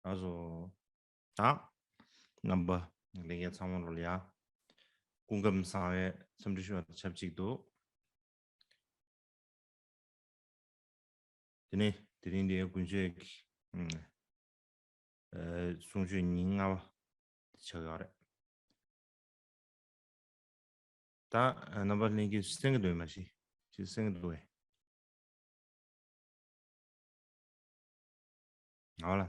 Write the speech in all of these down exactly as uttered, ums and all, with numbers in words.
ལགས་སོ། ད་རྣམ་པ་ལྷན་རྒྱས་ཚང་མ་ལོ་ལ་ཡ། སྐུ་ཁམས་བཟང་བའི་འཚམས་འདྲི་ཞུ་བ་དང་ཆབས་ཅིག་ཏུ། དེ་ནས་དེ་རིང་འདིའི་དགུན་ཆོས་ཀྱི་ཨ་གསུང་ཆོས་ཉིན་ལྔ་པ་དེ་ཆགས་ཡོད་རེད། ད་རྣམ་པ་ལྷན་རྒྱས་གསན་གྱི་འདུག་མ་གཞི། ཅིག་གསན་གྱི་འདུག་གས། ཨོ་ལ།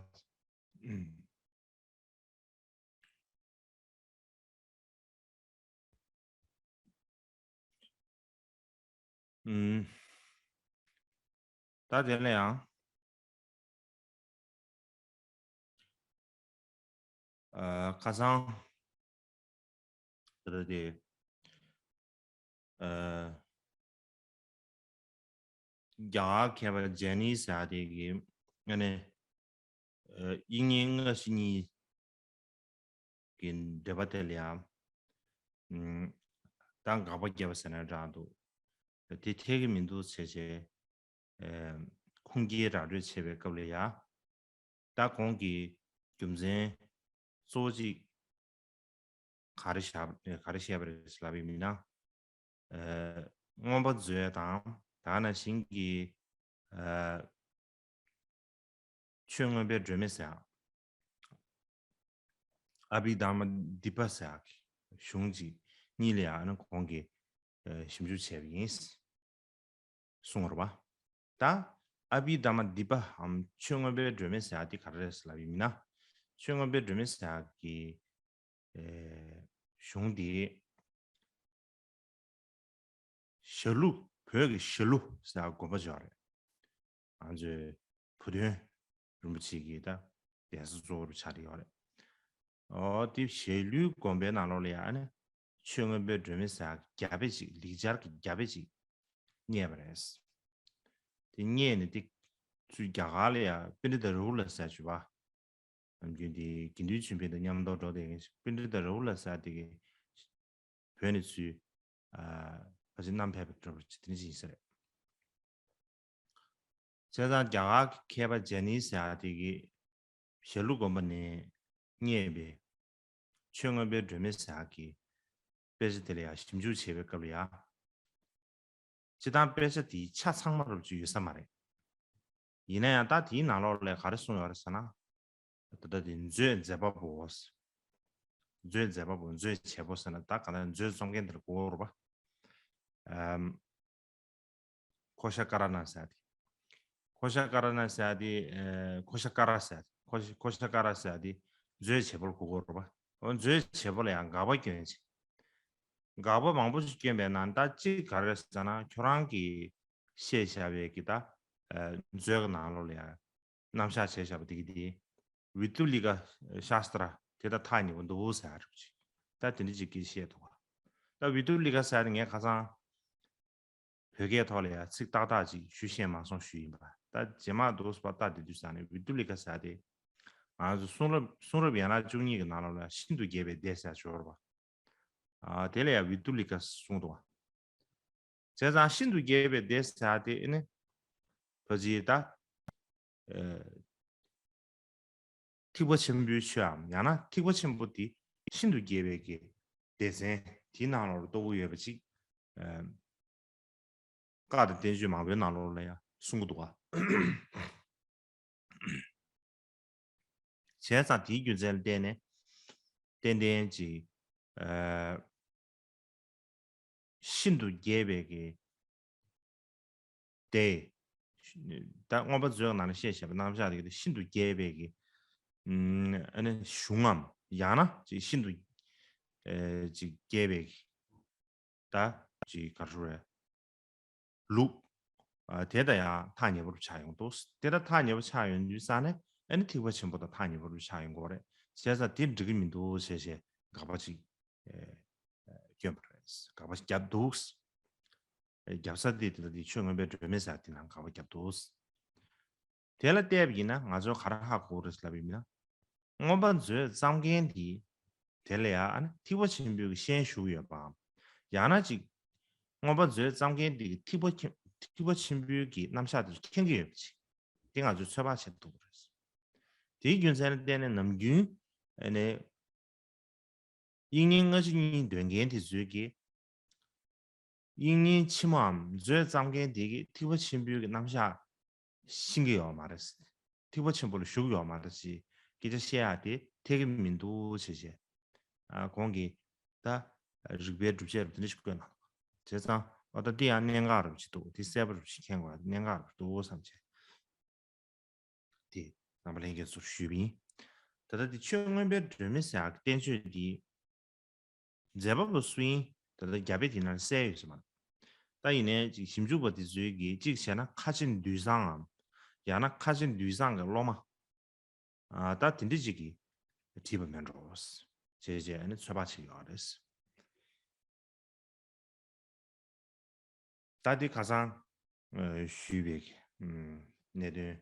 ཨུམ། ད་དེ་ལ་ཡང་། ཨ་ཁ་སང་། ད་ལྟ་དེ། ཨ་རྒྱ་གར་མཁས་པ་ཇེ་ནི་ཟེར་ཡ་དེ་གི་ཨ་ནི་ཨ་དབྱིག་གཉེན་སྔ་ཕྱི་གཉིས་ཀྱི་འགྲེལ་པ་དེ་ལ་ཡང་ཨ་ད་དགག་པ་བརྒྱབ་པ་ཟེར་ན་འདྲ་འདུག་དེ་འཐད་ཀྱི་མི་འདུག་ཟེར་བྱས། ཨ་ཁུངས་སྐྱེལ་ར་སྤྲོད་བྱེད་པའི་སྐབས་ལ་ཡ། ད་གོང་གི་རྒྱུ་མཚན་གཙོ་བོ་གཅིག་ག་རེ་བཞག་ག་རེ་བཤད་པ་རེད་ལབ་པ་ཡིན་ན། ཨ་མངོན་པ་མཛོད་དང་ད་ག་ནང་བཞིན་གྱི་ཨ་ཆོས་མངོན་པའི་སྒྲོན་མེ་ཟེར་ཡག་ཨ་བྷི་དྷརྨ་དཱི་པ་ཟེར་ཡག་གི་གཞུང་གཅིག་གཉིས་ལ་ཡང་ཨ་ནི་གོང་གི་ཨ་ཞིབ་འཇུག་བྱས་པ་ཡིན། གསུངས་པ་རེད་པ། ད་ཨ་བྷི་དྷརྨ་དཱི་པའམ་ཆོས་མངོན་པའི་སྒྲོན་མེ་ཟེར་ཡག་དེ་ག་རེ་རེད་ལབ་ཡིན་ན། ཆོས་མངོན་པའི་སྒྲོན་མེ་ཟེར་ཡག་གི་ཨེ་གཞུང་དེ་ཞྭ་ལུ། བོད་ཀྱི་ཞྭ་ལུ་ཟེར་ཡག་དགོན་པ་ཅིག་ཡོད་རེད། ང་ཚོའི་བུ་སྟོན་རིན་པོ་ཆེ་གི་ད་གདན་ས་གཙོ་བོ་ཆགས་བསྡད་ཡོད་རེད། ཨོ་དེ་ཞྭ་ལུའི་དགོན་པའི་ནང་ལོགས་ལ་ཡང་ཨ་ནི་ཆོས་མངོན་པའི་སྒྲོན་མེ་ཟེར་ཡག་རྒྱ་དཔེ་ཅིག་ལེགས་སྦྱར་གྱི་རྒྱ་དཔེ་ཅིག་རྙེད་པ་རེད། དེ་རྙེད་ནས་དེ་ཚུར་རྒྱ་གར་ལ་ཡང་པཎྜི་ཏ་རཱ་ཧུ་ལ་ཟེར་བྱས་པ། ནམ་རྒྱུན་དེ་དགེ་འདུན་ཆོས་འཕེལ་དང་མཉམ་དུ་འགྲོགས་བསྡད་མཁན་པཎྜི་ཏ་རཱ་ཧུ་ལ་ཟེར་དེ་གི་བོད་ནས་ཚུར་ཨ་ཕལ་ཆེར་བསྣམས་ཕེབས་པའི་འདྲ་པོ་དེ་འདྲ་ཅིག་ཡིན་ས་རེད། བྱས་ཙང་རྒྱ་གར་གྱི་མཁས་པ་ཇེ་ནི་ཟེར་ཡག་དེ་གིས་ཞྭ་ལུ་དགོན་པ་ནས་རྙེད་པའི་ཆོས་མངོན་པའི་སྒྲོན་མེ་ཟེར་ཡག་གི་དཔེ་ཆ་དེ་ལ་ཡང་ཞིབ་འཇུག་བྱེད་པའི་སྐབས་ལ་ཡང་། སྤྱིར་བཏང་དཔེ་ཆ་དེའི་ཆ་ཚང་མ་རུབ་ཅིག་ཡོད་ས་མ་རེད། ཡིན་ན་ཡང་ད་དེའི་ནང་ལོགས་ལ་ག་རེ་གསུངས་ཡོད་རེད་ཟེར་ན། ད་ལྟ་དེ་མཛོད་མཛད་པ་པོ། མཛོད་མཛད་པ་པོ་མཛོད་བྱེད་པོ་ཟེར་ན་ད་ག་ད་མཛོད་རྩོམ་མཁན་དེར་གོ་བ་རེད་པ། ཨམ། ཁོ་ཤ་ཀ་ར་ན་ཟེར་ཡག་དེ། ཁོ་ཤ་ཀ་ར་ན་ཟེར་ཡག་དེ། ཨེ་ཁོ་ཤ་ཀ་ར་ཟེར་ཡག་དེ། ཁོ་ཤ་ཁོ་ཤ་ཀ་ར་ཟེར་ཡག་དེ་མཛོད་བྱེད་པོར་གོ་དགོས་རེད་པ། འོ་མཛོད་བྱེད་པོ་ལ་ཡང་དགག་པ་སྐྱོན་ཅིག་དགག་པ་མང་པོ་ཞིག་སྐྱོན་པའི་ནང་ད་གཅིག་ག་རེ་རེད་ཟེར་ན་ཁྱོད་རང་གིས་བཤད་བཞག་པའི་གི་ད་ཨེ་མཛོད་ཀྱི་ནང་ལོགས་ལ་ཡང་རྣམ་གཞག་བྱས་བཞག་པ་དེ་གི་དེ། བི་དུ་ལི་ཀ་ཤཱ་སྟྲ་དེ་ད་ཐག་ཉེ་པོ་འདུག་ཟེར་ཡག་རེད་ཅིག་ད་དེ་འདྲ་ཅིག་གིས་བཤད་འདུག་ག་ད་བི་དུ་ལི་ཀ་ཟེར་ཡག་དེ་ངས་ཁ་སང་བོད་སྐད་ཐོག་ལ་ཡང་ཚིག་ཏག་ཏག་ཅིག་ཞུ་ཤེས་མ་སོང་ཞུ་ཡིན་པ། ད་རྗེས་མ་འདུག་སེ་ལྟ་བསྡད་དུས་ཙང་ནས་བི་དུ་ལི་ཀ་ཟེར་ཡག་དེ་ང་ཚོ་གསུང་རབ་གསུང་རབ་ཡན་ལག་བཅུ་གཉིས་ཀྱི་ནང་ལོགས་ལ་ཤིན་ཏུ་རྒྱས་པའི་སྡེ་ཟེར་ཡག་ཅིག་ཡོད་རེད་པ། ཨ་དེ་ལ་ཡང་བི་དུ་ལི་ཀ་གསུངས་འདུག་ག་བྱས་ཙང་ཤིན་ཏུ་རྒྱས་པའི་སྡེ་ཟེར་ཡག་དེ་ཨ་ནི་ཕལ་ཆེར་ད་ཨ་ཐེག་པ་ཆེན་པོའི་ཆོས་འམ་ཡང་ན་ཐེག་པ་ཆེན་པོ་དེ་ཤིན་ཏུ་རྒྱས་པའི་གི་སྡེ་ཚན་དེའི་ནང་ལོགས་ལ་གཏོགས་ཀྱི་ཡོད་པ་ཅིག་ཨ་བཀའ་དང་བསྟན་བཅོས་མང་པོའི་ནང་ལོགས་ལ་ཡང་གསུང་གི་འདུག་ག་བྱས་ཙང་དེའི་རྒྱུ་མཚན་ལ་བརྟེན་ནས་ཏན་ཏན་ཅིག་ཨ་ཤིན་ཏུ་རྒྱས་པའི་གི་སྡེ། ད་མངོན་པ་མཛོད་ནང་ནས་བཤད་བཞག་པའི་རྣམ་གཞག་དེ་གི་ཤིན་ཏུ་རྒྱས་པའི་གི་ཨ་ནི་གཞུང་ངམ་ཡང་ན་ཅིག་ཤིན་ཏུ་ཨ་ཅིག་རྒྱས་པའི་གི་ད་ཅིག་ག་རེ་ཟེར་དགོས་རེད། ལུགས། ཨ་དེ་ད་ཡང་ཐག་ཉེ་པོར་ཆགས་ཡོང་འདུག་དེ་ད་ཐག་ཉེ་པོ་ཆགས་ཡོང་དུས་ཙང་ནས་ཨ་ནི་ཐེག་པ་ཆེན་པོ་དང་ཐག་ཉེ་པོར་ཆགས་ཡོང་གི་རེད། བྱས་ཙང་དེ་འགྲིག་གི་མི་འདུག་ཟེར་བྱས་དགག་པ་ཅིག་ཨེ་སྐྱོན་པ་རེད། དགག་པ་ཞིག་བརྒྱབ་འདུག་རྒྱབ་ས་དེ་དེ་ལ་དེ་ཆོས་མངོན་པའི་སྒྲོན་མེ་ཟེར་དེ་ནང་དགག་པ་བརྒྱབ་འདུག་དེ་ལ་བལྟས་པ་ཡིན་ན་ང་ཚོས་ག་རེ་ཧ་གོ་རེད་ལབ་ཡིན་ན། མངོན་པ་མཛོད་བརྩམས་མཁན་དེ་དེ་ལ་ཡང་ཨ་ནི་ཐེག་པ་ཆེན་པོའི་ཤན་ཞུགས་ཡོད་པའམ། ཡང་ན་ཅིག་མངོན་པ་མཛོད་བརྩམས་མཁན་དེ་གི་ཐེག་པ་ཐེག་པ་ཆེན་པོའི་གི་རྣམ་གཞག་དེ་ཚོ་མཁྱེན་གྱི་ཡོད་པ་ཅིག་དེ་ང་ཚོས་ཚོད་དཔག་བྱེད་ཐུབ་ཀྱི་རེད། དེའི་རྒྱུ་མཚན་ལ་བརྟེན་ནས་ནམ་རྒྱུན་ཨ་ནི་དབྱིག་གཉེན་སྔ་ཕྱི་གཉིས་འདོན་མཁན་དེ་ཚོས་ཀྱིས། དབྱིག་གཉེན་ཕྱི་མའམ་མཛོད་བརྩམ་མཁན་དེ་གིས་ཐེག་པ་ཆེན་པོའི་གི་རྣམ་གཞག་ཤེས་ཀྱི་ཡོད་མ་རེད། ཐེག་པ་ཆེན་པོ་ལ་ཞུགས་ཡོད་མ་རེད་ཅེས་སྐད་ཆ་བཤད་ཡ་དེ་འཐད་ཀྱི་མི་འདུག་ཅེས་བཤད། ཨ། ཁོང་གིས་ད་རིགས་པའི་སྒྲུབ་བྱེད་རུ་དེ་འདྲ་ཞིག་བཀོད་གནང་། བྱས་ཙང་ཨ་ད་དེ་ཡང་གནད་འགག་རུ་ཅིག་འདུག་དེ་གསལ་པོ་རུ་ཅིག་མཁྱེན་དགོས་གནད་འགག་རུ་འདུག་བསམ་བྱས། དེ་རྣམ་པ་ལྷན་རྒྱས་ཚོར་ཞུས་པ་ཡིན། ད་ལྟ་དེ་ཆོས་མངོན་པའི་སྒྲོན་མེ་ཟེར་ཡག་གི་བསྟན་བཅོས་འདི་མཛད་པ་པོ་སུ་ཡིན། ད་ལྟ་རྒྱ་དཔེ་དེ་ནང་གསལ་ཡོད་ཟེར་མ་རེད། ད་ཡིན་ནའི་ཅིག་ཞིབ་འཇུག་པ་དེ་ཚོའི་གིས་གཅིག་བྱས་ན་ཁ་ཆེ་འདུས་བཟང་ངམ། ཡང་ན་ཁ་ཆེ་འདུས་བཟང་གི་སློབ་མ། ཨ། ད་དེ་འདྲ་ཅིག་གིས་བྲིས་པ་མིན་འགྲོ། བྱས་བྱས་ཨ་ནི་ཚོད་དཔག་བྱེད་ཀྱི་ཡོད་རེད། ད་འདི་ཁ་སང་ཨ་ཞུས་པའི་ཨམ་གནད་དོན་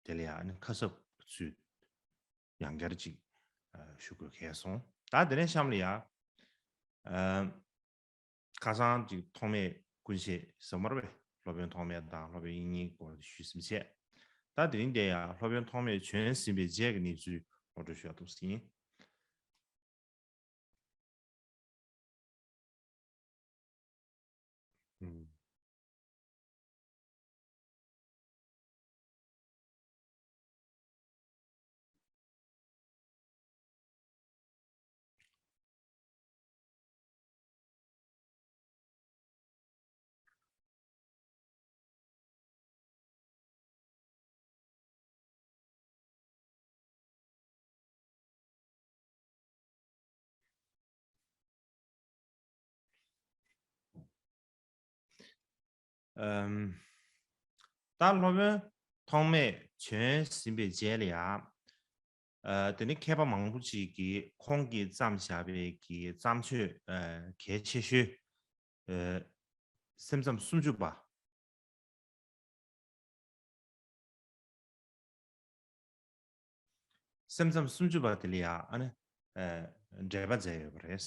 དེ་ལ་ཡང་ཨ་ནི་ཁ་གསབ་ཚུལ་ཡང་བསྐྱར་ཅིག་ཨ་ཞུ་དགོས་གལ་སོང་། ད་དེ་ནས་གཤམ་ལ་ཡང་ཨ་ཁ་སང་ཅིག་ཐོགས་མེད་ཀུན་ཤེས་ཟེར་མ་རེད་པས། སློབ་དཔོན་ཐོགས་མེད་དང་སློབ་དཔོན་དབྱིག་གཉེན་སྐོར་ཞུས་ཟིན་བྱས། ད་དེ་རིང་དེ་ཡང་སློབ་དཔོན་ཐོགས་མེད་བྱོན་ཟིན་པའི་རྗེས་ཀྱི་གནས་ཚུལ་ངོ་སྤྲོད་ཞུ་ཡག་འདུག་ཟིན། ཨུམ། ཨམ། ད་སློབ་དཔོན་ཐོགས་མེད་བྱོན་ཟིན་པའི་རྗེས་ལ་ཡང་། ཨ། དེ་ནི་མཁས་པ་མང་པོ་ཅིག་གིས་ཁོང་གིས་བརྩམས་བཞག་པའི་གི་བརྩམས་ཆོས་ཨ་གལ་ཆེ་ཤོས། ཨ། སེམས་ཙམ་སུམ་ཅུ་པ། སེམས་ཙམ་སུམ་ཅུ་པ་དེ་ལ་ཡང་ཨ་ནི་ཨ་འགྲེལ་པ་མཛད་ཡོད་པ་རེད།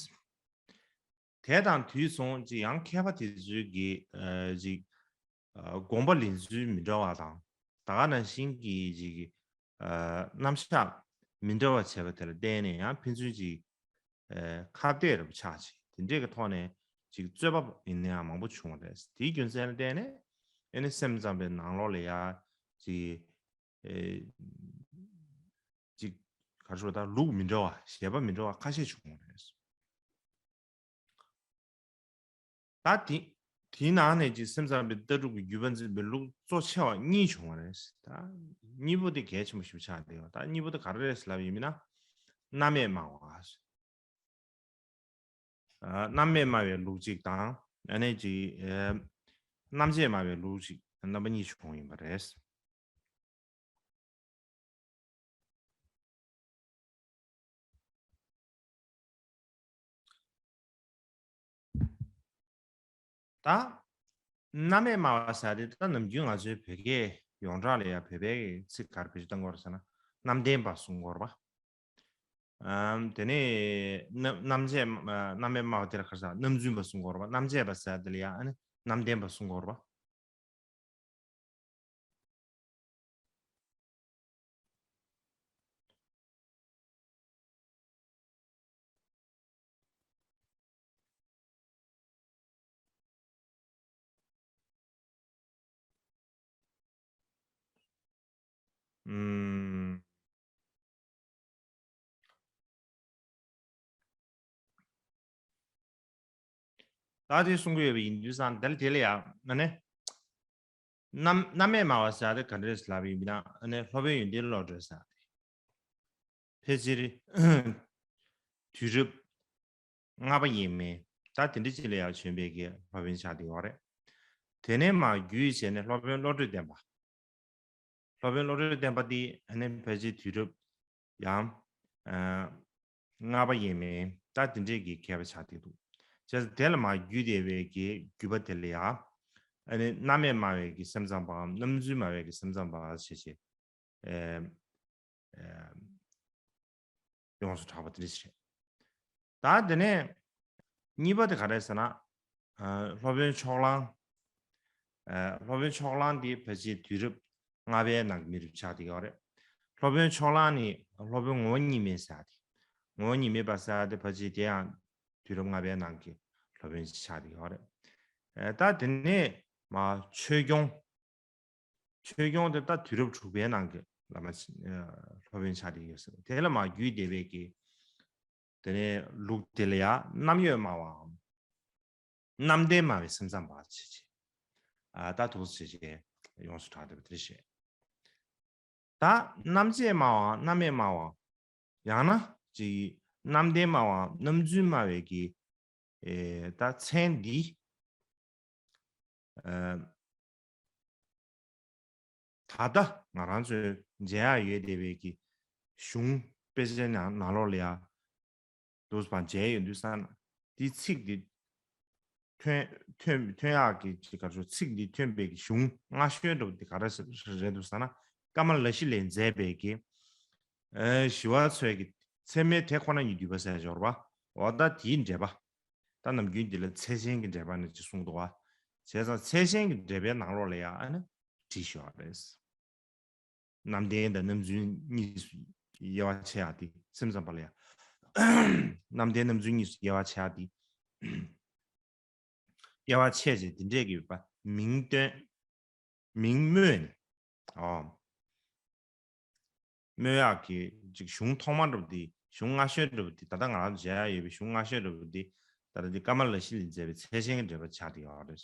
དེ་དང་དུས་མཚུངས་ཅིག་ཡང་མཁས་པ་དེ་ཚོའི་གི་ཨ་ཅིག་ཨ་དགོངས་པ་ལེན་ཚུལ་མི་འདྲ་བ་དང་། ད་ག་ནང་བཞིན་གྱི་ཅིག་ཨ་རྣམ་གཞག་མི་འདྲ་བ་བྱས་པ་དེ་ལ་བརྟེན་ནས་ཡང་ཕན་ཚུན་ཅིག་ཨ་ཁ་གཏད་རབ་ཆགས་ཅིག་དེ་འདྲས་ཀྱི་ཐོག་ནས་ཅིག་རྩོད་པ་ཡིན་ན་ཡང་མང་པོ་བྱུང་བ་རེད། དེའི་རྒྱུ་མཚན་ལ་བརྟེན་ནས་ཨ་ནི་སེམས་ཙམ་པའི་ནང་ལོགས་ལ་ཡང་ཅིག་ཨེ་ཅིག་ག་རེ་ཞུ་དགོས། ད་ལུགས་མི་འདྲ་བ། བཞེད་པ་མི་འདྲ་བ་ཁ་ཤས་བྱུང་བ་རེད། ད་དེ་དེའི་ནང་ནས་ཅིག་སེམས་ཙམ་པའི་ལྟ་གྲུབ་ཀྱི་བརྒྱུད་པ་འཛིན་པའི་ལུགས་གཙོ་ཆེ་བ་གཉིས་བྱུང་བ་རེད། ད་གཉིས་པོ་དེ་གལ་ཆེན་པོ་ཞིག་ཆགས་བསྡད་ཡོད། ད་གཉིས་པོ་དེ་ག་རེ་རེད་ལབ་ཡིན་མིན་ན། རྣམ་དབྱེ་སྨྲ་བ། ཨ། རྣམ་དབྱེ་སྨྲ་བའི་ལུགས་གཅིག་དང་། ཨ་ནི་ཅིག་ཨེ་རྣམ་འབྱེད་སྨྲ་བའི་ལུགས་གཅིག་རྣམ་པ་གཉིས་བྱུང་ཡིན་པ་རེད། ད་རྣམ་དབྱེ་སྨྲ་བ་ཟེར་དེ་ད་ནམ་རྒྱུན་ང་ཚོའི་བོད་སྐད་ཡོངས་གྲགས་ལ་ཡང་བོད་པའི་ཚིག་ག་རེ་བེད་སྤྱོད་གཏོང་གི་ཡོད་རེད་ཟེར་ན། རྣམ་བདེན་པ་གསུང་གི་ཡོད་རེད་པ། ཨམ། དེ་ནས་རྣམ་རྣམ་འབྱེད་རྣམ་དབྱེ་སྨྲ་བ་དེ་ལ་ག་རེ་ཟེར། རྣམ་རྫུན་པ་གསུང་གི་ཡོད་རེད་པ། རྣམ་འབྱེད་པ་ཟེར་དེ་ལ་ཡང་ཨ་ནི་རྣམ་བདེན་པ་གསུང་གི་ཡོད་རེད་པ། ཨུམ། ད་དེ་གསུང་གི་ཡོད་པ་ཡིན་དུས་ཙང་དེ་ལ་དེ་ལ་ཡང་ཨ་ནི། རྣམ་རྣམ་དབྱེ་སྨྲ་བ་ཟེར་དེ་ག་འདྲས་ལབ་ཡིན་ན། ཨ་ནི་སློབ་དཔོན་ཡོན་ཏན་བློ་གྲོས་ཟེར་དེ། ཕལ་ཆེར་དུས་རབས་ལྔ་པ་ཡས་མས། ད་དེ་འདྲ་ཅིག་ལ་ཡང་བྱོན་པའི་གི་སློབ་དཔོན་ཆགས་བསྡད་ཡོད་རེད། དེ་ནས་མར་བརྒྱུད་བྱས་ནས་སློབ་དཔོན་བློ་གྲོས་བསྟན་པ། སློབ་དཔོན་བློ་གྲོས་བསྟན་པ་འདི་ཨ་ནི་ཕལ་ཆེར་དུས་རབས་ཡང་ཨ་ལྔ་པ་ཡས་མས། ད་དེ་འདྲས་ཀྱི་མཁས་པ་ཆགས་བསྡད་འདུག་བྱས་ཙང་དེ་ལ་མར་བརྒྱུད་བསྡད་པའི་གི་བརྒྱུད་པ་དེ་ལ་ཡང་ཨ་ནི་རྣམ་དབྱེ་སྨྲ་བའི་གི་སེམས་ཙམ་པའམ་རྣམ་རྫུན་སྨྲ་བའི་གི་སེམས་ཙམ་པ་ཞེས་བྱས། ཨེ་ཨེ་ཡོངས་སུ་གྲགས་པ་དེ་འདྲ་ཞིག་རེད། ད་དེ་ནས་གཉིས་པ་དེ་ག་རེ་ཟེར་ན། ཨ་སློབ་དཔོན་ཕྱོགས་གླང་། ཨ་སློབ་དཔོན་ཕྱོགས་གླང་འདི་ཕལ་ཆེར་དུས་རབས་ལྔ་པའི་ནང་གི་མི་རབས་ཆགས་བསྡད་ཡོད་རེད། སློབ་དཔོན་ཕྱོགས་གླང་ནི་སློབ་དཔོན་ངོ་བོ་ཉིད་མེད་ཟེར་ཡ་དེ། ངོ་བོ་ཉིད་མེད་པ་ཟེར་ཡ་དེ་ཕལ་ཆེར་དེ་ཡང་དུས་རབས་ལྔ་པའི་ནང་གི་སློབ་དཔོན་ཞིག་ཆགས་བསྡད་ཡོད་རེད། ཨ། ད་དེ་ནས་མ་ཆོས་སྐྱོང་། ཆོས་སྐྱོང་དེ་ད་དུས་རབས་དྲུག་པའི་ནང་གི་བླ་མ་ཆ་ཨ་སློབ་དཔོན་ཆགས་བསྡད་ཡོད་ཟེར། དེ་ལ་མ་བརྒྱུད་བསྡད་པའི་གི་དེ་ནས་ལུགས་དེ་ལ་ཡང་རྣམ་གཡེང་སྨྲ་བའམ། རྣམ་བདེན་སྨྲ་བའི་སེམས་ཙམ་པ་བྱས་བྱས། ཨ། ད་འདུག་སེ་བྱས་བྱས་ཡོངས་སུ་གྲགས་བསྡད་པ་དེ་རེད་ཤག། ད་རྣམ་བཅད་སྨྲ་བའམ་རྣམ་གཡེང་སྨྲ་བ། ཡང་ན་ཅིག་རྣམ་བདེན་སྨྲ་བའམ་རྣམ་རྫུན་སྨྲ་བའི་གི་ཨེ་ད་མཚན་འདི། ཨ། ད་ལྟ་ང་རང་ཚོས་མཇལ་ཡག་ཡོད་བསྡད་པའི་གི་གཞུང་དཔེ་ཆའི་ནང་ནང་ལོགས་ལ་ཡང་འདུག་སེ་མཇལ་ཡོང་དུས་ཙ་ན། དེའི་ཚིག་འདི་ཐོན་ཐོན་ཐོན་ཡག་གི་ཅིག་ག་རེ་ཟེར། ཚིག་འདི་ཐོན་པའི་གི་གཞུང་སྔ་ཤོས་འདྲ་པོ་དེ་ག་རེ་རེད་འདུག་ཟེར་ན། ཀ་མ་ལ་ཤཱི་ལས་མཛད་པའི་གི་ཨེ་ཞི་བ་འཚོའི་གི་ཚད་མའི་དེ་ཁོ་ན་ཉིད་བསྡུས་པ་ཟེར་ཡག་ཅིག་ཡོད་རེད་པ། འོ་ད་དེའི་འགྲེལ་པ། ད་ནམ་རྒྱུན་འདི་ལ་ཚད་ཆེན་གྱི་འགྲེལ་པ་ནི་ཅིག་གསུངས་འདུག་པ། བྱས་ཙང་ཚད་ཆེན་གྱི་འགྲེལ་པའི་ནང་ལོགས་ལ་ཡང་ཨ་ནི་བྲིས་བཞག་པ་རེད། རྣམ་བདེན་དང་རྣམ་རྫུན་གཉིས་སུ་དབྱེ་བ་ཕྱེ་ཡག་དེ། སེམས་ཙམ་པ་ལ་ཡང་རྣམ་བདེན་རྣམ་རྫུན་གཉིས་སུ་དབྱེ་བ་ཕྱེ་ཡག་དེ། དབྱེ་བ་ཕྱེ་བྱས་དེ་འདྲས་ཀྱི་ཡོད་པ། མིང་སྟོན། མིང་སྨོས་ནས། ཨོ། སྨོས་ཡག་གི་ཅིག་གཞུང་ཐོག་མ་འདྲ་པོ་དེ། གཞུང་སྔ་ཤོས་འདྲ་པོ་དེ། ད་ལྟ་ང་རང་ཚོ་མཇལ་ཡག་ཡོད་པའི་གཞུང་སྔ་ཤོས་འདྲ་པོ་དེ། ད་ལྟ་དེ་ཀ་མ་ལ་ཤཱི་ལས་མཛད་པའི་ཚད་ཆེན་གྱི་འགྲེལ་པ་ཆགས་བསྡད་ཡོད་རེད།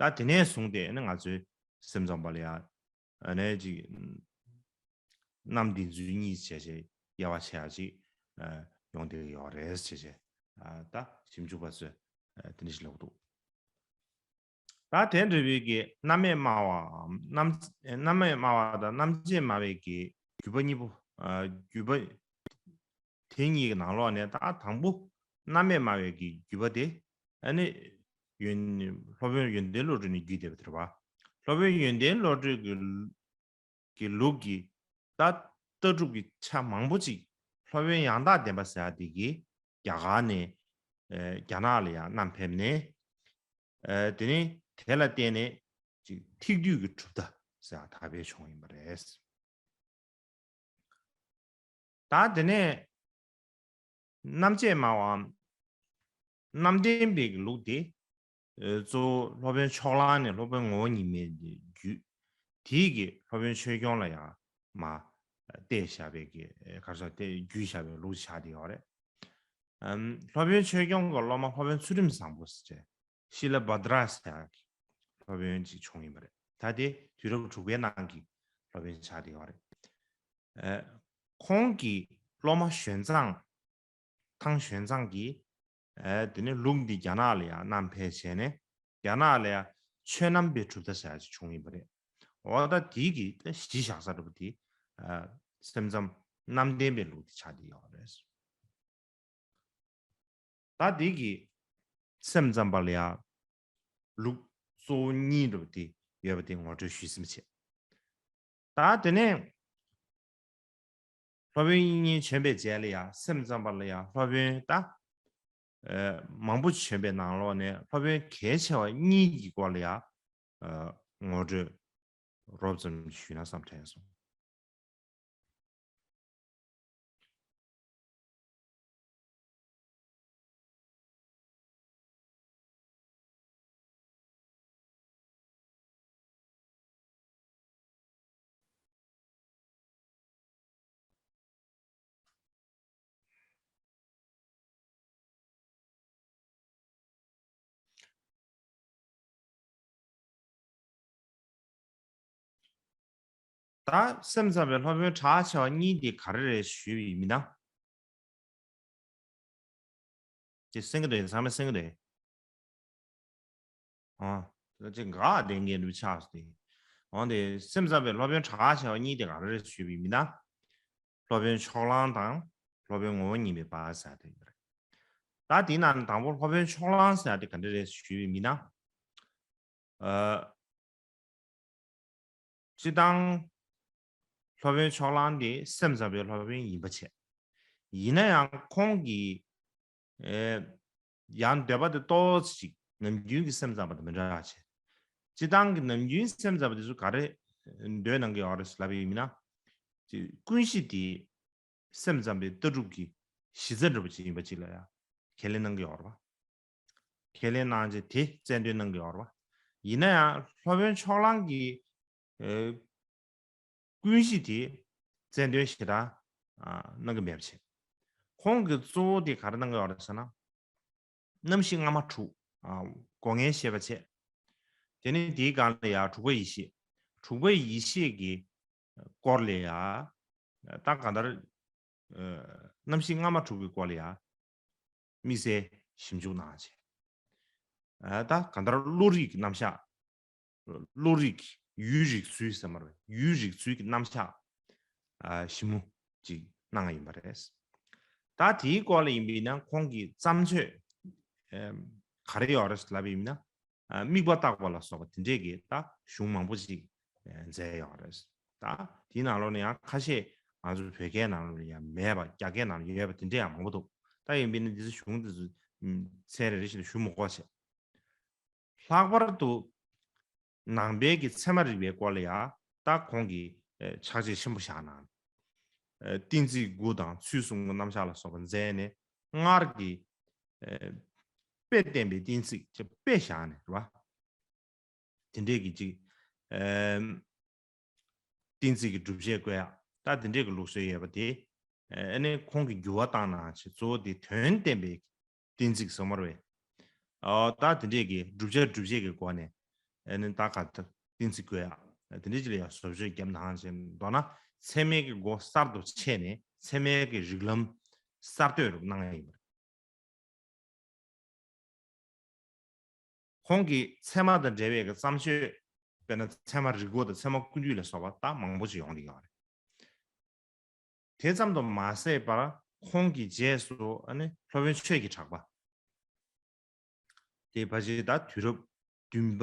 ད་དེ་ནས་བཟུང་སྟེ་ནི་ང་ཚོའི་སེམས་ཙམ་པ་ལ་ཡང་ཨ་ནི་ཅིག་རྣམ་བདེན་རྫུན་གཉིས་བྱས་བྱས་དབྱེ་བ་ཕྱེ་ཡག་ཅིག་ཨ་ཡོང་བསྡད་ཡོད་རེད་ཟེར་བྱས། ཨ་ད་ཞིབ་འཇུག་པ་ཚོས་ཨ་དེ་འདྲ་ཞིག་ལབ་འདུག། ད་དེ་འདྲ་བའི་གི་རྣམ་གཡེང་སྨྲ་བའམ་རྣམ་རྣམ་གཡེང་སྨྲ་བ་དང་རྣམ་བཅད་སྨྲ་བའི་གི་བརྒྱུད་པ་གཉིས་པོ། ཨ་བརྒྱུད་པ་དེ་གཉིས་ཀྱི་ནང་ལོགས་ནས། ད་དང་པོ་རྣམ་གཡེང་སྨྲ་བའི་གི་བརྒྱུད་པ་དེ་ཨ་ནི་ཡོན་སློབ་དཔོན་ཡོན་ཏན་བློ་གྲོས་ནས་བརྒྱུད་བསྡད་པ་དེ་རེད་པ། སློབ་དཔོན་ཡོན་ཏན་བློ་གྲོས་ཀྱི་གི་ལུགས་ཀྱི་ད་ལྟ་གྲུབ་ཀྱི་ཆ་མང་པོ་ཅིག་སློབ་དཔོན་ཡང་དག་བདེན་པ་ཟེར་ཡག་དེ་གིས་རྒྱ་གར་ནས་ཨེ་རྒྱ་ནག་ལ་ཡང་བསྣམས་ཕེབས་ནས། ཨེ་དེ་ནས་དེ་ལ་བརྟེན་ནས་ཅིག་ཐིག་བསྡུས་ཀྱི་གྲུབ་མཐའ་ཟེར་ཡག་དར་འཕེལ་བྱུང་ཡིན་པ་རེད། ད་དེ་ནས་རྣམ་བཅད་སྨྲ་བའམ་རྣམ་བདེན་པའི་གི་ལུགས་དེ། ཨེ་གཙོ་བོ་སློབ་དཔོན་ཕྱོགས་གླང་ནས་སློབ་དཔོན་ངོ་བོ་ཉིད་མེད་དེ་བརྒྱུད། དེའི་གི་སློབ་དཔོན་ཆོས་སྐྱོང་ལ་ཡང་མ་གཏད་བཞག་པའི་གི་ག་རེ་ཟེར། དེ་བརྒྱུད་བཞག་པའི་ལུགས་ཆགས་བསྡད་ཡོད་རེད། ཨམ། སློབ་དཔོན་ཆོས་སྐྱོང་གི་སློབ་མ་སློབ་དཔོན་ཚུལ་ཁྲིམས་བཟང་པོ་ཟེར་བྱས། ཤི་ལ་བྷ་དྲ་ཟེར་ཡག་གི་སློབ་དཔོན་ཅིག་བྱུང་ཡིན་པ་རེད། ད་དེ་དུས་རབས་དྲུག་པའི་ནང་གི་སློབ་དཔོན་ཆགས་བསྡད་ཡོད་རེད། ཨེ་ཁོང་གི་སློབ་མ་ཞོན་ཙང་། ཐང་ཞོན་ཙང་གིས་ཨེ་དེ་ནས་ལུགས་འདི་རྒྱ་ནག་ལ་ཡང་བསྣམས་ཕེབས་བྱས་ནས། རྒྱ་ནག་ལ་ཡང་ཆོས་རྣམ་པའི་གྲུབ་མཐའ་ཟེར་ཡག་ཅིག་བྱུང་ཡིན་པ་རེད། འོ་ད་དེའི་གི་ད་གཞི་བཞག་ས་འདྲ་པོ་དེ་ཨ་སེམས་ཙམ་རྣམ་བདེན་པའི་ལུགས་དེ་ཆགས་བསྡད་ཡོད་རེད། ད་དེ་གི་སེམས་ཙམ་པ་ལ་ཡང་ལུགས་གཙོ་བོ་གཉིས་འདྲ་པོ་དེ་ཡོད་པ་དེ་ངོ་སྤྲོད་ཞུས་ཟིན་པ་བྱས། ད་དེ་ནས་སློབ་དཔོན་དབྱིག་གཉེན་བྱོན་པའི་རྗེས་ལ་ཡང་སེམས་ཙམ་པ་ལ་ཡང་སློབ་དཔོན་ད་ཨ་མང་པོ་བྱོན་པའི་ནང་ལོགས་ནས་སློབ་དཔོན་གལ་ཆེ་བ་གཉིས་ཀྱི་སྐོར་ལ་ཡང་ཨ་ངོ་སྤྲོད་རོབ་ཙམ་ཞུས་ན་བསམ་དྲན་སོང་། ད་སེམས་ཙམ་པའི་སློབ་དཔོན་གྲགས་ཆེ་བ་གཉིས་དེ་ག་རེ་རེད་ཞུས་པ་ཡིན་ན། ཅེས་གསན་གྱི་འདུག། ཚང་མས་གསན་གྱི་འདུག། ཨ། ཅེས་འགག་བསྡད་མཁན་འདུག་ཆགས་སོང་སྟེ། འོན་ཏེ་སེམས་ཙམ་པའི་སློབ་དཔོན་གྲགས་ཆེ་བ་གཉིས་དེ་ག་རེ་རེད་ཞུས་པ་ཡིན་ན། སློབ་དཔོན་ཕྱོགས་གླང་དང་སློབ་དཔོན་ངོ་བོ་ཉིད་མེད་པ་ཟེར་དེ་ཡོད་རེད། ད་དེའི་ནང་ནས་དང་པོ་སློབ་དཔོན་ཕྱོགས་གླང་ཟེར་དེ་ག་འདྲ་རེད་ཞུས་པ་ཡིན་ན། ཨ། སྤྱིར་བཏང་སློབ་དཔོན་ཕྱོགས་གླང་དེ་སེམས་ཙམ་པའི་སློབ་དཔོན་ཡིན་པ་བྱས། ཡིན་ན་ཡང་ཁོང་གིས་ཨེ་ཡང་འདོད་པ་དེ་ཏོག་ཙམ་ཅིག་ནམ་རྒྱུན་གྱི་སེམས་ཙམ་པ་དང་མི་འདྲ་བ་བྱས། སྤྱིར་བཏང་གི་ནམ་རྒྱུན་སེམས་ཙམ་པ་དེ་ཚོ་ག་རེ་འདོད་གནང་གི་ཡོད་རེད་ལབ་པ་ཡིན་ན། ཅིག་ཀུན་གཞི་དེ་སེམས་ཙམ་པའི་ལྟ་གྲུབ་ཀྱི་གཞི་རྩ་འདྲ་པོ་ཅིག་ཡིན་པ་ཅིག་ལ་ཡང་ཁས་ལེན་གནང་གི་ཡོད་རེད་པ། ཁས་ལེན་གནང་བྱས་དེ་རྩལ་འདོན་གནང་གི་ཡོད་རེད་པ། ཡིན་ན་ཡང་སློབ་དཔོན་ཕྱོགས་གླང་གིས་ཨེ་ཀུན་གཞི་དེ་རྩལ་འདོན་ཞེ་དྲག་ཨ་གནང་གི་མེད་པ་བྱས། ཁོང་གི་གཙོ་བོ་དེ་ག་རེ་གནང་གི་ཡོད་རེད་ཟེར་ན། རྣམ་ཤེས་སྔ་མ་དྲུག་ཨ་སྒོ་ལྔའི་ཤེས་པ་བྱས། དེ་ནས་དེའི་སྒང་ལ་ཡང་དྲུག་པ་ཡེ་ཤེས། དྲུག་པ་ཡེ་ཤེས་ཀྱི་སྐོར་ལ་ཡང་ད་གང་ལྟར་ཨ་རྣམ་ཤེས་སྔ་མ་དྲུག་གི་སྐོར་ལ་ཡང་དམིགས་བསལ་ཞིབ་འཇུག་གནང་བྱས། ཨ་ད་གང་ལྟར་བློ་རིག་གི་རྣམ་གཞག་བློ་རིག་ཡུལ་རིག་ཚུལ་ཟེར་མ་རེད། ཡུལ་རིག་ཚུལ་གྱི་རྣམ་གཞག་ཨ་ཞིབ་མོ་ཅིག་གནང་ཡིན་པ་རེད། ད་དེའི་སྐོར་ལ་ཡིན་པ་ཡིན་ན་ཁོང་གི་བརྩམས་ཆོས་ཨེམ་ག་རེ་ཡོད་རེད་ལབ་པ་ཡིན་ན། ཨ་དམིགས་པ་བརྟག་པ་ལ་སོགས་པ་དེ་འདྲས་ཀྱི་ད་གཞུང་མང་པོ་ཅིག་ཨེ་མཛད་ཡོད་རེད། ད་དེའི་ནང་ལོགས་ནས་ཡང་ཁ་ཤས་ང་ཚོ་བོད་སྐད་ནང་ལོགས་ལ་ཡང་མེད་པ་རྒྱ་སྐད་ནང་ལ་ཡོད་པ་དེ་འདྲས་ཡང་མང་པོ་འདུག་ད་ཡིན་པ་ཡིན་ན་འདི་ཚོ་གཞུང་དེ་ཚོ་ཨམ་ཚན་རེ་རེ་བཞིན་དུ་ཞུ་མི་དགོས་བྱས། ལྷག་པར་དུ་ནང་པའི་གི་ཚད་མ་རིག་པའི་སྐོར་ལ་ཡང་ད་ཁོང་གིས་ཨེ་ཕྱག་རྗེས་ཆེན་པོ་བཞག་གནང་། ཨེ་གཏན་ཚིགས་དགུ་དང་ཚུལ་གསུམ་གྱི་རྣམ་གཞག་ལ་སོགས་པ་མཛད་ནས་སྔར་གྱི་ཨེ་དཔེ་བསྟན་པའི་གཏན་ཚིགས་ཀྱི་དཔེ་བཞག་ནས་རེད་བ། དེ་འདྲས་ཀྱི་ཅིག་ཨེ་གཏན་ཚིགས་ཀྱི་སྒྲུབ་བྱེད་བཀོད་ཡག་ད་དེ་འདྲས་ཀྱི་ལུགས་སྲོལ་ཡོད་པ་དེ། ཨ་ནི་ཁོང་གིས་འགྱུར་བ་བཏང་གནང་བྱས་གཙོ་བོ་དེ་དོན་བསྟན་པའི་གཏན་ཚིགས་ཟེར་མ་རེད། ཨ་ད་དེ་འདྲས་ཀྱི་བསྒྲུབ་བྱ་སྒྲུབ་བྱེད་ཀྱི་སྒོ་ནས་ཨ་ནི་ད་ག་ད་གཏན་ཚིགས་བཀོད་ཡག་དེ་འདྲས་ཅིག་ལ་ཡང་བཟོ་བཅོས་བརྒྱབ་གནང་བྱས་མདོར་ན་ཚད་མའི་གི་སྒོ་གསར་དུ་ཕྱེ་ནས་ཚད་མའི་གི་རིགས་ལམ་གསར་གཏོད་རུ་གནང་ཡག་ཡིན་པ་རེད། ཁོང་གིས་ཚད་མ་དང་འབྲེལ་བའི་བརྩམས་ཆོས། དཔེར་ན་ཚད་མ་རིག་པ་དང་ཚད་མ་ཀུན་བཏུས་ལ་སོགས་པ་ད་མང་པོ་ཞིག་ཡོང་གི་ཡོད་རེད། དེ་ཙམ་དུ་མ་ཟད་པར་ཁོང་གི་རྗེས་སུ་ཨ་ནི་སློབ་དཔོན་ཆོས་ཀྱི་གྲགས་པ། དེ་ཕལ་ཆེར་ད་དུས་རབས་བདུན་པ་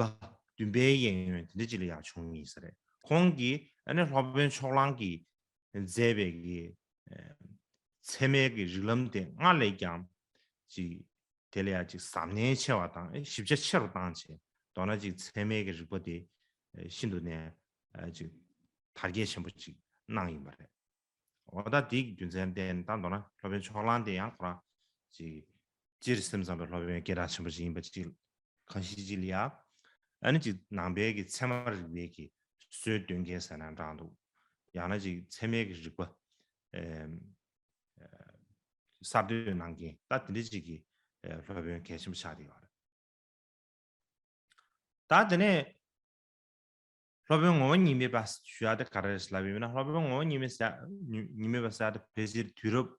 བདུན་པའི་གཡས་གཡོན་དེ་འདྲ་ཅིག་ལ་ཡང་བྱུང་ཡིན་ས་རེད། ཁོང་གིས་ཨ་ནི་སློབ་དཔོན་ཕྱོགས་གླང་གིས་མཛད་པའི་གི་ཚད་མའི་གི་རིགས་ལམ་དེ་སྔར་ལས་ཀྱང་ཅིག་དེ་ལ་ཡང་ཅིག་གཟབ་ནན་ཆེ་བ་དང་ཞིབ་ཆ་ཆེ་རུ་བཏང་བྱས་མདོར་ན་ཅིག་ཚད་མའི་གི་རིག་པ་དེ་ཤིན་ཏུ་ནས་ཅིག་དར་རྒྱས་ཆེན་པོ་ཅིག་གནང་ཡིན་པ་རེད། འོ་ད་དེའི་རྒྱུ་མཚན་བརྟེན་ད་མདོར་ན་སློབ་དཔོན་ཕྱོགས་གླང་དེ་ཡང་ཁོ་རང་ཅིག་སྤྱིར་སེམས་ཙམ་པའི་སློབ་དཔོན་སྐད་གྲགས་ཆེན་པོ་ཞིག་ཡིན་པ་ཅིག་གང་ཞིག་ཅིག་ལ་ཡ། ཨ་ནི་ཅིག་ནང་པའི་གི་ཚད་མ་རིག་པའི་གི་སྲོལ་གཏོད་མཁན་ཟེར་ན་འདྲ་འདུག་ཡང་ན་ཅིག་ཚད་མའི་གི་རིག་པ་ཨེམ་གསར་གཏོད་གནང་མཁན་ད་དེ་འདྲ་ཅིག་གི་ཨེ་སློབ་དཔོན་གལ་ཆེན་པོ་ཆགས་བསྡད་ཡོད་རེད། ད་དེ་ནས་སློབ་དཔོན་ངོ་བོ་ཉིད་མེད་པ་ཞུ་ཡ་དེ་ག་རེ་རེད་ལབ་ཡོད་ན། སློབ་དཔོན་ངོ་བོ་ཉིད་མེད་ཟེར་ཉིད་མེད་པ་ཟེར་ཡ་དེ་ཕལ་ཆེར་དུས་རབས་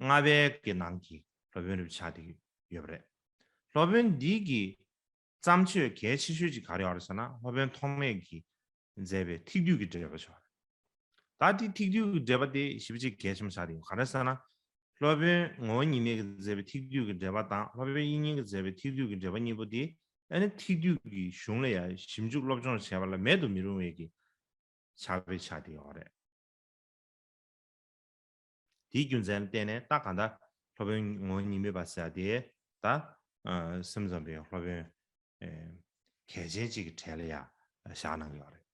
ལྔ་པའི་གི་ནང་གི་སློབ་དཔོན་རེད་ཆགས་བསྡད་ཡོད་པ་རེད། སློབ་དཔོན་འདི་གི་བརྩམས་ཆོས་གལ་ཆེ་ཤོས་ཅིག་ག་རེ་ཡོད་རེད་ཟེར་ན། སློབ་དཔོན་ཐོགས་མེད་ཀྱིས་མཛད་པའི་ཐེག་བསྡུས་ཀྱི་འགྲེལ་པ་ཆོག་ད་དེ་ཐེག་བསྡུས་ཀྱི་འགྲེལ་པ་དེ་ཞེ་པོ་ཅིག་གལ་ཆེན་པོ་ཆགས་ཏེ་ཡོད། ག་རེ་ཟེར་ན། སློབ་དཔོན་ངོ་བོ་ཉིད་མེད་ཀྱིས་མཛད་པའི་ཐེག་བསྡུས་ཀྱི་འགྲེལ་པ་དང་སློབ་དཔོན་དབྱིག་གཉེན་གྱིས་མཛད་པའི་ཐེག་བསྡུས་ཀྱི་འགྲེལ་པ་གཉིས་པོ་དེ་ཨ་ནི་ཐེག་བསྡུས་ཀྱི་གཞུང་ལ་ཡང་ཞིབ་འཇུག་སློབ་སྦྱོང་བྱས་པ་ལ་མེད་དུ་མི་རུང་བའི་གི་ཕྱག་དཔེ་ཆགས་ཏེ་ཡོད་རེད། དེའི་རྒྱུ་མཚན་ལ་བརྟེན་ནས་ད་གང་ལྟར་སློབ་དཔོན་ངོ་བོ་ཉིད་མེད་པ་ཟེར་ཡ་དེ་ད་ཨ་སེམས་ཙམ་པའི་སློབ་དཔོན་ཨེ་གལ་ཆེན་གཅིག་གི་གྲས་ལ་ཡང་བཞག་གནང་ཡོད་རེད།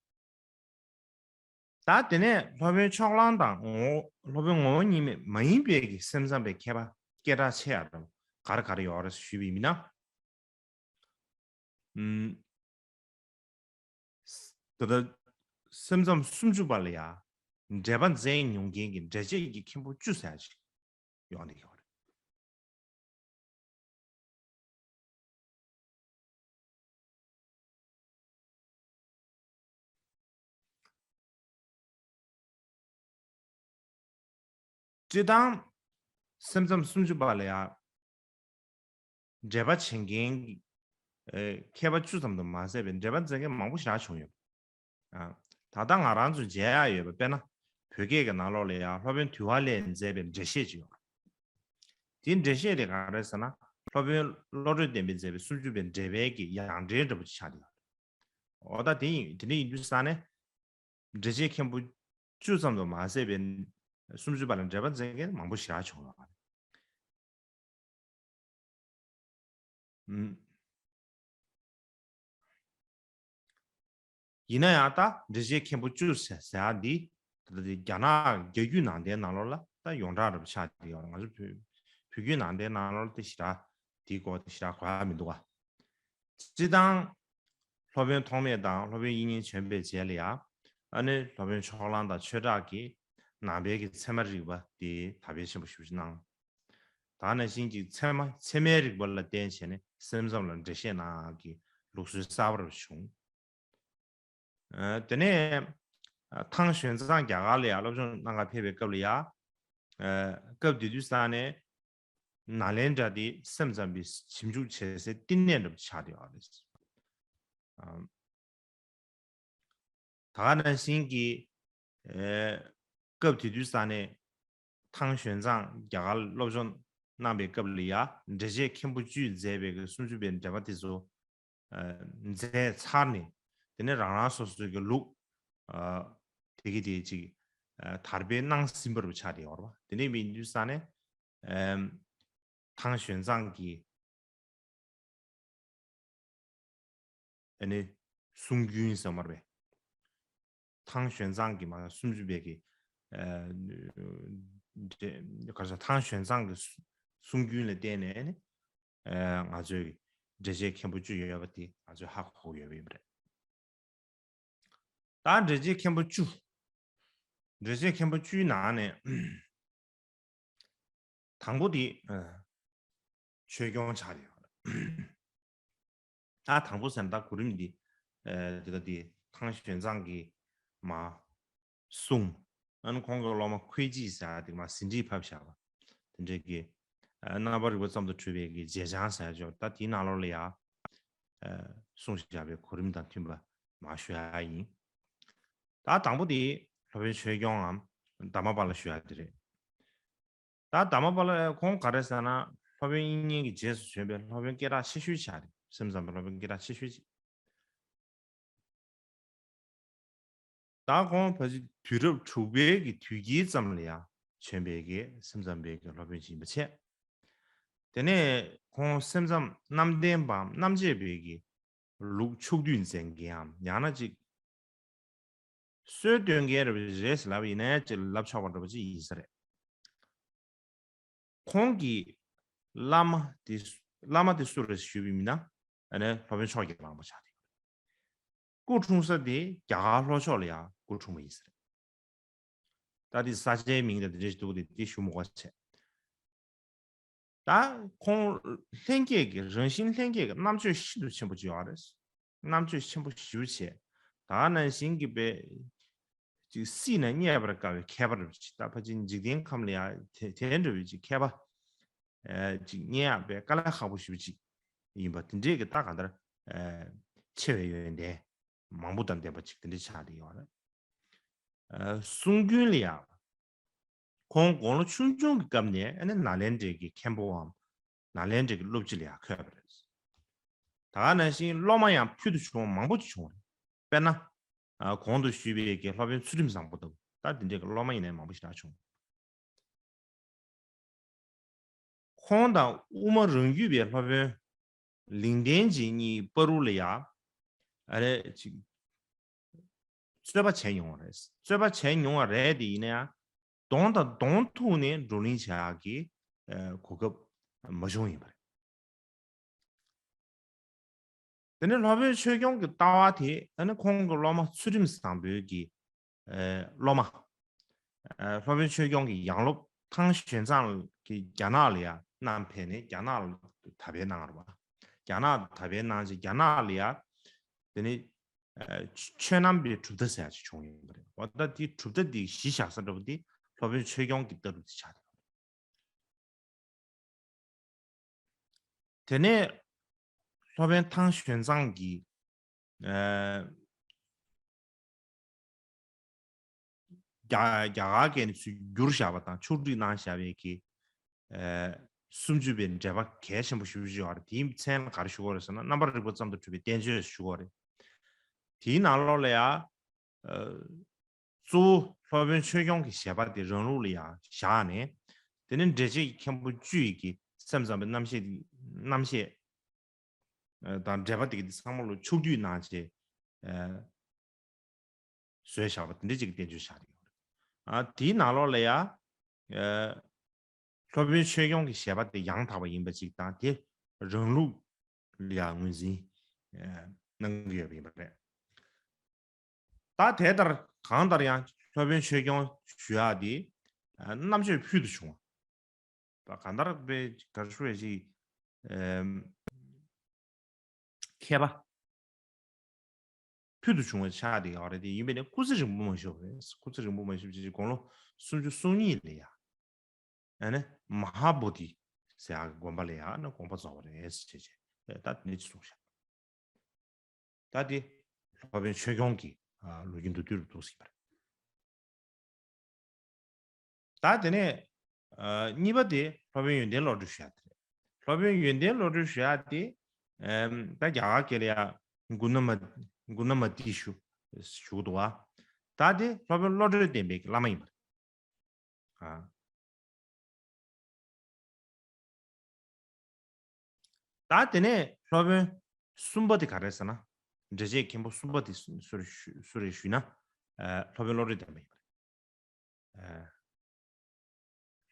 ད་དེ་ནས་སློབ་དཔོན་ཕྱོགས་གླང་དང་ངོ་སློབ་དཔོན་ངོ་བོ་ཉིད་མེད་མ་ཡིན་པའི་གི་སེམས་ཙམ་པའི་མཁས་པ་སྐད་གྲགས་ཆེ་ཡ་རུ་ག་རེ་ག་རེ་ཡོད་རེད་ཞུས་པ་ཡིན་ན། ཨུམ། ད་ལྟ་སེམས་ཙམ་སུམ་ཅུ་པ་ལ་ཡ་འགྲེལ་པ་མཛད་མྱོང་མཁན་གྱི་འགྲེལ་བྱེད་ཀྱི་མཁན་པོ་བཅུ་ཟེར་ཡ་ཅིག་ཡོང་བསྡད་ཡོད་རེད། སྤྱིར་བཏང་སེམས་ཙམ་སུམ་ཅུ་པ་ལ་ཡང་འགྲེལ་པ་བྱེད་མཁན་གྱི་ཨེ་མཁས་པ་བཅུ་ཙམ་དུ་མ་ཟད་པའི་འགྲེལ་པ་མཛད་མཁན་མང་པོ་ཞེ་དྲག་བྱུང་ཡོད། ཨ། ད་ལྟ་ང་རང་ཚོ་མཇལ་ཡག་ཡོད་པ་དཔེར་ན་བོད་སྐད་ཀྱི་ནང་ལོགས་ལ་ཡང་སློབ་དཔོན་དུལ་བ་ལས་མཛད་པའི་འགྲེལ་བཤད་ཅིག་ཡོད། དེའི་འགྲེལ་བཤད་དེ་ག་རེ་ཟེར་ན། སློབ་དཔོན་བློ་གྲོས་ལྡན་པས་མཛད་པའི་སུམ་ཅུ་པའི་འགྲེལ་པའི་གི་ཡང་འགྲེལ་འདྲ་པོ་ཅིག་ཆགས་ཡོད། འོ་ད་དེ་ཡིན་དེ་འདྲ་ཡིན་དུས་ས་ནས་འགྲེལ་བྱེད་མཁན་པོ་བཅུ་ཙམ་དུ་མ་ཟད་པའི་སུམ་ཅུ་པ་ལ་འགྲེལ་པ་མཛད་མཁན་མང་པོ་ཞེ་དྲག་བྱུང་ཡོད་པ་རེད། ཨུམ། ཡིན་ན་ཡང་ད་འགྲེལ་བྱེད་མཁན་པོ་བཅུ་ཟེར་ཟེར་ཡ་འདི་ ད་ལྟ་དེ་རྒྱ་ནག་རྒྱ་བརྒྱུད་ནང་བསྟན་ནང་ལོགས་ལ་ད་ཡོངས་གྲགས་འདྲ་པོ་ཆགས་བསྡད་ཡོད་རེད། ང་ཚོ་བོད་བོད་བརྒྱུད་ནང་བསྟན་ནང་ལོགས་ལ་དེ་ཞེ་དྲག་དེའི་སྐོར་དེ་ཞེ་དྲག་གོ་ཡ་མི་འདུག་ག་སྤྱིར་བཏང་སློབ་དཔོན་ཐོགས་མེད་དང་སློབ་དཔོན་དབྱིག་གཉེན་བྱོན་པའི་རྗེས་ལ་ཡ། ཨ་ནི་སློབ་དཔོན་ཕྱོགས་གླང་དང་ཆོས་གྲགས་ཀྱིས་ནང་པའི་གི་ཚད་མ་རིག་པ་དེ་དར་སྤེལ་ཆེན་པོ་ཞེ་པོ་ཅིག་གནང་། ད་ག་ནང་བཞིན་གྱི་ཚད་མ་ཚད་མའི་རིག་པ་ལ་བརྟེན་བྱས་ནས་སེམས་ཙམ་ལ་འགྲེལ་བཤད་གནང་ཡག་གི་ལུགས་སྲོལ་གསར་པ་རུ་བྱུང་། ཨ། དེ་ནས་ཨ། ཐང་ཞོན་ཙང་རྒྱ་གར་ལ་ཡང་སློབ་སྦྱོང་གནང་གར་ཕེབས་པའི་སྐབས་ལ་ཡང་། ཨ། སྐབས་དེ་དུས་ས་ནས་ནཱ་ལེནྡྲ་དེ་སེམས་ཙམ་པའི་ཞིབ་འཇུག་བྱེད་སའི་བསྟི་གནས་འདྲ་པོ་ཆགས་བསྡད་ཡོད་རེད། ཨ། ད་ག་ནང་བཞིན་གྱི། ཨེ། སྐབས་དེ་དུས་ས་ནས་ཐང་ཞོན་ཙང་རྒྱ་གར་སློབ་སྦྱོང་གནང་པའི་སྐབས་ལ་ཡ་འགྲེལ་བྱེད་མཁན་པོ་བཅུས་མཛད་པའི་གི་སུམ་ཅུ་པའི་འགྲེལ་པ་དེ་ཚོ། ཨ། མཛད་ཚར་ནས་དེ་ནས་རང་རང་སོ་སོའི་གི་ལུགས། ཨ། དེ་གི་དེ་ཅིག་ཨ། དར་སྤེལ་གནང་ཟིན་པ་རུ་ཆགས་བསྡད་ཡོད་རེད་པ། དེ་འདྲ་ཡིན་དུས་ས་ནས། ཨམ། ཐང་ཞོན་ཙང་གི་ཨ་ནི་གསུང་རྒྱུན་ཟེར་མ་རེད་པས། ཐང་ཞོན་ཙང་གི་མ་སུམ་ཅུ་པའི་གི། ཨ། ག་རེ་ཟེར། ཐང་ཞོན་ཙང་གི་གསུང་རྒྱུན་ལ་བརྟེན་ནས་ནི། ཨ། ང་ཚོའི་འགྲེལ་བྱེད་མཁན་པོ་བཅུ་ཡོད་པ་དེ་ང་ཚོས་ཧ་གོ་ཡོད་པ་ཡིན་པ་རེད། ད་འགྲེལ་བྱེད་མཁན་པོ་བཅུ། འགྲེལ་བྱེད་མཁན་པོ་བཅུའི་ནང་ནས་དང་པོ་དེ། ཨ། ཆོས་སྐྱོང་ཆགས་ཡོད། ད་དང་པོ་ཟེར་ན་ད་གོ་རིམ་འདི། ཨ། དེ་ག་དེ་ཐང་ཞོན་ཙང་གི་མ་གསུང་། ཨ་ནི་ཁོང་གི་སློབ་མ་ཁོའེ་ཅི་ཟེར་ཡ་དེ་མ་ཟིན་བྲིས་ཕབ་བཞག་པ། དེ་འདྲའི་གི། ཨ། རྣམ་པར་རིག་པ་ཙམ་དུ་གྲུབ་པའི་གི་རྗེས་འཆང་ཟེར་ཡ་ཅིག་ད་དེའི་ནང་ལོགས་ལ་ཡ། ཨ། གསུངས་བཞག་པའི་གོ་རིམ་དང་མཐུན་པ་མ་ཞུ་ཡ་ཡིན། ད་དང་པོ་དེ་སློབ་དཔོན་ཆོས་སྐྱོང་ངམ་དྷརྨ་པཱ་ལ་ཞུ་ཡ་དེ་རེད། ད་དྷརྨ་པཱ་ལ་ཁོང་ག་རེ་ཟེར་ན་སློབ་དཔོན་དབྱིག་གཉེན་གྱི་རྗེས་སུ་བྱོན་པའི་སློབ་དཔོན་སྐད་གྲགས་ཆེ་ཤོས་ཆགས་རེད། སེམས་ཙམ་པའི་སློབ་དཔོན་སྐད་གྲགས་ཆེ་ཤོས་ཅིག་ད་ཁོང་ཕལ་ཆེར་དུས་རབས་དྲུག་པའི་གི་དུས་དཀྱིལ་ཙམ་ལ་ཡང་བྱོན་པའི་གི་སེམས་ཙམ་པའི་གི་སློབ་དཔོན་ཅིག་ཡིན་པ་བྱས། དེ་ནས་ཁོང་སེམས་ཙམ་རྣམ་བདེན་པའམ་རྣམ་འབྱེད་པའི་གི་ལུགས་ཕྱོགས་བསྡུས་མཛད་མཁན་འམ་ཡང་ན་ཅིག་སྲོལ་གཏོད་མཁན་རེད་པ་རེད་ལབ་ཡིན་ན་ཡང་ཅིག་ལབ་ཆོག་པ་འདྲ་པོ་ཅིག་ཡིན་ས་རེད། ཁོང་གི་བླ་མ་དེ་བླ་མ་དེ་སུ་རེད་ཞུས་པ་ཡིན་ན། ཨ་ནི་སློབ་དཔོན་ཕྱོགས་ཀྱི་གླང་པོ་ཆགས་ཏེ། སྐུ་འཁྲུངས་ས་དེ་རྒྱ་གར་ལྷོ་ཕྱོགས་ལ་ཡང་སྐུ་འཁྲུངས་པ་ཡིན་ས་རེད། ད་དེ་ས་ཆའི་མིང་དང་དེ་འདྲ་ཞིག་འདུག་དེ་དེ་ཞུ་མི་དགོས་བྱས། ད་ཁོང་ལྷན་སྐྱེས་ཀྱི་རང་བཞིན་ལྷན་སྐྱེས་ཀྱི་རྣམ་དཔྱོད་ཤིན་ཏུ་ཆེན་པོ་ཅིག་ཡོད་རེད། རྣམ་དཔྱོད་ཆེན་པོ་ཞེ་པོ་བྱས། ད་ག་ནང་བཞིན་གྱི་པའི་ཅིག་སྲིད་ན་རྙེད་པར་དཀའ་བའི་མཁས་པ་རེད་ཅིག་ད་ཕལ་ཆེར་འཇིག་རྟེན་ཁམས་ལ་ཡང་དེ་དེ་འདྲ་བའི་ཅིག་མཁས་པ། ཨ། ཅིག་རྙེད་ཡག་པའི་དཀའ་ལས་ཁག་པོ་ཞེ་པོ་ཅིག་ཡིན་པ་དེ་འདྲས་ཀྱི་ད་གང་ལྟར། ཨ། ཆེ་བའི་ཡོན་ཏན་མང་པོ་དང་ལྡན་པ་ཅིག་དེ་འདྲས་ཆགས་བསྡད་ཡོད་རེད། ཨ། གསུང་རྒྱུན་ལ་ཡང་། ཁོང་དགུང་ལོ་ཆུང་ཆུང་གི་སྐབས་ནས་ཨ་ནི་ནཱ་ལེནྡྲའི་གི་མཁན་པོའམ་ནཱ་ལེནྡྲའི་གི་སློབ་སྤྱི་ལ་ཡང་འཁོད་པ་རེད། ད་ག་ནང་བཞིན་སློབ་མ་ཡང་ཕུལ་དུ་བྱུང་བ་མང་པོ་ཅིག་བྱུང་བ་རེད། དཔེར་ན། ཨ། གོང་དུ་ཞུས་པའི་གི་སློབ་དཔོན་ཚུལ་ཁྲིམས་བཟང་པོ་དང་ད་དེ་འདྲའི་གི་སློབ་མ་ཡིན་ནའི་མང་པོ་ཞེ་དྲག་བྱུང་། ཁོང་དང་དབུ་མ་རང་རྒྱུད་པའི་སློབ་དཔོན་ལིང་བསྟན་འཛིན་གཉིས་བར་དུ་ལ་ཡང་ཨ་རེ་ཅིག་རྩོད་པ་བྱས་མྱོང་བ་རེད། རྩོད་པ་བྱས་མྱོང་བ་རེད་དེ་ཡིན་ན་ཡང་གདོང་དང་གདོང་ཐུག་ནས་བགྲོ་གླེང་བྱེད་ཡག་གི་ཨ་གོ་སྐབས་མ་བྱུང་ཡིན་པ་རེད། དེ་ནས་སློབ་དཔོན་ཆོས་སྐྱོང་གི་ལྟ་བ་དེ་ཨ་ནི་ཁོང་གི་སློབ་མ་ཚུལ་ཁྲིམས་བཟང་པོའི་གི་ཨ་སློབ་མ། ཨ་སློབ་དཔོན་ཆོས་སྐྱོང་གི་ཡང་སློབ་ཐང་ཞོན་ཙང་གི་རྒྱ་ནག་ལ་ཡང་བསྣམས་ཕེབས་ནས་རྒྱ་ནག་ལ་དར་སྤེལ་གནང་བ་རེད་པ། རྒྱ་ནག་དར་སྤེལ་གནང་རྗེས་རྒྱ་ནག་ལ་ཡང་དེ་ནས་ཨ་ཆོས་རྣམ་པའི་གྲུབ་མཐའ་ཟེར་ཡག་ཅིག་བྱུང་ཡོད་པ་རེད། འོ་ད་དེ་གྲུབ་མཐའ་དེ་གཞི་བཞག་ས་འདྲ་པོ་དེ་སློབ་དཔོན་ཆོས་སྐྱོང་གི་ལྟ་གྲུབ་དེ་ཆགས་བསྡད་པ་རེད། དེ་ནས་སློབ་དཔོན་ཐང་ཞོན་ཙང་གིས་ཨ་རྒྱ་རྒྱ་གར་སྐད་ནས་ཚུར་བསྒྱུར་བཞག་པ་དང་ཕྱོགས་བསྒྲིགས་གནང་བཞག་པའི་གི་ཨ་སུམ་ཅུ་པའི་འགྲེལ་པ་གལ་ཆེན་པོ་ཞེ་པོ་ཅིག་ཡོད་རེད། དེའི་མཚན་ལ་ག་རེ་ཞུ་དགོས་རེད་ཟེར་ན་རྣམ་པར་རིག་པ་ཙམ་དུ་གྲུབ་པའི་བསྟན་བཅོས་ཞུ་དགོས་རེད། དེའི་ནང་ལོགས་ལ་ཡང་ཨ་གཙོ་བོ་སློབ་དཔོན་ཆོས་སྐྱོང་གི་བཞེད་པ་དེ་རང་ལུགས་ལ་ཡང་བཞག་ནས། དེ་ནས་འགྲེལ་བྱེད་ཀྱི་མཁན་པོ་བཅུ་ཡི་གི་སེམས་ཙམ་པའི་རྣམ་བཤད་རྣམ་བཤད་ཨ་དང་འགྲེལ་པ་དེ་གི་དེ་ཚང་མ་ལ་ཕྱོགས་བསྡུས་གནང་བྱས་ཨ་བཟོས་བཞག་པ་དེ་འདྲ་ཅིག་གི་བསྟན་བཅོས་བཞག་ཡོད་རེད། ཨ་དེའི་ནང་ལོགས་ལ་ཡ། ཨ་སློབ་དཔོན་ཆོས་སྐྱོང་གི་བཞེད་པ་དེ་ཡང་དག་པ་ཡིན་པ་ཅིག་དང་དེ་རང་ལུགས་ལ་ཡ་ངོས་འཛིན་ཨ་གནང་གི་ཡོད་པ་ཡིན་པ་རེད། ད་དེ་ལྟར་གང་ལྟར་ཡང་སློབ་དཔོན་ཆོས་སྐྱོང་ཞུ་ཡག་དེ་ཨ་རྣམ་དཔྱོད་ཕུལ་དུ་བྱུང་བ། ད་གང་ལྟར་དཔེ་ག་རེ་ཞུ་བའི་ཅིག་ཨ་མཁས་པ་ཕུལ་དུ་བྱུང་བ་ཆགས་བསྡད་ཡོད་རེད། དེ་ཡིན་པས་ན་སྐུ་ཚེ་རིང་པོ་མ་བཞུགས་པ་རེད། སྐུ་ཚེ་རིང་པོ་མ་བཞུགས་ཅིག་དགུང་ལོ་སུམ་ཅུ་སོ་གཉིས་ལ་ཡ། ཨ་ནི་མ་ཧཱ་བོ་དྷི་ཟེར་ཡག་གི་དགོན་པ་ལ་ཡ་ཨ་ནི་དགོངས་པ་རྫོགས་པ་རེད་ཟེར་བྱས་བྱས་ད་དེ་འདྲ་ཅིག་གསུངས་ཤག་ད་དེ་སློབ་དཔོན་ཆོས་སྐྱོང་གི་ཨ་ལོ་རྒྱུས་མདོར་བསྡུས་རུ་འདུག་ཟེར་བ་རེད། ད་དེ་ནས་ཨ་གཉིས་པ་དེ་སློབ་དཔོན་ཡོན་ཏན་བློ་གྲོས་ཞུ་ཡག་དེ་རེད། སློབ་དཔོན་ཡོན་ཏན་བློ་གྲོས་ཞུ་ཡག་དེ་ཨམ་ད་རྒྱ་གར་སྐད་ལ་ཡ་གུ་ན་མ་གུ་ན་མ་ཏི་ཞུ་ཞུ་གི་འདུག་བ། ད་དེ་སློབ་དཔོན་བློ་གྲོས་བསྟན་པའི་བླ་མ་ཡིན་པ་རེད། ཨ། ད་དེ་ནས་སློབ་དཔོན་གསུམ་པ་དེ་ག་རེ་ཟེར་ན། འགྲེལ་བྱེད་མཁན་པོ་གསུམ་པ་དེ་སུ་སུ་རེད་ཞུ་སུ་རེད་ཞུས་ན། ཨ་སློབ་དཔོན་བློ་གྲོས་བསྟན་པ་ཡིན་པ་རེད། ཨ་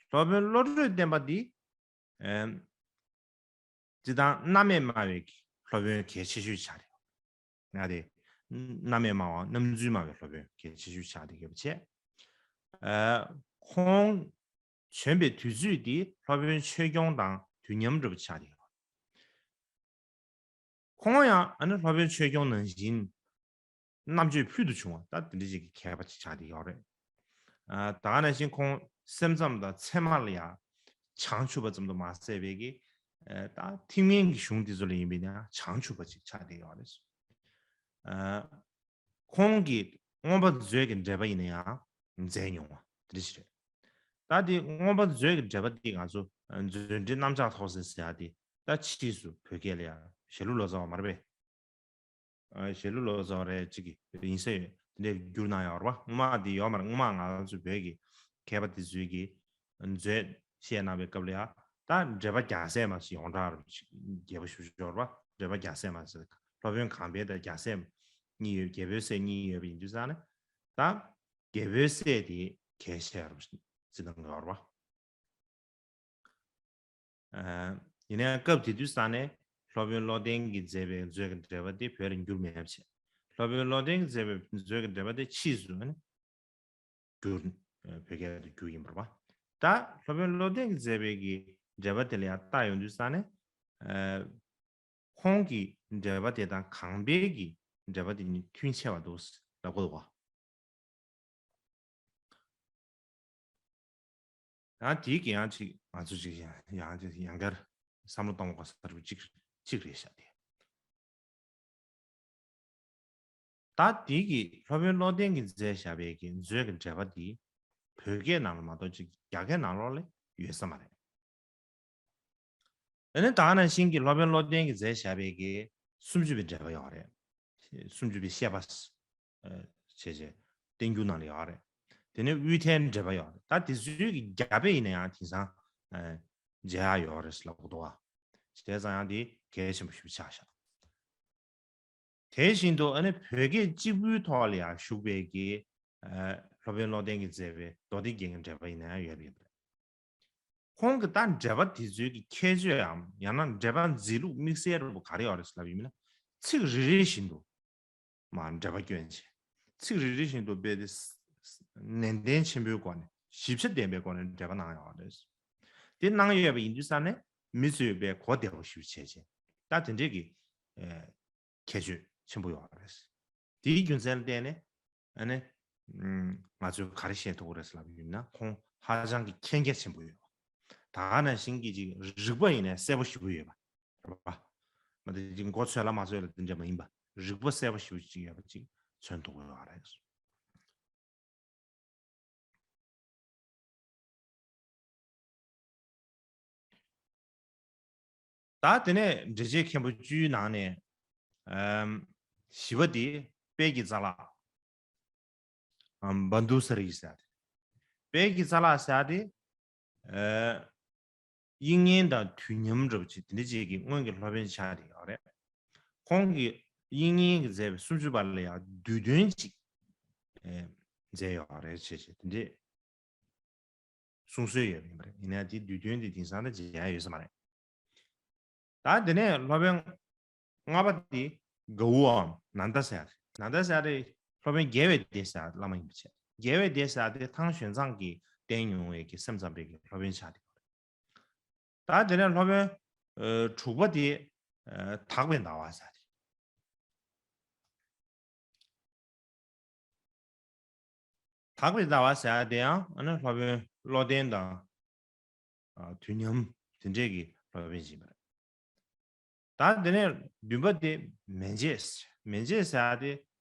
སློབ་དཔོན་བློ་གྲོས་བསྟན་པ་འདི་ཨ་སྤྱིར་བཏང་རྣམ་དབྱེ་སྨྲ་བའི་སློབ་དཔོན་གལ་ཆེ་ཤོས་ཆགས་རེད། ང་དེ་རྣམ་དབྱེ་སྨྲ་བ་རྣམ་འགྱུར་སྨྲ་བའི་སློབ་དཔོན་གལ་ཆེ་ཤོས་ཆགས་བསྡད་ཡོད་པ་བྱས། ཨ་ཁོང་བྱོན་པའི་དུས་ཚོད་འདི་སློབ་དཔོན་ཆོས་སྐྱོང་དང་དུས་མཉམ་འདྲ་པོ་ཆགས་བསྡད་ཡོད། ཁོང་ཡང་ཨ་ནི་སློབ་དཔོན་ཆོས་སྐྱོང་ནང་བཞིན་རྣམ་དཔྱོད་ཕུལ་དུ་བྱུང་བ་ད་དེ་འདྲ་ཞིག་གི་མཁས་པ་ཅིག་ཆགས་བསྡད་ཡོད་རེད། ཨ་ད་ག་ནང་བཞིན་ཁོང་སེམས་ཙམ་དང་ཚད་མ་ལ་ཡང་བྱང་ཆུབ་པ་ཙམ་དུ་མ་ཟད་པའི་གི་ཨ་ད་ཐེག་དམན་གྱི་གཞུང་དེ་ཚོ་ལ་ཡིན་པས་ན་བྱང་ཆུབ་པ་ཅིག་ཆགས་བསྡད་ཡོད་རེད། ཨ་ཁོང་གིས་མངོན་པ་མཛོད་ཀྱི་འགྲེལ་པ་ཡིན་ན་ཡང་མཛད་མྱོང་བ་དེ་འདྲ་ཞིག་རེད། ད་དེ་མངོན་པ་མཛོད་ཀྱི་འགྲེལ་པ་འདི་ང་ཚོ་མཛོད་འགྲེལ་རྣམ་གཞག་ཐོག་ཟེར་ཟེར་ཡ་དེ་ད་ཕྱིས་སུ་བོད་སྐད་ལ་ཡང་ཞྭ་ལུ་ལོ་ཙཱ་བ་མ་རེད་པས། ཞྭ་ལུ་ལོ་ཙཱ་བ་རེད་ཅིག་གི་ཡིན་ས་ཡོད། དེ་འདྲས་བསྒྱུར་གནང་ཡོད་རེད་པ། སྔོན་མ་དེ་ཡོད་མ་རེད། སྔོན་མ་ང་ཚོ་བོད་ཀྱི་མཁས་པ་དེ་ཚོས་ཀྱི་མཛོད་བཤད་གནང་བའི་སྐབས་ལ་ཡང་ད་འགྲེལ་པ་རྒྱལ་སྲས་མ་ཞིག་ཡོངས་གྲགས་རུ་ཅིག་རྒྱས་པོ་ཞུ་ཞུ་ཡོད་རེད་པ། འགྲེལ་པ་རྒྱལ་སྲས་མ་ཟེར་སློབ་དཔོན་གང་པའི་ད་རྒྱལ་སྲས་གཉིས་ཡོད། རྒྱལ་པོའི་སྲས་གཉིས་ཡོད་པ་ཡིན་དུས་ཙང་ནས་ད་རྒྱལ་པོའི་སྲས་དེ་གལ་ཆེ་བར་བརྩི་གནང་གི་ཡོད་རེད་པ། ཨ་ཡིན་ནའང་སྐབས་དེ་དུས་ཙང་ནས་སློབ་དཔོན་བློ་ལྡན་གྱིས་མཛད་པའི་མཛོད་ཀྱི་འགྲེལ་པ་དེ་བོད་ལ་བསྒྱུར་མེད་པ་བྱས། སློབ་དཔོན་བློ་ལྡན་གྱིས་མཛད་པའི་མཛོད་ཀྱི་འགྲེལ་པ་དེ་ཕྱིས་སུ་ནི་བསྒྱུར་ཨ་བོད་སྐད་དུ་བསྒྱུར་ཡིན་པ་རེད་པ། ད་སློབ་དཔོན་བློ་ལྡན་གྱིས་མཛད་པའི་གི་འགྲེལ་པ་དེ་ལ་ཡང་བལྟ་ཡོང་དུས་ཙང་ནས་ཨ་ཁོང་གི་འགྲེལ་པ་དེ་དང་གང་པའི་གི་འགྲེལ་པ་དེ་གཉིས་མཐུན་ཆེ་བ་འདུག་ལབ་དགོས་པ། ཡང་དེའི་གི་ཡང་ཅིག་ང་ཚོ་ཅིག་ཡང་ཡང་ཅིག་ཡང་བསྐྱར་བསམ་བློ་གཏོང་དགོས་ས་རུ་ཅིག་ཅིག་རེད་ཤག་དེ། ད་དེའི་གི་སློབ་དཔོན་བློ་ལྡན་གྱིས་མཛད་བཞག་པའི་གི་མཛོད་ཀྱི་འགྲེལ་པ་འདི་བོད་སྐད་ནང་ལ་མ་གཏོགས་ཅིག་རྒྱ་སྐད་ནང་ལོགས་ལ་ཡོད་ས་མ་རེད། ཨ་ནི་ད་ག་ནང་བཞིན་གྱི་སློབ་དཔོན་བློ་ལྡན་གྱིས་མཛད་བཞག་པའི་གི་སུམ་ཅུ་པའི་འགྲེལ་པ་ཡོད་རེད། སུམ་ཅུ་པའི་བཤད་པ་ཨ་བྱས་བྱས་བསྟན་འགྱུར་ནང་ལ་ཡོད་རེད། དེ་ནས་དབུས་མཐའི་འགྲེལ་པ་ཡོད་རེད། ད་དེ་ཚོའི་གི་རྒྱ་དཔེ་ཡིན་ན་ཡང་དེང་སང་ཨ་མཇལ་ཡག་ཡོད་རེད་ལབ་དགོས་འདུག་བ། བྱས་ཙང་ཡང་དེ་གལ་ཆེན་པོ་ཞིག་ཆགས་ཤག་དེ་བཞིན་དུ་ཨ་ནི་བོད་སྐད་གཅིག་པུའི་ཐོག་ལ་ཡང་བཞུགས་པའི་གི་ཨ་སློབ་དཔོན་བློ་ལྡན་གྱིས་མཛད་པའི་མདོ་སྡེ་རྒྱན་གྱི་འགྲེལ་པ་ཡིན་ན་ཡང་ཡོད་པ་ཡིན་པ་རེད། ཁོང་གི་ད་འགྲེལ་པ་དེ་ཚོའི་གི་ཁྱད་ཆོས་འམ་ཡང་ན་འགྲེལ་པ་མཛད་ལུགས་དམིགས་བསལ་རུ་ག་རེ་ཡོད་རེད་ལབ་ཡིན་ན། ཚིག་རེ་རེ་བཞིན་དུ་མར་འགྲེལ་པ་བསྐྱོན་བྱས། ཚིག་རེ་རེ་བཞིན་དུ་རྦད་དེ་ནན་ཏན་ཆེན་པོའི་སྒོ་ནས་ཞིབ་ཆ་ལྡན་པའི་སྒོ་ནས་འགྲེལ་པ་གནང་ཡོད་རེད། དེ་གནང་ཡོད་པ་ཡིན་དུས་ཙང་ནས་མི་ཚོས་དཔེ་གོ་བདེ་པོ་ཞིག་བྱས་བྱས་ད་དེ་འདྲས་ཀྱི་ཨ་ཁྱད་ཆོས་ཆེན་པོ་ཡོད་རེད། དེའི་རྒྱུ་མཚན་ལ་བརྟེན་ནས་ཨ་ནི་ང་ཚོས་ག་རེ་བཤད་ཐུབ་ཀྱི་རེད་ལབ་ཡིན་ན་ཁོང་ཧ་ཅང་གི་མཁྱེན་རྒྱ་ཆེན་པོ་ཡོད། ད་ག་ནང་བཞིན་གྱི་ཅིག་རིག་པ་ཡིན་ནའི་གསལ་པོ་ཞེ་པོ་ཡོད་པ་རེད་པ། མ་དེ་ཅིག་མགོ་ཚོས་ལ་མ་ཚོས་ལ་དེ་འདྲ་མ་ཡིན་པ་རིག་པ་གསལ་པོ་ཞེ་པོ་ཅིག་ཡོད་པ་ཅིག་མཚོན་ཐུབ་ཀྱི་ཡོད་རེད། ད་དེ་ནས་འགྲེལ་བྱེད་མཁན་པོ་བཅུའི་ནང་ནས་ཨམ་བཞི་པ་དེ་དཔལ་གྱི་རྩ་ལག་ཨམ་བནྡུ་ས་རི་ཟེར་ཏེ། དཔལ་གྱི་རྩ་ལག་ཟེར་ཏེ། ཨ་དབྱིག་གཉེན་དང་དུས་མཉམ་འདྲ་པོ་ཅིག་དེ་འདྲ་ཅིག་གི་སྔོན་གྱི་སློབ་དཔོན་ཆགས་བསྡད་ཡོད་རེད། ཁོང་གིས་དབྱིག་གཉེན་གྱིས་མཛད་པའི་སུམ་ཅུ་པ་ལ་ཡང་བསྡུས་དོན་ཅིག་ཨེ་མཛད་ཡོད་རེད་ཅེས་བྱས་དེ་འདྲས་ གསུང་སྲོལ་ཡོད་པ་ཡིན་པ་རེད། ཡིན་ན་དེ་བསྡུས་དོན་དེ་དེང་སང་ད་མཇལ་ཡ་ཡོད་ས་མ་རེད། ད་དེ་ནས་སློབ་དཔོན་ལྔ་པ་དེ་གའུའམ་ནན་ད་ཟེར་ཡ་རེད། ནན་ད་ཟེར་ཡ་དེ་སློབ་དཔོན་རྒྱལ་བའི་སྡེ་ཟེར་ཡ་བླ་མ་ཡིན་པ་བྱས། རྒྱལ་བའི་སྡེ་ཟེར་ཡ་དེ་ཐང་ཞོན་ཙང་གི་བསྟེན་མྱོང་བའི་གི་སེམས་ཙམ་པའི་གི་སློབ་དཔོན་ཆགས་ཏེ། ད་དེ་ནས་སློབ་དཔོན་ཨ་དྲུག་པ་དེ་ཨ་དག་པའི་ཟླ་བ་ཟེར་ཡ་དེ། དག་པའི་ཟླ་བ་ཟེར་ཡ་དེ་ཡང་ཨ་ནི་སློབ་དཔོན་བློ་ལྡན་དང་། ཨ་དུས་མཉམ་དེ་འདྲས་ཀྱི་སློབ་དཔོན་ཡིན་པ་རེད། ད་དེ་ནས་བདུན་པ་དེ་མན་ཆད། མན་ཆད་ཟེར་ཡ་དེ་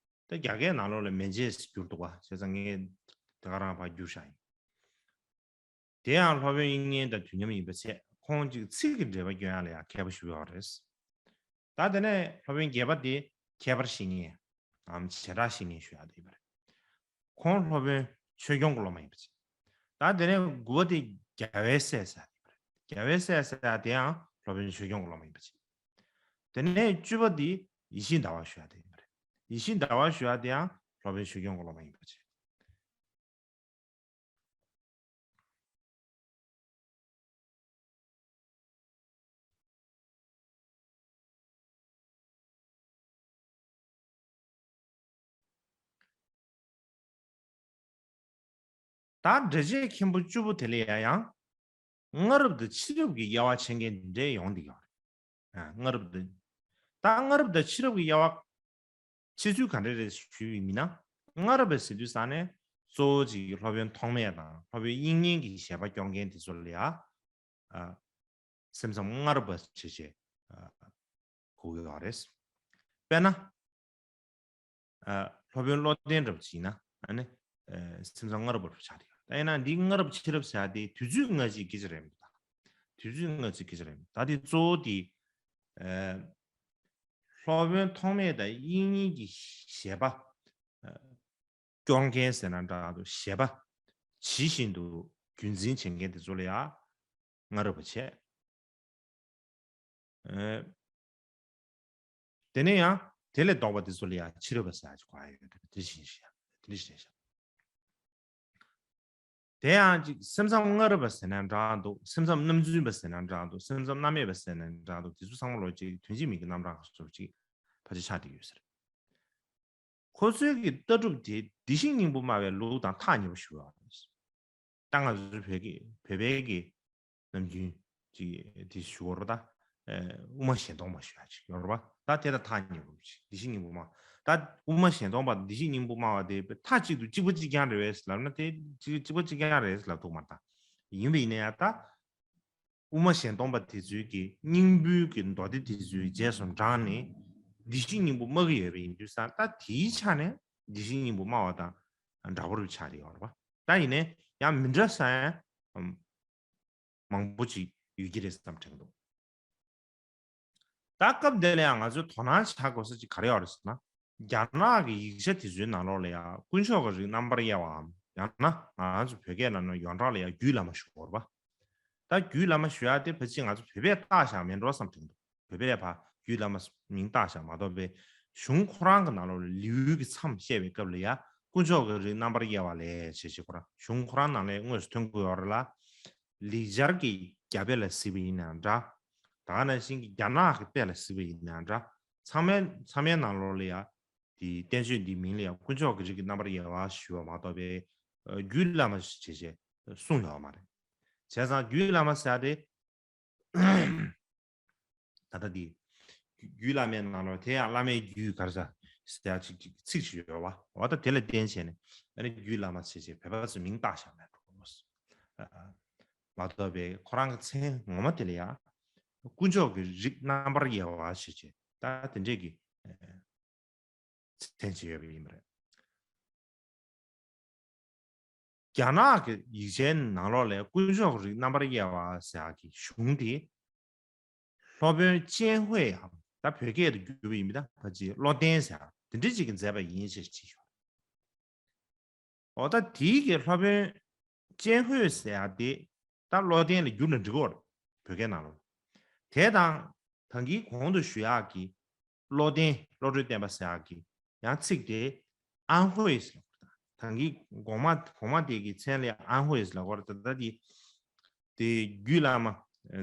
ད་རྒྱ་སྐད་ནང་ལོགས་ལ་མན་ཆད་བསྒྱུར་འདུག་པ། བྱས་ཙང་ངས་དེ་ག་རང་ཕར་བསྒྱུར་བཞག་ཡིན། དེ་ཡང་སློབ་དཔོན་དབྱིག་གཉེན་དང་དུས་མཉམ་ཡིན་པ་བྱས། ཁོང་གཅིག་ཚིག་གི་འགྲེལ་པ་སྐྱོན་ཡ་ལ་ཡང་མཁས་པོ་ཞིག་ཡོད་རེད། ད་དེ་ནས་སློབ་དཔོན་བརྒྱད་པ་དེ་ཁྱད་པར་བཤེས་གཉེན་ནམ་བྱེ་བྲག་བཤེས་གཉེན་ཞུ་ཡ་དེ་ཡིན་པ་རེད། ཁོང་སློབ་དཔོན་ཆོས་སྐྱོང་གི་སློབ་མ་ཡིན་པ་བྱས། ད་དེ་ནས་དགུ་པ་དེ་རྒྱལ་བའི་སྲས་ཟེར་ཡ་དེ་ཡིན་པ་རེད། རྒྱལ་བའི་སྲས་ཟེར་ཡ་དེ་ཡང་སློབ་དཔོན་ཆོས་སྐྱོང་གི་སློབ་མ་ཡིན་པ་བྱས། དེ་ནས་བཅུ་པ་དེ་ཡིད་བཞིན་ཟླ་བ་ཞུ་ཡ་དེ་ཡིན་པ་རེད། ཡིད་བཞིན་ཟླ་བ་ཞུ་ཡ་དེ་ཡང་སློབ་དཔོན་ཆོས་སྐྱོང་གི་སློབ་མ་ཡིན་པ་བྱས། ད་འགྲེལ་བྱེད་མཁན་པོ་བཅུ་པོ་དེ་ལ་ཡང་ཡང་སྔ་རབས་དང་ཕྱི་རབས་ཀྱི་དབྱེ་བ་ཕྱེ་མཁན་འདི་འདྲས་ཡོང་བསྡད་ཡོད་རེད། ཨ། སྔ་རབས་དང་། ད་སྔ་རབས་དང་ཕྱི་རབས་ཀྱི་དབྱེ་བ་ཕྱེ་ཚུལ་ག་འདྲ་རེད་ཞུས་པ་ཡིན་ན། སྔ་རབས་པ་ཟེར་དུས་ཙང་ནས་གཙོ་བོ་གཅིག་གི་སློབ་དཔོན་ཐོགས་མེད་དང་སློབ་དཔོན་དབྱིག་གཉེན་གྱི་བཞེད་པ་སྐྱོར་མཁན་དེ་ཚོ་ལ་ཡ། ཨ། སེམས་ཙམ་སྔ་རབས་པ་བྱས་བྱས། ཨ། གོ་གི་ཡོད་རེད། དཔེར་ན། ཨ། སློབ་དཔོན་བློ་ལྡན་འདྲ་པོ་ཅིག་ཡིན་ན་ཨ་ནི། ཨ། སེམས་ཙམ་སྔ་རབས་པ་ཆགས་ཀྱི་ཡོད། ད་ཡིན་ན་འདི་སྔ་རབས་ཕྱི་རབས་ཟེར་ཡ་དེ་དུས་ཚོད་སྔ་ཕྱི་སྐད་ཆ་རེད་མི་འདུག་དུས་ཚོད་སྔ་ཕྱི་སྐད་ཆ་རེད་མི་འདུག་ད་དེ་གཙོ་བོ་དེ། ཨ། སློབ་དཔོན་ཐོགས་མེད་དང་དབྱིག་གཉེན་གྱི་བཞེད་པ། ཨ། སྐྱོར་མཁན་ཟེར་ན་འདྲ་འདུག་བཞེད་པ་ཇི་བཞིན་དུ་རྒྱུན་འཛིན་བྱེད་མཁན་དེ་ཚོ་ལ་ཡང་སྔ་རབས་པ་བྱས། ཨེ། དེ་ནས་ཡང་དེ་ལས་ལྡོག་པ་དེ་ཚོ་ལ་ཡང་ཕྱི་རབས་པ་ཟེར་ཡག་ཅིག་གོ་ཡ་ཡོད་རེད། དེ་བཞིན་ཞིག་དེ་འདྲ་ཞིག་རེད་ཤག་དེ་ཡང་ཅིག་སེམས་ཙམ་སྔ་རབས་པ་ཟེར་ན་འདྲ་འདུག་སེམས་ཙམ་རྣམ་རྫུན་པ་ཟེར་ན་འདྲ་འདུག་སེམས་ཙམ་རྣམ་དབྱེ་བ་ཟེར་ན་འདྲ་འདུག་དེ་ཚོ་ཚང་མ་ལོ་ཅིག་དོན་གཅིག་མིང་གི་རྣམ་གྲངས་སོགས་ཅིག་ཕལ་ཆེར་ཆགས་བསྡད་ཡོད་ཟེར། ཁོ་ཚོའི་གི་ལྟ་གྲུབ་དེ་བདེ་གཤེགས་སྙིང་པོ་སྨྲ་བའི་ལུགས་དང་ཐག་ཉེ་པོ་ཞིག་ཡོད་རེད། ད་ང་ཚོའི་བོད་ཀྱི་བོད་པའི་གི་ནམ་རྒྱུན་ཅིག་དེ་ཞུ་བ་རེད་ད། ཨ། དབུ་མ་གཞན་སྟོང་པ་ཞུ་ཡ་ཅིག་ཡོད་རེད་པ། ད་དེ་ད་ཐག་ཉེ་པོ་ཅིག་བདེ་གཤེགས་སྙིང་པོ་སྨྲ། ད་དབུ་མ་གཞན་སྟོང་པ་བདེ་གཤེགས་སྙིང་པོ་སྨྲ་བ་དེ་མཐའ་གཅིག་ཏུ་གཅིག་པ་གཅིག་རྐྱང་རེད་པས་ལབ་ན་དེ་གཅིག་གཅིག་པ་གཅིག་རྐྱང་རེད་ལབ་ཐུབ་མ་རེད་ད། ཡིན་པ་ཡིན་ན་ཡང་ད། དབུ་མ་གཞན་སྟོང་པ་དེ་ཚོའི་གི་སྙིང་པོའི་གི་མདོ་སྡེ་དེ་ཚོའི་རྗེས་སུ་འབྲངས་ནས་བདེ་གཤེགས་སྙིང་པོ་སྨྲ་གི་ཡོད་པ་ཡིན་དུས་ཙང་ད་དེའི་ཆ་ནས་བདེ་གཤེགས་སྙིང་པོ་སྨྲ་བ་དང་འདྲ་པོ་རུ་ཆགས་ཀྱི་ཡོད་རེད་པ། ད་ཡིན་ནའི་ཡང་མི་འདྲ་ས་ཡང་མང་པོ་ཅིག་ཡོད་ཀྱི་རེད་བསམ་དྲན་འདུག་ད་སྐབས་འདི་ལ་ཡང་ང་ཚོས་དོ་སྣང་བྱ་དགོས་ས་ཅིག་ག་རེ་ཡོད་རེད་ཟེར་ན། རྒྱ་ནག་གི་ཡིག་ཆ་དེ་ཚོའི་ནང་ལོགས་ལ་ཡང་དཀོན་མཆོག་གི་རིགས་རྣམ་པར་དབྱེ་བའམ་ཡང་ན་ང་ཚོ་བོད་སྐད་ནང་ན་ཡོངས་གྲགས་ལ་ཡང་རྒྱུད་བླ་མ་ཞུ་བ་རེད་པ། ད་རྒྱུད་བླ་མ་ཞུ་ཡ་དེ་ཕལ་ཆེར་ང་ཚོ་བོད་པས་བཏགས་བཞག་མེད་འགྲོ་བསམ་དྲན་འདུག་བོད་པས་ཕར་རྒྱུད་བླ་མ་མིང་བཏགས་བཞག་མ་གཏོགས་པའི་གཞུང་ཁོ་རང་གི་ནང་ལོགས་ལ་ལེའུ་གི་མཚམས་བཤད་པའི་སྐབས་ལ་ཡང་དཀོན་མཆོག་གི་རིགས་རྣམ་པར་དབྱེ་བ་ལས་བྱས་བྱས་ཁོ་རང་གཞུང་ཁོ་རང་ནང་ལ་དངོས་སུ་ཐོན་གྱི་ཡོད་རེད་ལ། ལེགས་སྦྱར་གྱི་རྒྱ་དཔེ་ལ་གཟིགས་པ་ཡིན་ནའང་འདྲ། ད་ག་ནང་བཞིན་གྱི་རྒྱ་ནག་གི་དཔེ་ལ་གཟིགས་པ་ཡིན་ནའང་འདྲ། ཚང་མའི་ཚང་མའི་ནང་ལོགས་ལ་ཡང་དེའི་བསྟན་བཅོས་འདིའི་མིང་ལ་ཡང་དཀོན་མཆོག་གི་རིགས་ཀྱི་རྣམ་པར་དབྱེ་བ་ཞུ་བ་མ་གཏོགས་པའི་རྒྱུད་བླ་མ་ཞེས་བྱས་གསུངས་ཡོད་མ་རེད། བྱས་ཙང་རྒྱུད་བླ་མ་ཟེར་ཡ་དེ། ད་ལྟ་འདི། རྒྱུད་བླ་མའི་ནང་ལོགས་དེ་ཡང་བླ་མའི་རྒྱུད་ག་རེ་ཟེར་ཡ་ཅིག་ཅིག་ཚིག་ཅིག་ཡོད་པ། འོ་ད་དེ་ལ་བརྟེན་བྱས་ནས་ཨ་ནི་རྒྱུད་བླ་མ་ཟེར་བྱས་བོད་པ་ཚོས་མིང་བཏགས་བཞག་མེད་འགྲོ། མ་གཏོགས་པའི་ཁོ་རང་གི་མཚན་ངོ་མ་དེ་ལ་ཡང་དཀོན་མཆོག་གི་རིགས་རྣམ་པར་དབྱེ་བ་ཞེས་བྱས་ད་དེ་འདྲས་ཀྱི་མཚན་ཅིག་ཡོད་པ་ཡིན་པ་རེད། རྒྱ་ནག་གི་ཡིག་ཆའི་ནང་ལོགས་ལ་དཀོན་མཆོག་གི་རིགས་རྣམ་པར་དབྱེ་བ་ཟེར་ཡག་གི་གཞུང་དེ། སློབ་དཔོན་ཅན་ཧུའེ་ཡང་ད་བོད་སྐད་དུ་བསྒྱུར་བ་ཡིན་པ་ད་ཕལ་ཆེར་བློ་ལྡན་ཟེར་ཡག་དེ་འདྲ་ཅིག་གིས་མཛད་པ་ཡིན་ཞེས་བྲིས་ཡོད། འོ་ད་དེའི་གི་སློབ་དཔོན་ཅན་ཧུའེ་ཟེར་ཡག་དེ་ད་བློ་ལྡན་ལ་བསྒྱུར་ན་འགྲིག་གི་རེད། བོད་སྐད་ནང་ལ། དེ་དང་ད་གིན་གོང་དུ་ཞུ་ཡག་གི་བློ་ལྡན་བློ་གྲོས་བརྟན་པ་ཟེར་ཡག་གི་ཡང་ཚིག་དེ་ཨན་ཧུའེ་ཟེར་ལབ་དགོས། ད་ ད་གིན་གོང་མ་གོང་མ་དེ་གི་མཚན་ལ་ཨན་ཧོས་ལབ་ཀྱི་ཡོད་རེད། ད་ལྟ་དེ་དེ་རྒྱུད་བླ་མ་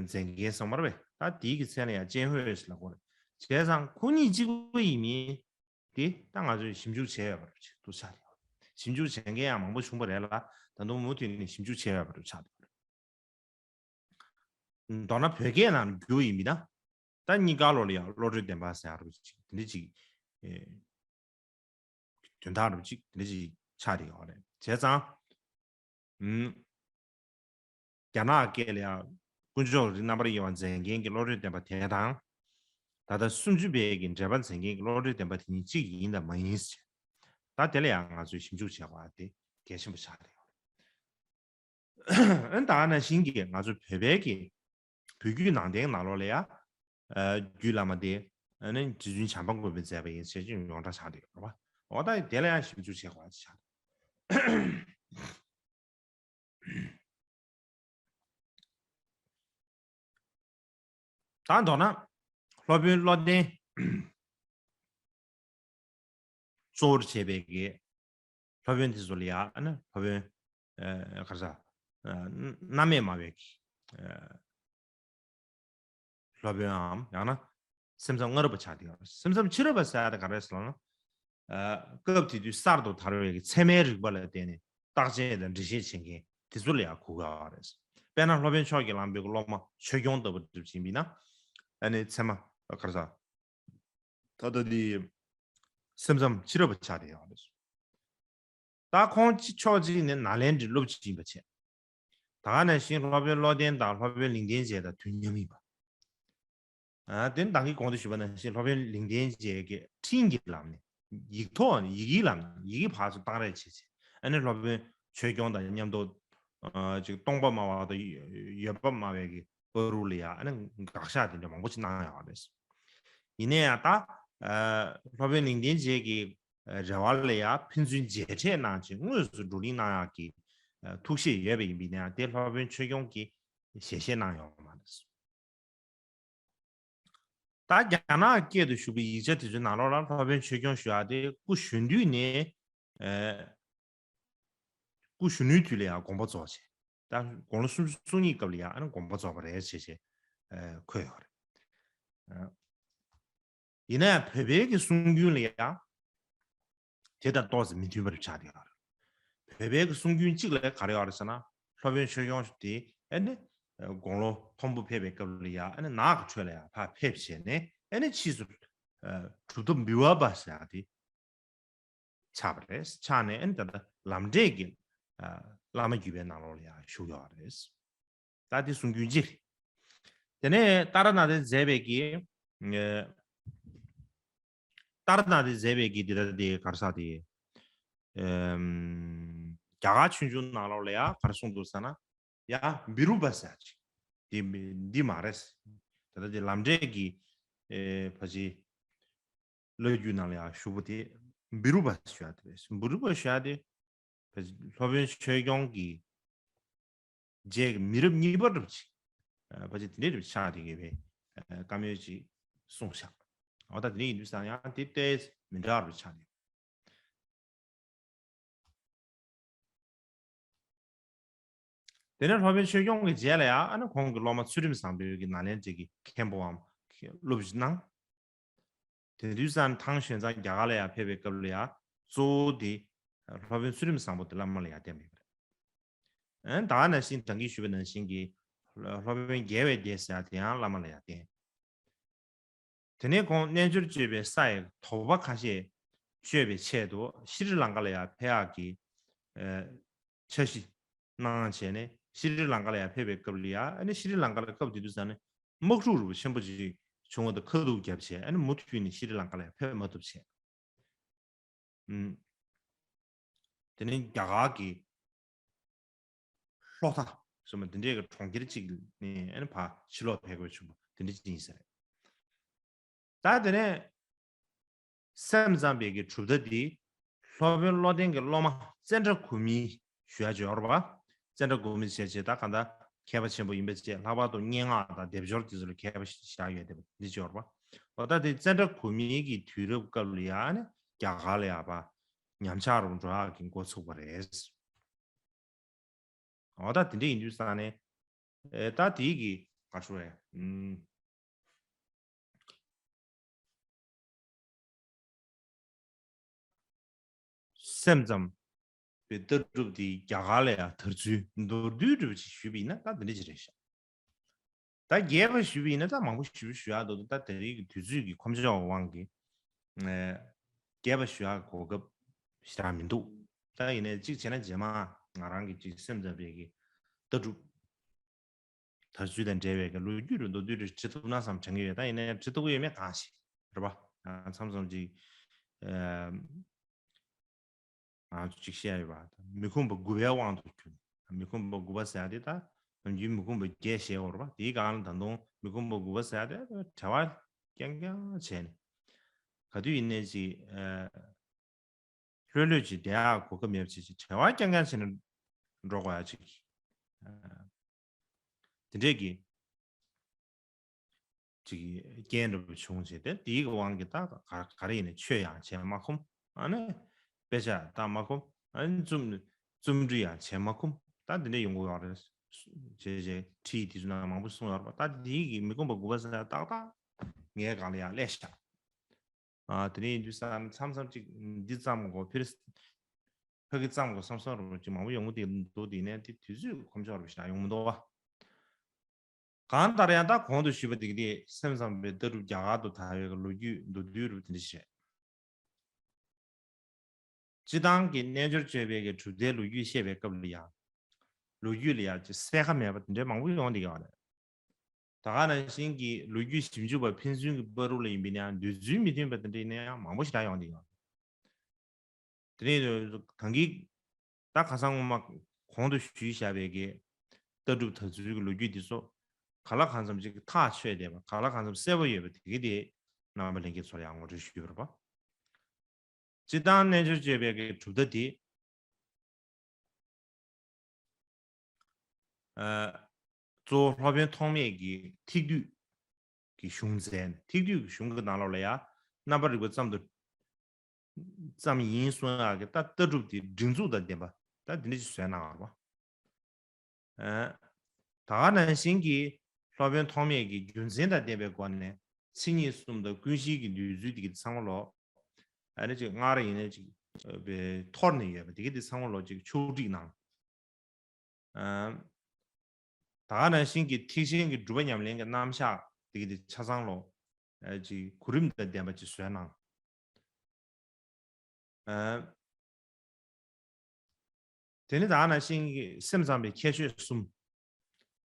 མཛད་མཁན་ཚང་མ་རེད་པས། ད་དེའི་གི་མཚན་ལ་ཡང་ཅན་ཧོས་ལབ་ཀྱི་ཡོད་རེད། བྱས་ཙང་ཁོ་གཉིས་གཅིག་པ་ཡིན་མིན་དེ་ད་ང་ཚོས་ཞིབ་འཇུག་བྱས་ཡོད་པ་རེད། ཅིག་ཏུ་ཆགས་ཡོད། ཞིབ་འཇུག་བྱེད་མཁན་ཡང་མང་པོ་བྱུང་བ་རེད་ལ། ད་དུང་མུ་མཐུད་ནས་ཞིབ་འཇུག་བྱས་ཡོད་པ་རེད། ཆགས་ཡོད་རེད། མདོར་ན་བོད་སྐད་ནང་བསྒྱུར་ཡིན་མིན་ན། ད་གཉིས་ཀ་ལོ་ལ་ཡང་བློ་གྲོས་བདེན་པ་ཟེར་ཡག་རུ་ཅིག་དེ་འདྲ་ཅིག་ཨེ། དོན་དག་རུ་ཅིག་དེ་འདྲ་ཅིག་ཆགས་བསྡད་ཡོད་རེད། བྱས་ཙང་། ཨུམ། རྒྱ་ནག་སྐད་ལ་ཡང་དཀོན་མཆོག་རིགས་རྣམ་པར་དབྱེ་བ་མཛད་མཁན་གྱི་བློ་གྲོས་བདེན་པ་དེ་དང་། ད་ལྟ་སུམ་ཅུ་པའི་གི་འགྲེལ་པ་མཛད་མཁན་གྱི་བློ་གྲོས་བདེན་པ་དེ་གཉིས་གཅིག་ཡིན་དང་མ་ཡིན་ཟེར། ད་དེ་ལ་ཡང་ང་ཚོས་ཞིབ་འཇུག་བྱེད་དགོས་པ་དེ་གལ་ཆེན་པོ་ཆགས་བསྡད་ཡོད་རེད། ཨ་ནི་ད་ག་ནང་བཞིན་གྱི་ང་ཚོ་བོད་པའི་གི་བོད་བརྒྱུད་ནང་བསྟན་ནང་ལོགས་ལ་ཡ། ཨ། རྒྱུད་བླ་མ་དེ་ཨ་ནི་རྗེ་བཙུན་བྱམས་པ་མགོན་པོས་མཛད་པ་ཡིན་ཟེར་གྱི་ཡོངས་གྲགས་ཆགས་བསྡད་ཡོད་རེད་པ། འོ་ད་དེ་ལ་ཡང་ཞིབ་འཇུག་བྱེད་དགོས་པ་ཆགས་འདུག་ད་མདོར་ན་སློབ་དཔོན་བློ་ལྡན་གཙོ་བོར་བྱས་པའི་གི་སློབ་དཔོན་དེ་ཚོ་ལ་ཡང་ཨ་ནི་སློབ་དཔོན་ཨ་ག་རེ་ཟ། ཨ་རྣམ་དབྱེ་སྨྲ་བའི་གི་ཨ་སློབ་དཔོན་འམ་ཡང་ན་སེམས་ཙམ་སྔ་རབས་པ་ཆགས་བསྡད་ཡོད་རེད། སེམས་ཙམ་ཕྱི་རབས་པ་ཟེར་ཡ་དེ་ག་རེ་ཟེར་ལབ་ན། ཨ་སྐབས་དེ་དུས་གསར་དུ་དར་བའི་གི་ཚད་མའི་རིག་པ་ལ་བརྟེན་ནས་བརྟག་དཔྱད་དང་འགྲེལ་བཤད་བྱེད་མཁན་དེ་ཚོ་ལ་ཡང་གོ་དགོས་པ་རེད། དཔེར་ན་སློབ་དཔོན་ཕྱོགས་ཀྱི་གླང་པོའི་གི་སློབ་མ་ཆོས་སྐྱོང་ལྟ་བུ་སྒྲུབ་ཅིང་འབད་ན། ཨ་ནི་ཚད་མ་ག་རེ་ཟ། ད་ལྟ་འདི་སེམས་ཙམ་ཕྱི་རབས་པ་ཆགས་བསྡད་ཡོད་རེད། ད་ཁོང་གཅིག་ཕྱོགས་གཅིག་ནས་ནཱ་ལེནྡྲའི་སློབ་སྤྱི་ཡིན་པ་བྱས། ད་ག་ནང་བཞིན་སློབ་དཔོན་བློ་ལྡན་དང་སློབ་དཔོན་ལིང་བསྟན་རྒྱས་དང་དུས་མཉམ་ཡིན་པ། ཨ་དེ་ནི་ད་གིན་གོང་དུ་ཞུས་པ་ནང་བཞིན་སློབ་དཔོན་ལིང་བསྟན་རྒྱས་ཀྱིས་འཕྲིན་གྱི་ལམ་ནས་ཡིག་ཐོག་ནས་ཡི་གེའི་ལམ་ནས་ཡི་གེ་ཕར་ཚུར་བཏང་རེས་བྱས་བྱས། ཨ་ནི་སློབ་དཔོན་ཆོས་སྐྱོང་དང་མཉམ་དུ་ཨ་ཅིག་སྟོང་པ་སྨྲ་བ་དང་འོད་དཔག་སྨྲ་བའི་གི་བར་དུ་ལ་ཡ་ཨ་ནི་དགག་བཞག་དེ་འདྲ་མང་པོ་ཅིག་གནང་ཡོད་རེད། ཡིན་ན་ཡང་ད་ཨ་སློབ་དཔོན་ལིང་བསྟན་རྒྱས་ཀྱི་རེ་བ་ལ་ཡ་ཕན་ཚུན་མཇལ་འཕྲད་གནང་བྱས་དངོས་སུ་བགྲོ་གླེང་གནང་ཡག་གི་ཨ་ཐུགས་བཞེད་ཡོད་པ་ཡིན་པས་ན་དེ་སློབ་དཔོན་ཆོས་སྐྱོང་གི་ཞལ་བཞེས་གནང་ཡོད་མ་རེད། ད་རྒྱ་ནག་སྐད་དུ་བཞུགས་པའི་ཡིག་ཆ་དེ་ཚོའི་ནང་ལོགས་ལ་སློབ་དཔོན་ཆོས་སྐྱོང་ཞུ་ཡག་དེ་སྐུ་གཞོན་དུས་ནས་ཨ་སྐུ་གཞོན་ནུའི་དུས་ལ་ཡང་དགོངས་པ་རྫོགས་བྱས། ད་དགུང་ལོ་སུམ་ཅུ་སོ་གཉིས་སྐབས་ལ་ཡང་ཨ་ནི་དགོངས་པ་རྫོགས་པ་རེད་ཅེས་བྱས་ཨ་འཁོད་ཡོད་རེད། ཨ་ཡིན་ན་ཡང་བོད་པའི་གི་གསུང་རྒྱུན་ལ་ཡང་དེ་དང་ཏོག་ཙམ་མི་མཐུན་པ་རེ་ཆགས་བསྡད་ཡོད་རེད། བོད་པའི་གི་གསུང་རྒྱུན་གཅིག་ལ་ག་རེ་ཡོད་རེད་ཟེར་ན། སློབ་དཔོན་ཆོས་སྐྱོང་དེ་ཨ་ནི་དགུང་ལོ་མཐོན་པོ་ཕེབས་པའི་སྐབས་ལ་ཡང་ཨ་ནི་ནགས་ཀྱི་ཁྲོད་ལ་ཡང་ཕར་ཕེབས་བྱས་ནས་ཨ་ནི་ཕྱིས་སུ་ཨ་གྲུབ་ཐོབ་འབུལ་བ་པ་ཟེར་ཡག་དེ་ཆགས་པ་རེད། ཆགས་ནས་ཨ་ནི་ད་ལྟ་ལམ་འབྲས་ཀྱི་ཨ་བླ་མ་བརྒྱུད་པའི་ནང་ལོགས་ལ་ཡང་བཞུགས་ཡོད་རེད། ད་དེ་གསུང་རྒྱུན་གཅིག་རེད། དེ་ནས་ཏཱ་ར་ནཱ་ཐས་མཛད་པའི་གི་ཨ་ཏཱ་ར་ནཱ་ཐས་མཛད་པའི་གི་འདི་ལྟ་དེ་ག་རེ་ཟེར་དེ་ཨམ་རྒྱ་གར་ཆོས་འབྱུང་ནང་ལོགས་ལ་ཡང་ག་རེ་གསུངས་འདུག་ཟེར་ན། ཡང་བི་རུ་པ་ཟེར་ཅིག་དེ་འདི་མ་རེད། ད་ལྟ་དེ་ལམ་འབྲས་ཀྱི་ཨེ་ཕ་ཅི་བླ་བརྒྱུད་ནང་ལ་ཡང་ཞུ་བོ་དེ་བི་རུ་པ་ཞུ་ཡ་དེ་རེད། བི་རུ་པ་ཞུ་ཡ་དེ་ཕ་ཅི་སློབ་དཔོན་ཆོས་སྐྱོང་གི་རྗེས་ཀྱི་མི་རབས་གཉིས་པ་འདྲ་པོ་ཅིག་ཨ་ཕ་ཅི་དེ་འདྲའི་འདྲ་པོ་ཆགས་བསྡད་ཡོད་པའི་ཨ་བཀའ་མོལ་ཅིག་གསུངས་ཤག་འོ་ད་དེ་འདྲ་ཡིན་དུས་ཙང་ཡང་དེ་ཏོག་ཙམ་མི་འདྲ་བ་ཆགས་ནས། དེ་ནས་སློབ་དཔོན་ཆོས་སྐྱོང་གི་རྗེས་ལ་ཡང་ཨ་ནི་ཁོང་གི་སློབ་མ་ཚུལ་ཁྲིམས་བཟང་པོའི་གི་ནཱ་ལེནྡྲའི་གི་མཁན་པོའམ་སློབ་སྦྱོང་གནང་། དེ་དུས་ཙང་ཐང་ཞོན་ཙང་རྒྱ་གར་ལ་ཡང་ཕེབས་པའི་སྐབས་ལ་ཡང་གཙོ་བོ་དེ་སློབ་དཔོན་ཚུལ་ཁྲིམས་བཟང་པོ་དེ་བླ་མ་ལ་ཡང་བསྟེན་པ་ཡིན་པ་རེད། ཨ་ནི་ད་ག་ནང་བཞིན་ད་གིན་ཞུས་པ་ནང་བཞིན་གྱི་སློབ་དཔོན་རྒྱལ་བའི་སྡེ་ཟེར་ཡ་དེ་ཡང་བླ་མ་ལ་ཡང་བསྟེན། དེ་ནས་ཁོང་རྣལ་འབྱོར་སྤྱོད་པའི་ས་ཡི་དོགས་པ་ཁ་ཤས་གཅོད་པའི་ཆེད་དུ་ཤྲི་ལངྐ་ལ་ཡང་ཕེབས་ཡག་གི་ཨ་འཆར་གཞི་གནང་བྱས་ནས་ཤྲི་ལངྐ་ལ་ཡང་ཕེབས་པའི་སྐབས་ལ་ཡང་ཨ་ནི་ཤྲི་ལངྐ་ལ་སྐབས་དེ་དུས་ཙང་ནས་དམག་འཁྲུག་རུ་ཆེན་པོ་ཅིག་བྱུང་བ་དང་ཁ་ཐུག་བརྒྱབ་བྱས་ཨ་ནི་མུ་མཐུད་ནས་ཤྲི་ལངྐ་ལ་ཡང་ཕེབས་མ་ཐུབ་བྱས། ཨུམ། དེ་ནས་རྒྱ་གར་གྱི་ལྷོ་མཐའ་ཟེར་མ་འདི་འདྲའི་གི་གྲོང་ཁྱེར་གཅིག་ནས་ཨ་ནི་ཕར་ཕྱིར་ལོག་ཕེབས་དགོས་བྱུང་བ་འདི་འདྲ་ཅིག་ཡིན་ས་རེད། ད་དེ་ནས་སེམས་ཙམ་པའི་གི་གྲུབ་མཐའ་འདི་སློབ་དཔོན་བློ་ལྡན་གྱི་སློབ་མ་ཙནྡྲ་གོ་མི་ཞུ་ཡ་ཅིག་ཡོད་རེད་པ། ཙནྡྲ་གོ་མི་ཞེས་བྱས་ད་གང་ལྟར་མཁས་པ་ཆེན་པོ་ཡིན་པ་བཅས་ལྷག་པར་དུ་སྙན་ངག་དང་སྡེབ་སྦྱོར་དེ་ཚོ་ལ་མཁས་པ་ཞིག་བཞག་ཡོད་བསྡད་པ་འདི་ཅིག་ཡོད་རེད་པ། འོ་ད་དེ་ཙནྡྲ་གོ་མི་གི་དུས་རབས་སྐབས་ལ་ཡང་ནི་རྒྱ་གར་ལ་ཡང་པ་ ཉམས་ཆག་རུ་འགྲོ་ཡག་གི་འགོ་ཚུགས་པ་རེད། འོ་ད་དེ་འདྲ་ཡིན་དུས་ཙང་ནས་ཨེ་ད་དེའི་གི་ག་ཞུ་རེད། ཨུམ། སེམས་ཙམ་པའི་ལྟ་གྲུབ་དེ་རྒྱ་གར་ལ་ཡང་དར་ཚུལ་མདོར་བསྡུས་འདྲ་བ་ཅིག་ཞུས་པ་ཡིན་ན་ད་འདི་འདྲ་ཅིག་རེད་ཤག་ད་རྒྱས་པ་ཞུས་པ་ཡིན་ན་ད་མང་པོ་ཞུ་ཞུ་ཡག་འདུག་ད་དེ་རིང་གི་དུས་ཚོད་ཀྱི་ཁོམ་ཆོག་དབང་གིས་ཨེ་རྒྱས་པ་ཞུ་ཡག་གོ་སྐབས་ཞེ་དྲག་མི་འདུག་ད་ཡིན་ནའི་གཅིག་བྱས་ན་རྗེས་མ་ང་རང་གི་གཅིག་སེམས་ཙམ་པའི་གི་ལྟ་གྲུབ། དར་ཚུལ་དང་འབྲེལ་བའི་གི་ལོ་རྒྱུས་རུ་མདོར་བསྡུས་རུ་བྲིས་ཐུབ་ན་བསམ་དྲན་གྱི་ཡོད། ད་ཡིན་ནའི་བྲིས་ཐུབ་ཀྱི་ཡོད་མེད་གང་ཤེས་རེད་པ། ཨ་མཚམས་མཚམས་ཅིག་ཨ་ང་ཚོ་ཅིག་བཤད་ཡོད་པ། མི་ཁོམ་པ་དགུ་པའི་དབང་དུ་གྱུར་ནས། མི་ཁོམ་པ་དགུ་པ་ཟེར་ཡ་དེ་ད་ནམ་རྒྱུན་མི་ཁོམ་པ་བརྒྱད་བཤད་ཡོད་རེད་པ། དེའི་སྒང་ལ་ད་དུང་མི་ཁོམ་པ་དགུ་པ་ཟེར་ཡ་དེ་བྲེལ་བ་རྐྱང་རྐྱང་བྱས་ནས་ག་དུས་ཡིན་ནའི་ཅིག་ཨ། ལྷོད་ལྷོད་ཅིག་བསྡད་ཡག་གོ་སྐབས་མེད་པ་ཅིག་བྱས་བྲེལ་བ་རྐྱང་རྐྱང་བྱས་ནས་འགྲོ་དགོས་ཡག་ཅིག་ཨ། དེ་འདྲས་ཀྱི་ཅིག་རྐྱེན་འདྲ་པོ་བྱུང་བྱས་ཏེ་དེའི་གི་དབང་གིས་ད་ག་ག་རེ་ཡིན་ནའི་ཆོས་ཡང་བྱས་མ་ཁོམ། ཨ་ནི་དཔེ་ཆ་ལྟ་མ་ཁོམ། ཨ་ནི་རྩོམ་རྩོམ་འབྲི་ཡང་བྱས་མ་ཁོམ། ད་དེ་འདྲས་ཡོང་གི་ཡོད་རེད། བྱས་བྱས་ཁྲིད་དེ་ཚོ་ནང་མང་པོ་གསུངས་ཡོད་རེད་པ། ད་དེའི་གི་མི་ཁོམ་པ་དགུ་པ་ཟེར་ན་ཏག་ཏག་ངའི་སྒང་ལ་ཡང་སླེབས་ཤག་ཨ་དེ་ནས་ཡིན་དུས་ཙང་མཚམས་མཚམས་ཅིག་འདི་བརྩམས་དགོས། ཕེར་ཕ་གི་བརྩམས་དགོས་བསམ་བསམ་རུ་ཅིག་མང་པོ་ཡོང་གི་འདུག་དེ་ནས་དེ་དུས་ཚོད་ཁོམ་ཆོག་རུ་ཞིག་ཡོང་མི་འདུག་བ། གང་ལྟར་ཡང་ད་གོང་དུ་ཞུས་པ་དེ་ག་དེ་སེམས་ཙམ་པའི་ལྟ་གྲུབ་རྒྱ་གར་དུ་དར་བའི་ལོ་རྒྱུས་མདོར་བསྡུས་རུ་དེ་འདྲ་ཞིག་རེད། སྤྱིར་བཏང་གི་རྣལ་འབྱོར་སྤྱོད་པའི་གི་གྲུབ་མཐའི་ལོ་རྒྱུས་བཤད་པའི་སྐབས་ལ་ཡང་། ལོ་རྒྱུས་ལ་ཡང་ཅིག་གསལ་ཁ་མེད་པ་དེ་འདྲའི་མང་པོ་ཡོང་བསྡད་ཀྱི་ཡོད་རེད། ད་ག་ནང་བཞིན་གྱི་ལོ་རྒྱུས་ཞིབ་འཇུག་པ་ཕན་ཚུན་གྱི་བར་དུ་ལ་ཡིན་པ་ཡིན་ན་ཡང་འདོད་ཚུལ་མི་མཐུན་པ་དེ་འདྲ་ཡིན་ན་ཡང་མང་པོ་ཞེ་དྲག་ཡོང་བསྡད་ཀྱི་ཡོད་རེད། དེ་ནས་གང་གི་ད་ཁ་སང་སྔོན་མ་གོང་དུ་ཞུས་བཞག་པའི་གི་ལྟ་གྲུབ་དར་ཚུལ་གྱི་ལོ་རྒྱུས་འདི་ཚོ་ག་ལ་གང་འཚམ་ཅིག་ཐག་ཆོད་བསྡད་པ། ག་ལ་གང་འཚམ་གསལ་པོ་ཡོད་པ་དེ་གི་དེ་རྣམ་པ་ལྷན་རྒྱས་ཚོར་ཡང་ངོ་སྤྲོད་ཞུས་པ་རེད་པ། སྤྱིར་བཏང་རྣལ་འབྱོར་སྤྱོད་པའི་གི་གྲུབ་མཐའ་དེ། ཨ། གཙོ་བོ་སློབ་དཔོན་ཐོགས་མེད་ཀྱི་ཐེག་བསྡུས་ཀྱི་གཞུང་མཛད་ནས་ཐེག་བསྡུས་ཀྱི་གཞུང་གི་ནང་ལོགས་ལ་ཡང་རྣམ་པར་རིག་པ་ཙམ་དུ་ཙམ་ཡིན་གསུང་ཡག་གི་ད་ལྟ་གྲུབ་དེ་སྒྲིག་འཛུགས་དང་ལྡན་པ་ད་འདི་འདྲ་ཞིག་བཟོས་གནང་བ་རེད་པ། ཨ། ད་ག་ནང་བཞིན་གྱི་སློབ་དཔོན་ཐོགས་མེད་ཀྱི་རྒྱུ་མཚན་དང་ལྡན་པའི་སྒོ་ནས་མཚན་ཉིད་གསུམ་དང་ཀུན་གཞིའི་གི་འདོད་ཚུལ་དེ་གི་ཚང་མ་ལོག་ཨ་ནི་ཅིག་སྔར་ཡིན་ནའི་ཅིག་ཨ་བའི་འཐོར་ནས་ཡོད་པ་དེ་གི་དེ་ཚང་མ་ལོག་ཅིག་ཕྱོགས་སྒྲིག་གནང་། ཨ། ད་ག་ནང་བཞིན་གྱི་ཐེག་ཆེན་གྱི་སྒྲུབ་པ་ཉམས་ལེན་གྱི་རྣམ་གཞག་དེ་གི་དེ་ཆ་ཚང་ལོག་ཨ་ཅིག་གོ་རིམ་དང་ལྡན་པ་ཅིག་བཟོས་གནང་། ཨ། དེ་ནི་ད་ག་ནང་བཞིན་གྱི་སེམས་ཙམ་པའི་ཁྱད་ཆོས་གསུམ།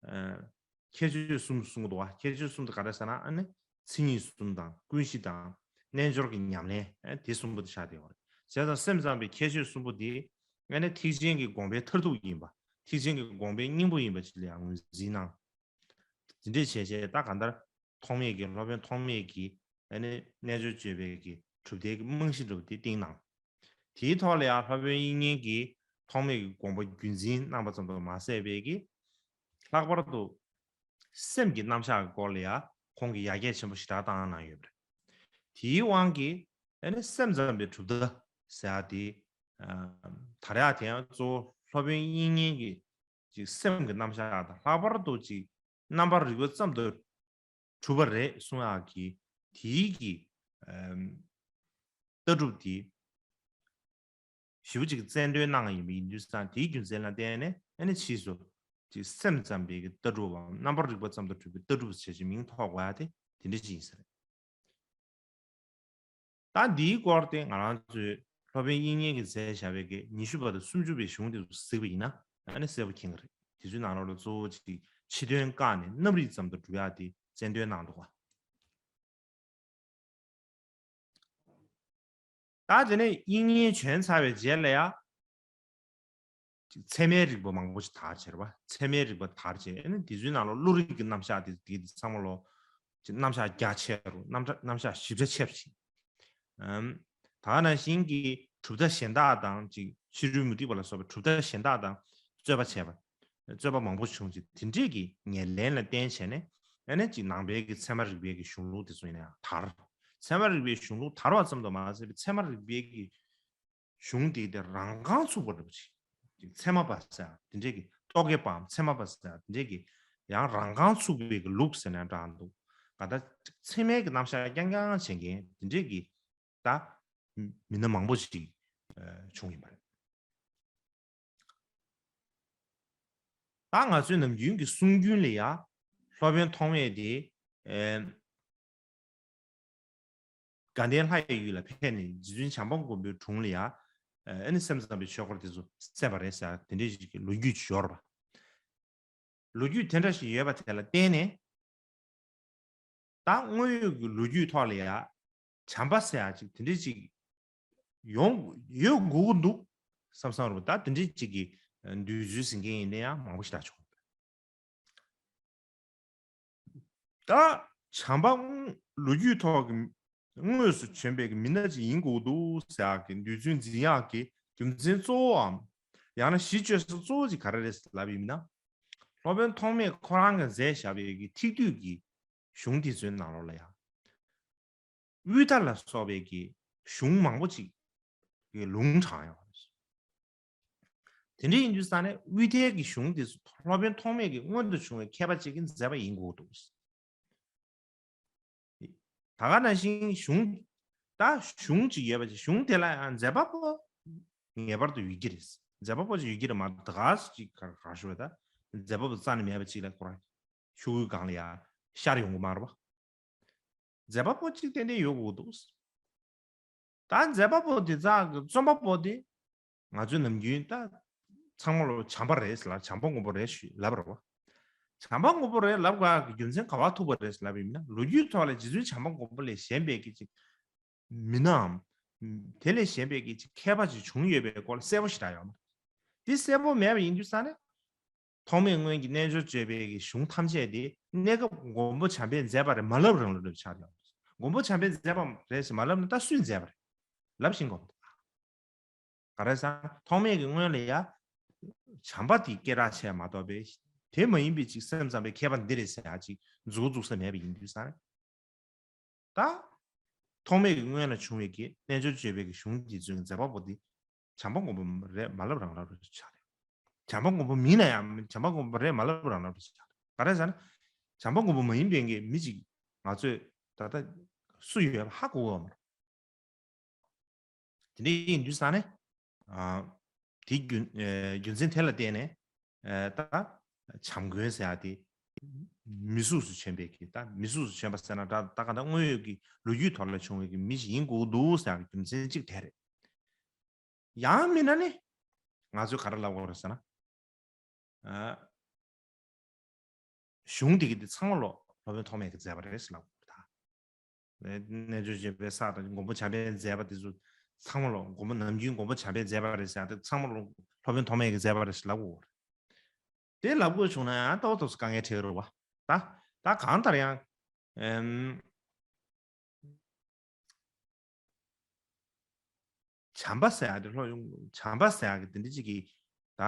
ཨ། ཁྱད་ཆོས་གསུམ་གསུང་གི་འདུག་བ། ཁྱད་ཆོས་གསུམ་དེ་ག་རེ་ཟེར་ན་ཨ་ནི་མཚན་ཉིད་གསུམ་དང་ཀུན་གཞི་དང་རྣལ་འབྱོར་གྱི་ཉམས་ལེན་ཨ་དེ་གསུམ་པོ་དེ་ཆགས་བསྡད་ཡོད་རེད། བྱས་ཙང་སེམས་ཙམ་པའི་ཁྱད་ཆོས་གསུམ་པོ་དེ་ཨ་ནི་ཐེག་ཆེན་གྱི་དགོངས་པའི་མཐར་ཐུག་ཡིན་པ། ཐེག་ཆེན་གྱི་དགོངས་པའི་སྙིང་པོ་ཡིན་པ་ཅིག་ལ་ཡང་ངོས་འཛིན་གནང་། དེ་འདྲས་བྱས་བྱས་ད་གང་ལྟར་ཐོགས་མེད་ཀྱི་སློབ་དཔོན་ཐོགས་མེད་ཀྱི་ཨ་ནི་རྣལ་འབྱོར་སྤྱོད་པའི་གི་གྲུབ་མཐའི་གི་རྨང་གཞི་འདྲ་པོ་དེ་བཏིང་གནང་། དེའི་ཐོག་ལ་ཡང་སློབ་དཔོན་དབྱིག་གཉེན་གྱིས་ཐོགས་མེད་ཀྱི་དགོངས་པ་རྒྱུན་འཛིན་གནང་པ་ཙམ་དུ་མ་ཟད་པའི་གི་ལྷག་པར་དུ་སེམས་ཀྱི་རྣམ་གཞག་གི་སྐོར་ལ་ཡང་ཁོང་གིས་ཡར་རྒྱས་ཆེན་པོ་ཞེ་དྲག་བཏང་གནང་ཡོད་པ་རེད། དེའི་དབང་གིས་ཨ་ནི་སེམས་ཙམ་པའི་གྲུབ་མཐའ་ཟེར་ཡག་དེ་ཨ་དར་ཡག་དེ་ཡང་གཙོ་བོ་སློབ་དཔོན་དབྱིག་གཉེན་གྱི་ཅིག་སེམས་ཀྱི་རྣམ་གཞག་དང་ལྷག་པར་དུ་ཅིག་རྣམ་པར་རིག་པ་ཙམ་དུ་གྲུབ་པ་རེད་གསུང་ཡག་གི་དེའི་གི་ཨམ་ལྟ་གྲུབ་དེ་ཞེ་པོ་ཅིག་རྩལ་འདོན་གནང་ཡིན་པ་ཡིན་དུས་ཙང་དེའི་རྒྱུ་མཚན་ལ་བརྟེན་ནས་ཨ་ནི་ཕྱིས་སུ་ཅིག་སེམས་ཙམ་པའི་གི་ལྟ་གྲུབ་བམ་རྣམ་པར་རིག་པ་ཙམ་དུ་གྲུབ་པའི་ལྟ་གྲུབ་ཟེར་ཅིག་མིང་ཐོགས་དགོས་ཡག་དེ་དེ་འདྲ་ཅིག་ཡིན་ས་རེད། ད་འདིའི་སྐོར་དེ་ང་རང་ཚོའི་སློབ་དཔོན་དབྱིག་གཉེན་གྱིས་མཛད་བཞག་པའི་གི་ཉི་ཤུ་པ་དང་སུམ་ཅུ་པའི་གཞུང་དེ་ཚོ་གཟིགས་པ་ཡིན་ན་ཨ་ནི་གསལ་པོ་མཁྱེན་གྱི་རེད། དེ་ཚོའི་ནང་ལོགས་ལ་གཙོ་བོ་ཅིག་ཕྱི་དོན་བཀག་ནས་རྣམ་རིག་ཙམ་དུ་སྒྲུབ་ཡག་དེ་རྩལ་འདོན་གནང་འདུག་ག་ད་དེ་ནས་དབྱིག་གཉེན་བྱོན་ཚར་བའི་རྗེས་ལ་ཡང་ཚད་མའི་རིག་པ་མང་པོ་ཞིག་དར་བྱས་རེད་པ། ཚད་མའི་རིག་པ་དར་བྱས་ཨ་ནི་དེ་ཚོའི་ནང་ལོགས་བློ་རིག་གི་རྣམ་གཞག་དེ་དེ་ཚང་མ་ལོག་ཅིག་རྣམ་གཞག་རྒྱ་ཆེ་རུ་རྣམ་གཞག་རྣམ་གཞག་ཞིབ་ཆ་ཆེ་བ་ཞིག་ཨམ། ད་ག་ནང་བཞིན་གྱི་གྲུབ་མཐའ་གཞན་དག་དང་ཅིག་ཕྱི་རོལ་མུ་སྟེགས་པ་ལ་སོགས་པའི་གྲུབ་མཐའ་གཞན་དག་དང་རྩོད་པ་བྱས་པ། རྩོད་པ་མང་པོ་བྱུང་ཅིག་དེ་འདྲས་ཀྱི་ངོས་ལེན་ལ་བརྟེན་བྱས་ནས་ཨ་ནི་ཅིག་ནང་པའི་གི་ཚད་མ་རིག་པའི་གི་གཞུང་ལུགས་དེ་ཚོ་ཡིན་ན་ཡང་དར། ཚད་མ་རིག་པའི་གཞུང་ལུགས་དར་བ་ཙམ་དུ་མ་ཟད་པའི་ཚད་མ་རིག་པའི་གི་ གཞུང་དེ་དེ་རང་རྐང་ཚུགས་པ་རེད་པ་ཅིག་ཅིག་ཚད་མ་པ་ཟེར་དེ་འདྲས་ཀྱི་རྟོག་གེ་པའམ་ཚད་མ་པ་ཟེར་དེ་འདྲས་ཀྱི་ཡང་རང་རྐང་ཚུགས་པའི་གི་ལུགས་ཟེར་ནས་འདྲ་འདུག་ག་ད་ཚད་མའི་གི་རྣམ་གཞག་རྐྱང་རྐྱང་བྱེད་མཁན་དེ་འདྲས་ཀྱི་ད་མི་སྣ་མང་པོ་ཅིག་བྱུང་ཡིན་པ་རེད། ད་ང་ཚོའི་ནམ་རྒྱུན་གྱི་གསུང་རྒྱུན་ལ་ཡ་སློབ་དཔོན་ཐོགས་མེད་དེ་དགའ་ལྡན་ལྷ་ཡི་ཡུལ་ལ་ཕེབས་ནས་རྗེ་བཙུན་བྱམས་པ་མགོན་པོའི་དྲུང་ལ་ཡ་ཨ་ནི་སེམས་ཙམ་པའི་ཆོས་འཁོར་དེ་ཚོ་བསད་པ་རེད་ཟེར་དེ་འདྲའི་ཞིག་གི་ལོ་རྒྱུས་ཤིག་ཡོད་རེད་པ། ལོ་རྒྱུས་དེ་འདྲ་ཞིག་ཡོད་པ་དེ་ལ་བརྟེན་ནས་ད་དངོས་ཡོད་ཀྱི་ལོ་རྒྱུས་ཐོག་ལ་ཡ་བྱམས་པ་ཟེར་ཡ་ཅིག་དེ་འདྲའི་ཅིག་ཡོང་ཡོད་དགོས་ཀྱི་འདུག་བསམ་བསམ་རེད་པ། ད་དེ་འདྲའི་ཅིག་གི་འདོད་ཚུལ་ཟིན་མཁན་ཡིན་ན་ཡང་མང་པོ་ཞིག་ད་བྱུང་། ད་བྱམས་པ་ལོ་རྒྱུས་ཐོག་གི་དངོས་སུ་བྱོན་པའི་གི་མི་སྣ་ཅིག་ཡིན་དགོས་འདུག་ཟེར་ཡག་གི་འདོད་ཚུལ་འཛིན་ཡག་གི་རྒྱུ་མཚན་གཙོ་བོའམ་ཡང་ན་གཞི་བཅོལ་ས་གཙོ་བོ་ཅིག་ག་རེ་རེད་ལབ་ཡིན་ན། སློབ་དཔོན་ཐོགས་མེད་ཁོ་རང་གིས་མཛད་བཞག་པའི་གི་ཐིག་དུས་ཀྱི་གཞུང་དེ་ཚོའི་ནང་ལོགས་ལ་ཡང་དབུས་མཐའ་ལ་སོགས་པའི་གི་གཞུང་མང་པོ་ཅིག་གི་ལུང་དྲངས་ཡོད་པ་རེད། དེ་འདྲ་ཡིན་དུས་ཙང་ནས་དབུས་མཐའི་གི་གཞུང་དེ་ཚོ་སློབ་དཔོན་ཐོགས་མེད་ཀྱི་སྔོན་དུ་བྱུང་བའི་མཁས་པ་ཅིག་གིས་མཛད་པ་ཡིན་དགོས་འདུག་ད་ག་ནང་བཞིན་གཞུང་ད་གཞུང་ཅིག་ཡོད་པ་ཅིག་གཞུང་དེ་ལ་ཡང་མཛད་པ་པོ་ངེས་པར་དུ་ཡོད་ཀྱི་རེད། མཛད་པ་པོ་ཅིག་ཡོད་ཀྱི་རེད་མ་གཏོགས་ད་ག་ཅིག་ག་ག་ཞུ་བ་ད་མཛད་པ་པོ་རྩ་ནས་མེད་པ་ཅིག་ལ་ཁོ་རང་ཤོག་གུའི་སྒང་ལ་ཡང་ཤར་ཡོང་གི་མ་རེད་པ། མཛད་པ་པོ་གཅིག་ཏན་ཏན་ཡོད་དགོས་འདུག་ད་མཛད་པ་པོ་དེ་ཙག་གི་རྩོམ་པ་པོ་དེ་ང་ཚོའི་ནམ་རྒྱུན་ད་ཚང་མ་ལོ་བྱམས་པ་རེད་ཟེར་ལ་བྱམས་པ་མགོན་པོ་རེད་ཞུ་ལབ་རེད་བ། བྱམས་པ་མགོན་པོ་རེད་ལབ་དགོས་ཀྱི་རྒྱུ་མཚན་ག་བ་ཐུག་པ་རེད་ཟེར་ལབ་ཡིན་ན། ལོ་རྒྱུས་ཐོག་ལ་རྗེ་བཙུན་བྱམས་པ་མགོན་པོ་ལས་གཞན་པའི་གི་ཅིག་མི་སྣའམ་དེ་ལས་གཞན་པའི་གི་ཅིག་མཁས་པ་ཅིག་བྱུང་ཡོད་པའི་སྐོར་གསལ་པོ་ཞེ་དྲག་ཡོད་མ་རེད། དེ་གསལ་པོ་མེད་པ་ཡིན་དུས་ཙང་ནས། ཐོགས་མེད་སྔོན་གྱི་རྣལ་འབྱོར་སྤྱོད་པའི་གི་གཞུང་ཐམས་ཅད་དེ་གནས་སྐབས་མགོན་པོ་བྱམས་པས་མཛད་པ་རེད་མ་ལབ་རང་ལབ་རེད་ཆགས་ཡོང་། མགོན་པོ་བྱམས་པས་མཛད་པ་རེད་ཟེར་མ་ལབ་ན་ད་སུས་མཛད་པ་རེད་ལབ་ཤེས་དགོས་མི་འདུག་ག་རེ་ཟེར་ན་ཐོགས་མེད་ཀྱི་སྔོན་ལ་ཡ་བྱམས་པ་དེ་སྐད་གྲགས་ཆེ་མ་གཏོགས་པའི་དེ་མ་ཡིན་པའི་ཅིག་སེམས་ཙམ་པའི་མཁས་པ་འདི་རེད་ཟེར་ཡ་ཅིག་མཛུབ་བཙུགས་ས་མེད་པ་ཡིན་དུས་ཙང་། ད། ཐོགས་མེད་ཀྱི་སྔོན་ལ་བྱུང་བའི་གི་རྣལ་འབྱོར་སྤྱོད་པའི་གི་གཞུང་འདི་ཚོའི་མཛད་པ་པོ་འདི། བྱམས་པ་མགོན་པོ་རེད་མ་ལབ་རང་ལབ་རེད་ཆགས་རེད། བྱམས་པ་མགོན་པོ་མིན་ན་ཡང་བྱམས་པ་མགོན་པོ་རེད་མ་ལབ་རང་ལབ་རེད་ཆགས་རེད། ག་རེ་ཟེར་ན། བྱམས་པ་མགོན་པོ་མ་ཡིན་པའི་གི་མི་ཅིག་ང་ཚོས་ད་ལྟ་སུ་ཡོད་པ་ཧ་གོ་གི་ཡོད་མ་རེད། དེ་འདྲ་ཡིན་དུས་ཙང་ནས། ཨ། དེ་རྒྱུ་ཨེ་རྒྱུ་མཚན་དེ་ལ་བརྟེན་ནས། ཨེ་ད། བྱམས་མགོན་ཟེར་ཡ་དེ། མི་གཟུགས་སུ་བྱོན་པའི་གི་ད་མི་གཟུགས་སུ་བྱོན་པ་ཟེར་ན་ད་ད་ག་ད་དངོས་ཡོད་ཀྱི་ལོ་རྒྱུས་ཐོག་ལ་བྱུང་བའི་གི་མི་ཞིག་ཡིན་དགོས་འདུག་ཟེར་ཡ་གི་རྒྱུ་མཚན་གཅིག་དེ་རེད། ཡང་མིན་ན་ནི། ང་ཚོས་ག་རེ་ལབ་དགོས་རེད་ཟེར་ན། ཨ། གཞུང་འདི་གི་འདི་ཚང་མ་ལོ་སློབ་དཔོན་ཐོགས་མེད་ཀྱིས་མཛད་པ་རེད་ཟེར་ལབ་དགོས་རེད་ད། རྣལ་འབྱོར་སྤྱོད་པའི་ས་དང་མགོན་པོ་བྱམས་པས་མཛད་པ་དེ་ཚོ་ཚང་མ་ལོ་མགོན་པོ་ནམ་རྒྱུན་མགོན་པོ་བྱམས་པས་མཛད་པ་རེད་ཟེར་ཡ་དེ་ཚང་མ་ལོ་སློབ་དཔོན་ཐོགས་མེད་ཀྱིས་མཛད་པ་རེད་ཟེར་ལབ་དགོས་རེད། དེ་ལབ་དགོས་བྱུང་ན་ཡང་ཏོག་ཏོག་ཙམ་དཀའ་ངལ་འཕྲད་ཀྱི་རེད་བ། ད་ད་གང་ལྟར་ཡང་། ཨེམ། བྱམས་པ་ཟེར་ཡག་དེ་སློབ་བྱམས་པ་ཟེར་ཡག་གི་དེ་འདྲ་ཅིག་གིས་ད་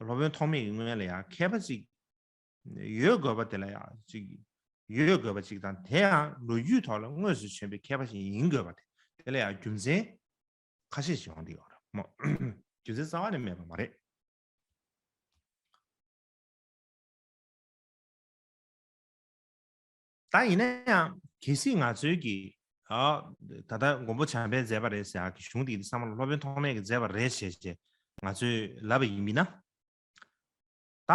སློབ་དཔོན་ཐོགས་མེད་ཀྱི་སྔོན་ལ་ཡང་མཁས་པ་ཅིག་ཡོད་དགོས་པ་དེ་ལ་ཡང་ཅིག་ཡོད་དགོས་པ་ཅིག་དང་དེ་ཡང་ལོ་རྒྱུས་ཐོག་ལ་དངོས་སུ་བྱོན་པའི་མཁས་པ་ཞིག་ཡིན་དགོས་པ་དེ་དེ་ལ་ཡང་རྒྱུ་མཚན་ཁ་ཤས་ཤིག་ཡོང་གི་ཡོད་རེད་མོ། རྒྱུ་མཚན་རྩ་བ་ནས་མེད་པ་མ་རེད། ད་ཡིན་ན་ཡང་གལ་སྲིད་ང་ཚོའི་གི་ཨ་ད་ལྟ་མགོན་པོ་བྱམས་པས་མཛད་པ་རེད་ཟེར་ཡག་གི་གཞུང་དེ་གི་བསམ་བློ་སློབ་དཔོན་ཐོགས་མེད་ཀྱིས་མཛད་པ་རེད་ཞེས་བྱས་ང་ཚོས་ལབ་པ་ཡིན་མིན་ན། ད་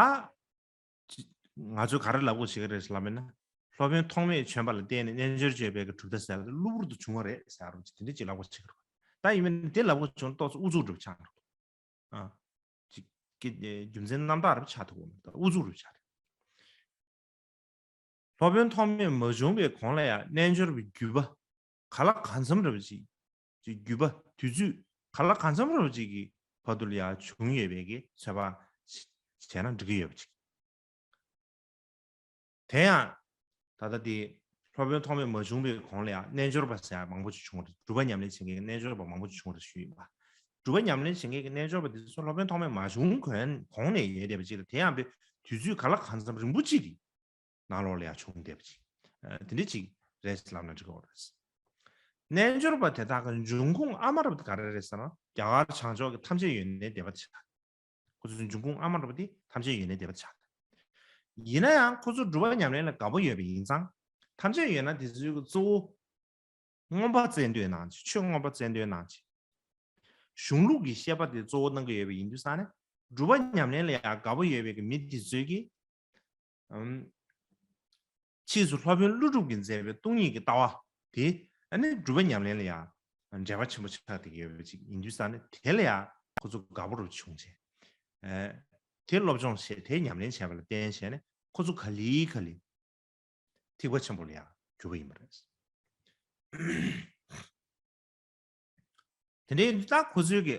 ང་ཚོས་ག་རེ་ལབ་དགོས་བྱེད་ཀྱི་རེད་ཟེར་ལབ་མིན་ན། སློབ་དཔོན་ཐོགས་མེད་བྱོན་པ་ལ་བརྟེན་ནས་རྣལ་འབྱོར་སྤྱོད་པའི་གི་གྲུབ་མཐའ་ཟེར་ཡག་དེ་གློ་བུར་དུ་བྱུང་བ་རེད་ཟེར་ཡག་རུ་དེ་འདྲ་ཅིག་ལབ་དགོས་བྱེད་ཀྱི་རེད། ད་ཡིན་མིན་ན་དེ་ལབ་དགོས་བྱུང་ན་ཏོག་ཙམ་ཨུ་ཚུགས་འགྲུབ་ཆགས་འགྲོ། ཨ། ཅིག་གི་རྒྱུ་མཚན་རྣམ་དག་རབ་ཆགས་ཐུབ་པ་མ་གཏོགས་ཨུ་ཚུགས་རུ་ཆགས་རེད། སློབ་དཔོན་ཐོགས་མེད་མ་བྱུང་བའི་གོང་ལ་ཡང་རྣལ་འབྱོར་པའི་བརྒྱུད་པ་ག་ལ་གང་འཚམ་རབ་ཅིག་ཅིག་བརྒྱུད་པ་དུས་ཚོད་ག་ལ་གང་འཚམ་རབ་ཅིག་གི་བར་དུ་ལ་ཡང་བྱུང་ཡོད་པའི་གི་ཚོད་དཔག་བྱས་ན་འགྲིག་གི་ཡོད་པ་ཅིག་དེ་ཡང་། ད་ལྟ་དེ། སློབ་དཔོན་ཐོགས་མེད་མ་བྱུང་བའི་གོང་ལ་ཡང་རྣལ་འབྱོར་པ་ཟེར་ཡག་མང་པོ་ཅིག་བྱུང་བ་རེད། སྒྲུབ་པ་ཉམས་ལེན་བྱེད་མཁན་གྱི་རྣལ་འབྱོར་པ་མང་པོ་ཅིག་བྱུང་བ་རེད་ཞུས་ཡིན་པ། སྒྲུབ་པ་ཉམས་ལེན་བྱེད་མཁན་གྱི་རྣལ་འབྱོར་པ་དེ་ཚོ་སློབ་དཔོན་ཐོགས་མེད་མ་བྱུང་གོང་གོང་ནས་ཡོད་བསྡད་པ་ཅིག་ལ་དེ་ཡང་པའི་དུས་ཚོད་ག་ལ་གང་འཚམ་རིང་པོ་ཅིག་གི་ནང་ལོགས་ལ་ཡང་བྱུང་བསྡད་པ་ཅིག་དེ་འདྲ་ཅིག་རེད་ལབ་ན་འགྲིག་གི་རེད། རྣལ་འབྱོར་པ་དེ་དག་གི་འབྱུང་ཁུངས་ཨ་མ་རབ་དེ་ག་རེ་རེད་ཟེར་ན། རྒྱ་གར་བྱང་ཕྱོགས་ཀྱི་ཐམས་ཅད་ཡོན་ཏན་སྡེ་པ་དེ་ཆགས། ཁོ་ཚོའི་འབྱུང་ཁུངས་ཨ་མ་རུ་པ་དེ་ཐམས་ཅད་ཡོན་ཏན་སྡེ་པ་དེ་ཆགས། ཡིན་ན་ཡང་ཁོ་ཚོ་སྒྲུབ་པ་ཉམས་ལེན་ལ་དགའ་པོ་ཡོད་པ་ཡིན་ཙང་། ཐམས་ཅད་ཡོད་ན་དེ་ཚོའི་གཙོ་བོ་མངོན་པ་བཙལ་འདོད་གནང་ཅིག་ཆོས་མངོན་པ་བཙལ་འདོད་གནང་ཅིག་གཞུང་ལུགས་ཀྱི་བཤད་པ་དེ་གཙོ་བོ་གནང་གི་ཡོད་པ་ཡིན་དུས་ཙང་ནས། སྒྲུབ་པ་ཉམས་ལེན་ལ་ཡང་དགའ་པོ་ཡོད་པའི་མི་དེ་ཚོས་ཀྱིས། ཨམ། ཕྱིས་སུ་སློབ་དཔོན་ཀླུ་སྒྲུབ་ཀྱིས་མཛད་པའི་སྟོང་ཉིད་ཀྱི་ལྟ་བ་དེ། ཨ་ནི་སྒྲུབ་པ་ཉམས་ལེན་ལ་ཡང་འབྲེལ་བ་ཆེན་པོ་ཆགས་བསྡད་ཀྱི་ཡོད་པ་ཅིག་ཡིན་དུས་ཙང་ནས། དེ་ལ་ཡང་ཁོ་ཚོ་དགའ་པོ་རུ་བྱུང་བྱས། ཨེ། དེ་སློབ་སྦྱོང་བྱས། དེ་ཉམས་ལེན་བྱས་པ་ལ་བརྟེན་བྱས་ནས་ཁོ་ཚོ་ག་ལེ་ག་ལེ་ཐེག་པ་ཆེན་པོ་ལ་ཡང་གྱུར་པ་ཡིན་པ་རེད། དེ་འདྲའི་ད་ཁོ་ཚོའི་གི་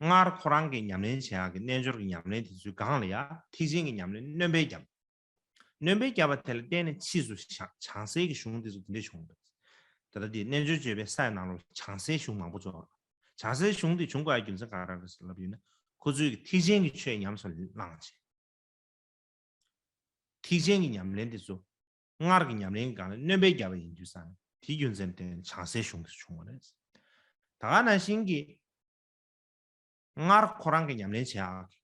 སྔར་ཁོ་རང་གི་ཉམས་ལེན་བྱེད་ཡག་གི་རྣལ་འབྱོར་གྱི་ཉམས་ལེན་དེ་ཚོའི་སྒང་ལ་ཡང་ཐེག་ཆེན་གྱི་ཉམས་ལེན་སྣོན་པ་བརྒྱབ། སྣོན་པ་བརྒྱབ་པ་དེ་ལ་བརྟེན་ནས་ཕྱིས་སུ་བྱང་བྱང་སེལ་གྱི་གཞུང་དེ་ཚོ་དེ་འདྲ་བྱུང་བ་རེད། ད་ལྟ་དེ་རྣལ་འབྱོར་སྤྱོད་པའི་ས་ཡི་ནང་ལོགས་བྱང་སེལ་གཞུང་མང་པོ་ཚོ། བྱང་སེལ་གཞུང་དེ་བྱུང་དགོས་ཡག་རྒྱུ་མཚན་ག་རེ་རེད་ལབ་ཡོད་ན། ཁོ་ཚོས་ཀྱི་ཐེག་ཆེན་གྱི་ཆོས་ཉམས་སུ་བླངས་བྱས། ཐེག་ཆེན་གྱི་ཉམས་ལེན་དེ་ཚོ་སྔར་གྱི་ཉམས་ལེན་གྱི་སྒང་ལ་སྣོན་པ་བརྒྱབ་པ་ཡིན་དུས་ཙང་ནས། དེའི་རྒྱུ་མཚན་བརྟེན་ནས་བྱང་སེལ་གཞུང་དེ་ཚོ་བྱུང་བ་རེད། ད་ག་ནང་བཞིན་གྱི་སྔར་ཁོ་རང་གི་ཉམས་ལེན་བྱེད་ཡག་གི་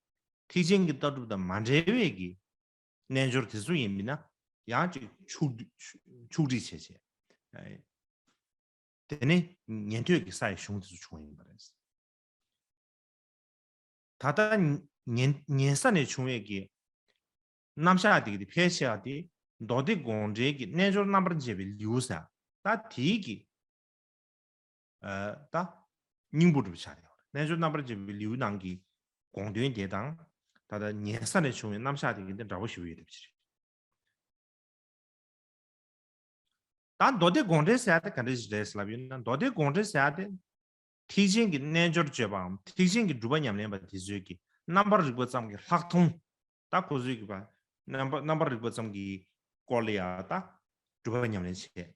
ཐེག་ཆེན་གྱི་ལྟ་གྲུབ་དང་མ་འབྲེལ་བའི་གི་རྣལ་འབྱོར་དེ་ཚོ་ཡིན་པ་ཡིན་ན། ཡང་ཅིག་ཕྱུགས་ཕྱུགས་སྒྲིག་བྱས་བྱས། དེ་ནས་ཉན་ཐོས་ཀྱི་ས་ཡི་གཞུང་དེ་ཚོ་བྱུང་བ་ཡིན་པ་རེད། ད་ལྟ་ཉན་ཉན་ས་ནས་བྱུང་བའི་གི་རྣམ་གཞག་དེ་གི་དེ་ཕལ་ཆེ་བ་དེ་མདོ་སྡེ་དགོངས་འགྲེལ་གྱི་རྣལ་འབྱོར་རྣམ་པར་འབྱེད་པའི་ལེའུ་ཟེར། ད་དེའི་གི་ཨ། ད་སྙིང་པོ་འདྲ་པོ་ཆགས་ཡོད་རེད། རྣལ་འབྱོར་རྣམ་པར་འབྱེད་པའི་ལེའུ་ནང་གི་དགོངས་དོན་དེ་དང་། ད་ལྟ་ཉན་ས་ནས་བྱུང་བའི་རྣམ་གཞག་དེ་གི་དེ་འདྲ་པོ་ཞེ་པོ་ཡོད་པ་ཅིག་རེད། ད་མདོ་སྡེ་དགོངས་འགྲེལ་ཟེར་ཡ་དེ་ག་འདྲ་ཞིག་རེད་ལབ་ཡོད་ན། མདོ་སྡེ་དགོངས་འགྲེལ་ཟེར་ཡ་དེ་ཐེག་ཆེན་གྱི་རྣལ་འབྱོར་སྤྱོད་པའམ་ཐེག་ཆེན་གྱི་སྒྲུབ་པ་ཉམས་ལེན་པ་དེ་ཚོའི་གི་རྣམ་པར་རིག་པ་ཙམ་གྱི་ལྷག་མཐོང་། ད་ཁོ་ཚོའི་གི་པ་རྣམ་པ་རྣམ་པར་རིག་པ་ཙམ་གྱི་སྐོར་ལ་ཡ་ད་སྒྲུབ་པ་ཉམས་ལེན་བྱེད།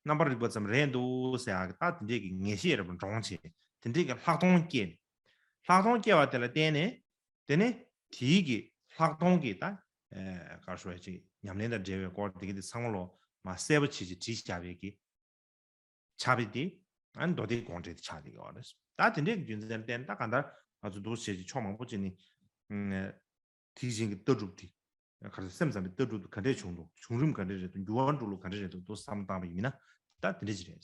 རྣམ་པར་རིག་པ་ཙམ་རེད་འདུག་ཟེར་ཡ་གི་ད་དེ་འདྲས་ཀྱི་ངེས་ཤེས་རེ་བ་འདྲོངས་བྱེད། དེ་འདྲས་ཀྱི་ལྷག་མཐོང་སྐྱེས། ལྷག་མཐོང་སྐྱེ་བ་དེ་ལ་བརྟེན་ནས། དེ་ནས་དེའི་གི་ལྷག་མཐོང་གི་ད་ཨེ་ག་རེ་ཞུ་བ་ཅིག་ཉམས་ལེན་དང་འབྲེལ་བའི་སྐོར་དེ་གི་དེ་ཚང་མ་ལོ་མ་གསལ་པོ་བྱེད་ཅིག་བྲིས་བཞག་པའི་གི་ཕྱག་དཔེ་དེ། ཨ་ནི་མདོ་སྡེ་དགོངས་འགྲེལ་དེ་ཆགས་བསྡད་ཡོད་རེད། ད་དེ་འདྲའི་རྒྱུ་མཚན་ལ་བརྟེན་ད་གང་ལྟར་ང་ཚོ་འདུག་བྱས་ཀྱི་ཕྱོགས་མང་པོ་ཅིག་ནི། ཨ། དེ་བཞིན་གྱི་ལྟ་གྲུབ་དེ་ག་རེ། སེམས་ཙམ་པའི་ལྟ་གྲུབ་དེ་ག་འདྲས་བྱུང་འདུག་བྱུང་རིམ་ག་འདྲས་རེད་འདུག་འགྱུར་བ་འགྲོ་ལུགས་ག་འདྲས་རེད་འདུག་འདུག་བསམ་བཏང་བ་ཡིན་ན། ད་དེ་འདྲས་ཅིག་རེད།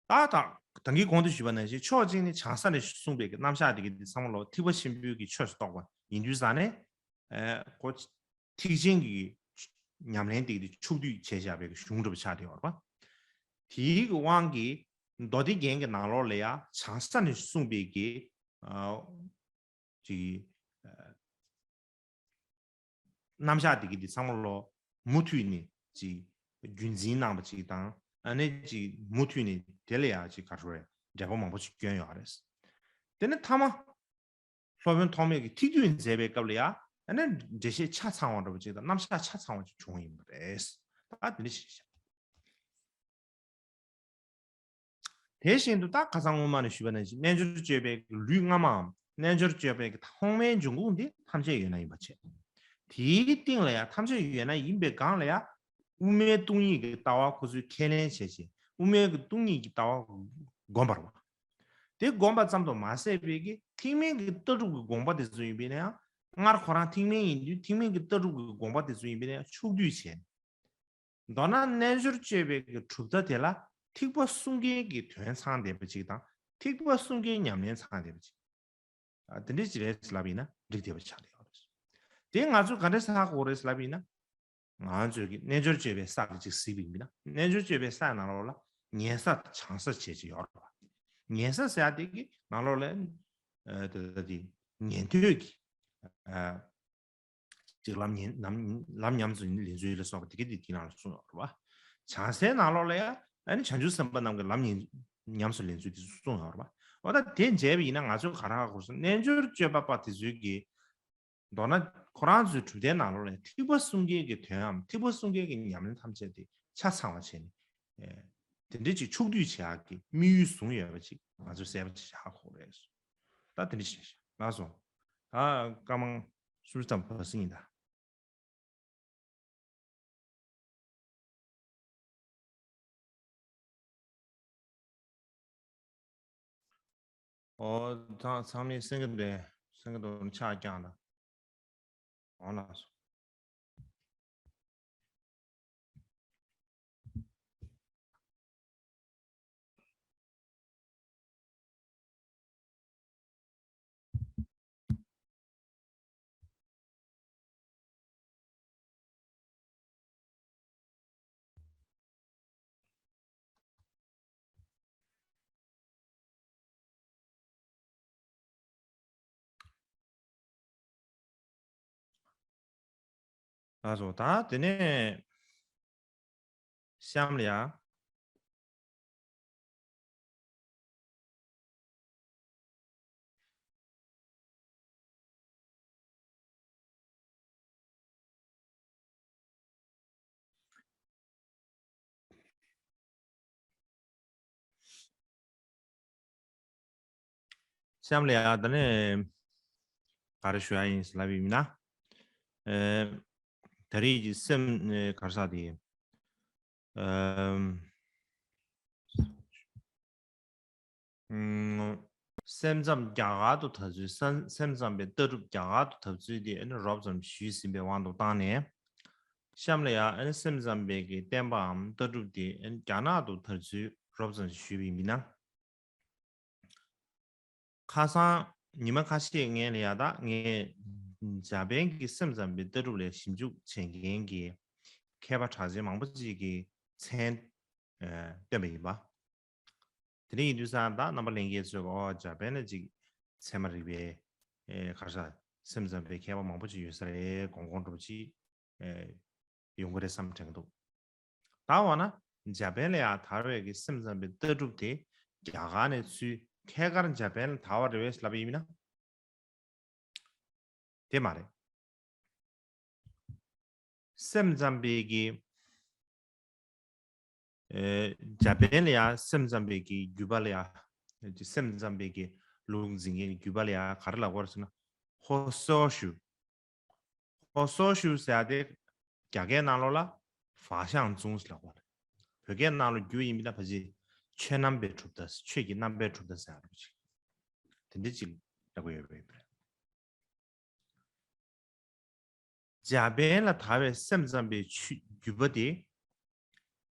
ད་ད་ད་གིན་གོང་དུ་ཞུས་པ་ནང་བཞིན་ཕྱོགས་གཅིག་ནས་བྱང་ས་ནས་གསུངས་པའི་གི་རྣམ་གཞག་དེ་གི་དེ་ཚང་མ་ལོ་ཐེག་པ་ཆེན་པོའི་གི་ཆོས་སུ་གཏོགས་པ་ཡིན་དུས་ཙང་ནས། ཨེ་ཁོ་ཐེག་ཆེན་གྱི་ཉམས་ལེན་དེ་གི་དེ་ཕྱོགས་བསྡུས་བྱས་བཞག་པའི་གི་གཞུང་འདྲ་པོ་ཆགས་བསྡད་ཡོད་རེད་པ། དེའི་གི་དབང་གིས་མདོ་སྡེ་རྒྱན་གྱི་ནང་ལོགས་ལ་ཡ་བྱང་ས་ནས་གསུངས་པའི་གི་ཨ་ཅིག་ཨ་རྣམ་གཞག་དེ་གི་དེ་ཚང་མ་ལོ་མུ་མཐུད་ནས་ཅིག་རྒྱུན་འཛིན་གནང་བ་ཅིག་དང་། ཨ་ནི་ཅིག་མུ་མཐུད་ནས་དེ་ལ་ཡང་ཅིག་ག་རེ་ཞུ་རེད། འགྲེལ་པ་མང་པོ་ཅིག་བསྐྱོན་ཡོད་རེད། དེ་ནས་མཐའ་མ་སློབ་དཔོན་ཐོགས་མེད་ཀྱིས་ཐེག་བསྡུས་མཛད་པའི་སྐབས་ལ་ཡང་། ཨ་ནི་འགྲེལ་བཤད་ཆ་ཚང་བ་འདྲ་པོ་ཅིག་དང་རྣམ་གཞག་ཆ་ཚང་བ་ཅིག་བྱུང་བ་ཡིན་པ་རེད། ད་དེ་འདྲ་ཞིག་བྱས། དེ་བཞིན་དུ་ད་ཁ་སང་སྔོན་མ་ནས་ཞུས་པ་ནང་བཞིན་རྣལ་འབྱོར་སྤྱོད་པའི་ལུས་སྔ་མའམ་རྣལ་འབྱོར་སྤྱོད་པའི་ཐོག་མའི་འབྱུང་ཁུངས་འདི་ཐམས་ཅད་ཡོད་ན་ཡིན་པ་བྱས། དེའི་སྟེང་ལ་ཡང་ཐམས་ཅད་ཡོད་ན་ཡིན་པའི་སྒང་ལ་ཡང་དབུ་མའི་སྟོང་ཉིད་ཀྱི་ལྟ་བ་ཁོ་ཚོས་ཁས་ལེན་བྱས་བྱས། དབུ་མའི་གི་སྟོང་ཉིད་ཀྱི་ལྟ་བ་བསྒོམ་པར་བ། དེ་བསྒོམ་པ་ཙམ་དུ་མ་ཟད་པའི་གི་ཐེག་དམན་གྱི་ལྟ་གྲུབ་ཀྱི་དགོངས་པ་དེ་ཚོ་ཡིན་པས་ན་ཡང་། སྔར་ཁོ་རང་ཐེག་དམན་ཡིན་དུས་ཐེག་དམན་གྱི་ལྟ་གྲུབ་ཀྱི་དགོངས་པ་དེ་ཚོ་ཡིན་པས་ན་ཡང་ཕྱོགས་བསྡུས་བྱས། མདོར་ན་རྣལ་འབྱོར་སྤྱོད་པའི་གི་གྲུབ་མཐའ་དེ་ལ་ཐེག་པ་གསུམ་ཀའི་གི་དོན་ཚང་བསྡད་པ་ཅིག་དང་། ཐེག་པ་གསུམ་ཀའི་ཉམས་ལེན་ཚང་བསྡད་པ་ཅིག་ཨ། དེ་འདྲ་ཅིག་རེད་ལབ་ཡིན་ན་འགྲིག་བསྡད་པ་ཆགས་བསྡད་ཡོད་རེད། དེ་ང་ཚོས་ག་འདྲ་ཧ་གོ་དགོས་རེད་ལབ་ཡིན་ན། ང་ཚོས་ཀྱི་རྣལ་འབྱོར་སྤྱོད་པའི་ས་ལ་ཅིག་གཟིགས་པ་ཡིན་ན། རྣལ་འབྱོར་སྤྱོད་པའི་ས་ནང་ལོགས་ལ་ཉན་ས་དང་བྱང་ས་བྱས་ཅིག་ཡོད་རེད་པ། ཉན་ས་ཟེར་ཡ་དེ་གི་ནང་ལོགས་ལ། ཨ། དེ་དེ་དེ་ཉན་ཐོས་ཀྱི། ཨ། ཅིག་ལམ་ཉན་ལམ་ལམ་ཉམས་སུ་ལེན་ཚུལ་ལ་སོགས་པ་དེ་གི་དེ་དེ་ནང་ལ་གསུངས་ཡོད་རེད་པ། བྱང་སའི་ནང་ལོགས་ལ་ཡ། ཨ་ནི་བྱང་ཆུབ་སེམས་དཔའ་རྣམས་ཀྱི་ལམ་ཉན་ཉམས་སུ་ལེན་ཚུལ་དེ་ཚོ་གསུངས་ཡོད་རེད་པ། འོ་ད་དེ་མཇལ་བ་ཡིན་ན་ང་ཚོས་ག་རེ་ཧ་གོ་སོང་། རྣལ་འབྱོར་སྤྱོད་པ་པ་དེ་ཚོའི་གི། མདོར་ན་ཁོ་རང་ཚོའི་གྲུབ་མཐའི་ནང་ལོགས་ལ་ཐེག་པ་གསུམ་ཀའི་གི་དོནའམ་ཐེག་པ་གསུམ་ཀའི་གི་ཉམས་ལེན་ཐམས་ཅད་དེ་ཆ་ཚང་བ་བྱས་ནས། ཨེ། དེ་འདྲ་ཅིག་ཕྱོགས་བསྡུས་བྱེད་ཡག་གི་དམིགས་ཡུལ་བཟུང་ཡོད་པ་ཅིག་ང་ཚོས་གསལ་པོ་ཅིག་ཧ་གོ་རེད། ད་དེ་འདྲ་ཞིག་ལགས་སོ། ད་བཀའ་མང་སུམ་ཅུ་ཙམ་བ་ཟིན་ཡིན་ད། ཨོ། ཚང་ཚང་མས་གསན་གྱི་འདུག་གསན་གྱི་འདུག་ཕྱག་བརྐྱངས་དང་། འོང་ལགས་སོ། ལགས་སོ། ད་དེ་ནས་གཤམ་ལ་ཡ། གཤམ་ལ་ཡ་ད་ནས་ག་རེ་ཞུ་ཡ་ཡིན་ཟེར་ལབ་ཡིན་ན། ཨེ། ད་རེས་ཀྱི་སེམས་ཨེ་ག་རེ་ཟེར་དེ། ཨམ། ཨམ། སེམས་ཙམ་རྒྱ་གར་དུ་དར་ཚུལ། སེམས་སེམས་ཙམ་པའི་ལྟ་གྲུབ་རྒྱ་གར་དུ་དར་ཚུལ་དེ་ཨ་ནི་རོབ་ཙམ་ཞུས་ཟིན་པའི་དབང་དུ་བཏང་ནས། གཤམ་ལ་ཡང་ཨ་ནི་སེམས་ཙམ་པའི་གི་བསྟན་པའམ་ལྟ་གྲུབ་དེ་ཨ་ནི་རྒྱ་ནག་ཏུ་དར་ཚུལ་རོབ་ཙམ་ཞུས་པ་ཡིན་ན། ཁ་སང་ཉི་མ་ཁ་ཤས་སྔོན་ལ་ཡ་ད་ངས་འཇར་པན་གྱི་སེམས་ཙམ་པའི་ལྟ་གྲུབ་ལ་ཞིབ་འཇུག་བྱེད་མཁན་གྱི་མཁས་པ་གྲགས་ཅན་མང་པོ་ཅིག་གི་མཚན་ཨེ་བཏོན་པ་ཡིན་པ། དེ་འདྲ་ཡིན་དུས་ཙང་ད་རྣམ་པ་ལྷན་རྒྱས་ཚོས་ཨོ་འཇར་པན་ལ་ཅིག་ཚད་མ་རིག་པའི་ཨེ་ག་རེ་ཟེར་སེམས་ཙམ་པའི་མཁས་པ་མང་པོ་ཅིག་ཡོད་ས་རེད། གོང་གོང་འགྲོ་ཅིག་ཨེ་ཡོང་གི་རེད་བསམ་དྲན་གྱི་འདུག་ད་འོ་ན་འཇར་པན་ལ་ཡང་དར་བའི་གི་སེམས་ཙམ་པའི་ལྟ་གྲུབ་དེ་རྒྱ་གར་ནས་ཚུར་ཐད་ཀར་འཇར་པན་ལ་དར་བ་རེད་བས་ལབ་པ་ཡིན་ན། དེ་མ་རེད། སེམས་ཙམ་པའི་གི་ཨེ་འཇར་པན་ལ་ཡང་སེམས་ཙམ་པའི་གི་བརྒྱུད་པ་ལ་ཡང་སེམས་ཙམ་པའི་གི་ལུགས་འཛིན་མཁན་གྱི་བརྒྱུད་པ་ལ་ཡང་ག་རེ་ལབ་དགོས་རེད་ཟེར་ན། ཧོ་སོ་ཞུ། ཧོ་སོ་ཞུ་ཟེར་ཡ་དེ་རྒྱ་སྐད་ནང་ལོགས་ལ་བ་ཤང་ཙུང་ཟེར་ལབ་དགོས་རེད། བོད་སྐད་ནང་ལོགས་བསྒྱུར་ཡིན་མིན་ན་ཕལ་ཆེར་ཆོས་རྣམ་པའི་གྲུབ་མཐའ། ཆོས་ཀྱི་རྣམ་པའི་གྲུབ་མཐའ་ཟེར་ཡ་རེད་པ་ཅིག་དེ་འདྲ་ཅིག་ལབ་ཀྱི་ཡོད་པ་ཡིན་པ་རེད། འཇར་པན་ལ་དར་བའི་སེམས་ཙམ་པའི་ཆོས་བརྒྱུད་པ་དེ་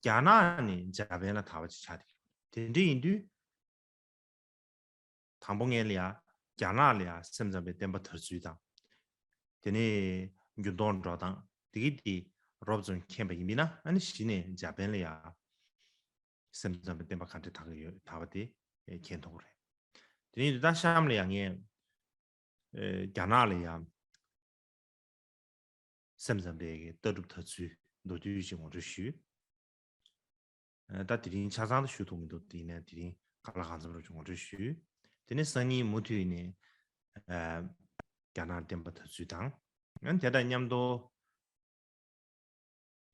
རྒྱ་ནག་ནས་འཇར་པན་ལ་དར་བ་ཅིག་ཆགས་བསྡད་ཀྱི་ཡོད། དེ་འདྲ་ཡིན་དུས། དང་པོ་ངས་ལ་ཡ་རྒྱ་ནག་ལ་ཡ་སེམས་ཙམ་པའི་བསྟན་པ་དར་ཚུལ་དང་། དེ་ནས་འགྱུར་ལྡོག་འགྲོ་སྟངས་དེ་གི་དེ་རོབ་ཙམ་མཁྱེན་པ་ཡིན་པས་ན། ཨ་ནི་གཞི་ནས་འཇར་པན་ལ་ཡ་སེམས་ཙམ་པའི་བསྟན་པ་ག་འདྲ་དར་གྱི་ཡོད་དར་བ་དེ་མཁྱེན་ཐུབ་ཀྱི་རེད། དེ་ནས་ད་གཤམ་ལ་ཡ་ངས་ཨེ་རྒྱ་ནག་ལ་ཡ་སེམས་ཙམ་པའི་གི་ལྟ་གྲུབ་དར་ཚུལ་མདོར་བསྡུས་ཤིག་ངོ་སྤྲོད་ཞུས། ཨ་ད་དེ་རིང་ཆ་ཚང་དུ་ཞུ་ཐུབ་མི་འདུག་དེ་ཡིན་ན་དེ་རིང་གང་ལ་གང་འཚམ་རོགས་ཀྱི་ངོ་སྤྲོད་ཞུས། དེ་ནས་སང་ཉིན་མུ་མཐུད་ནས་ཨ་རྒྱ་ནག་བསྟན་པ་དར་ཚུལ་དང་། ཨ་དེ་དང་མཉམ་དུ་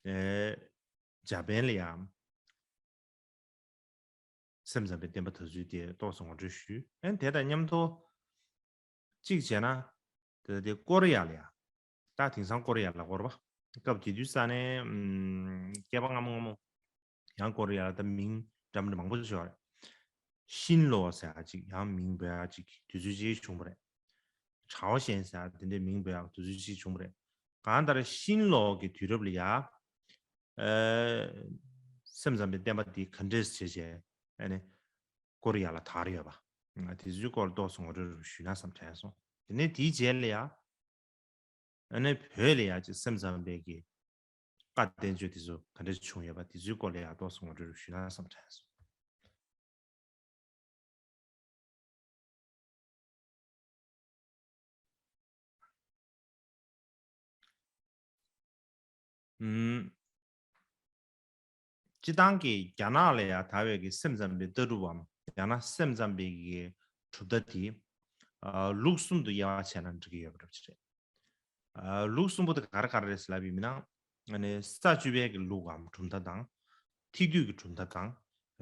ཨེ་འཇར་པན་ལ་ཡང་སེམས་ཙམ་པའི་བསྟན་པ་དར་ཚུལ་དེ་ཏོག་ཙམ་ངོ་སྤྲོད་ཞུས། ཨ་དེ་དང་མཉམ་དུ་གཅིག་བྱས་ན། དེ་དེ་ཀོ་རི་ཡ་ལ་ཡ། ད་དེང་སང་ཀོ་རི་ཡ་ལབ་དགོས་རེད་པ། སྐབས་དེ་དུས་ས་ནས་ཨམ་བསྐལ་པ་སྔ་མོ་སྔ་མོ། ཡང་ཀོ་རི་ཡ་ལ་ད་མིང་འདྲ་མི་འདྲ་མང་པོ་ཅིག་ཡོད་རེད། ཤིན་ལོ་ཟེར་ཡ་ཅིག་ཡང་མིང་འབོད་ཡ་ཅིག་དུས་ཚོད་ཅིག་བྱུང་བ་རེད། ཁྲའོ་ཞན་ཟེར་ཡ་དེ་འདྲའི་མིང་འབོད་ཡ་དུས་ཚོད་ཅིག་བྱུང་བ་རེད། གང་ལྟར་ཤིན་ལོ་གི་དུས་རབས་ལ་ཡ། ཨ་སེམས་ཙམ་པའི་བསྟན་པ་འདི་ག་འདྲས་བྱས་བྱས་ཨ་ནི་ཀོ་རི་ཡ་ལ་དར་ཡོད་པ། ང་དེ་ཚོའི་སྐོར་ཏོག་ཙམ་ངོ་སྤྲོད་ཞུས་ན་བསམ་དྲན་སོང་། དེ་ནས་དེའི་རྗེས་ལ་ཡ། ཨ་ནི་བོད་ལ་ཡ་ཅིག་སེམས་ཙམ་པའི་གི་བཀའ་བསྟན་བཅོས་དེ་ཚོ་ག་འདྲས་བྱུང་ཡོད་པ་དེ་ཚོའི་སྐོར་ལ་ཡ་ཏོག་ཙམ་ངོ་སྤྲོད་ཞུས་ན་བསམ་དྲན་སོང་། ཨུམ། སྤྱིར་བཏང་གི་རྒྱ་ནག་ལ་ཡ་དར་བའི་གི་སེམས་ཙམ་པའི་ལྟ་གྲུབ་བམ། ཡང་ན་སེམས་ཙམ་པའི་གི་གྲུབ་མཐའ་དེ་ཨ་ལུགས་གསུམ་དུ་དབྱེ་བ་ཕྱེ་ན་འགྲིག་གི་ཡོད་པ་འདྲ་པོ་ཅིག་རེད། ཨ་ལུགས་གསུམ་པོ་དེ་ག་རེ་ག་རེ་རེད་ཟེར་ལབ་པ་ཡིན་ན། ཨ་ནི་ས་བཅུ་པའི་གི་ལུགས་བམ་གྲུབ་མཐའ་དང་། ཐེག་བསྡུས་ཀྱི་གྲུབ་མཐའ་དང་།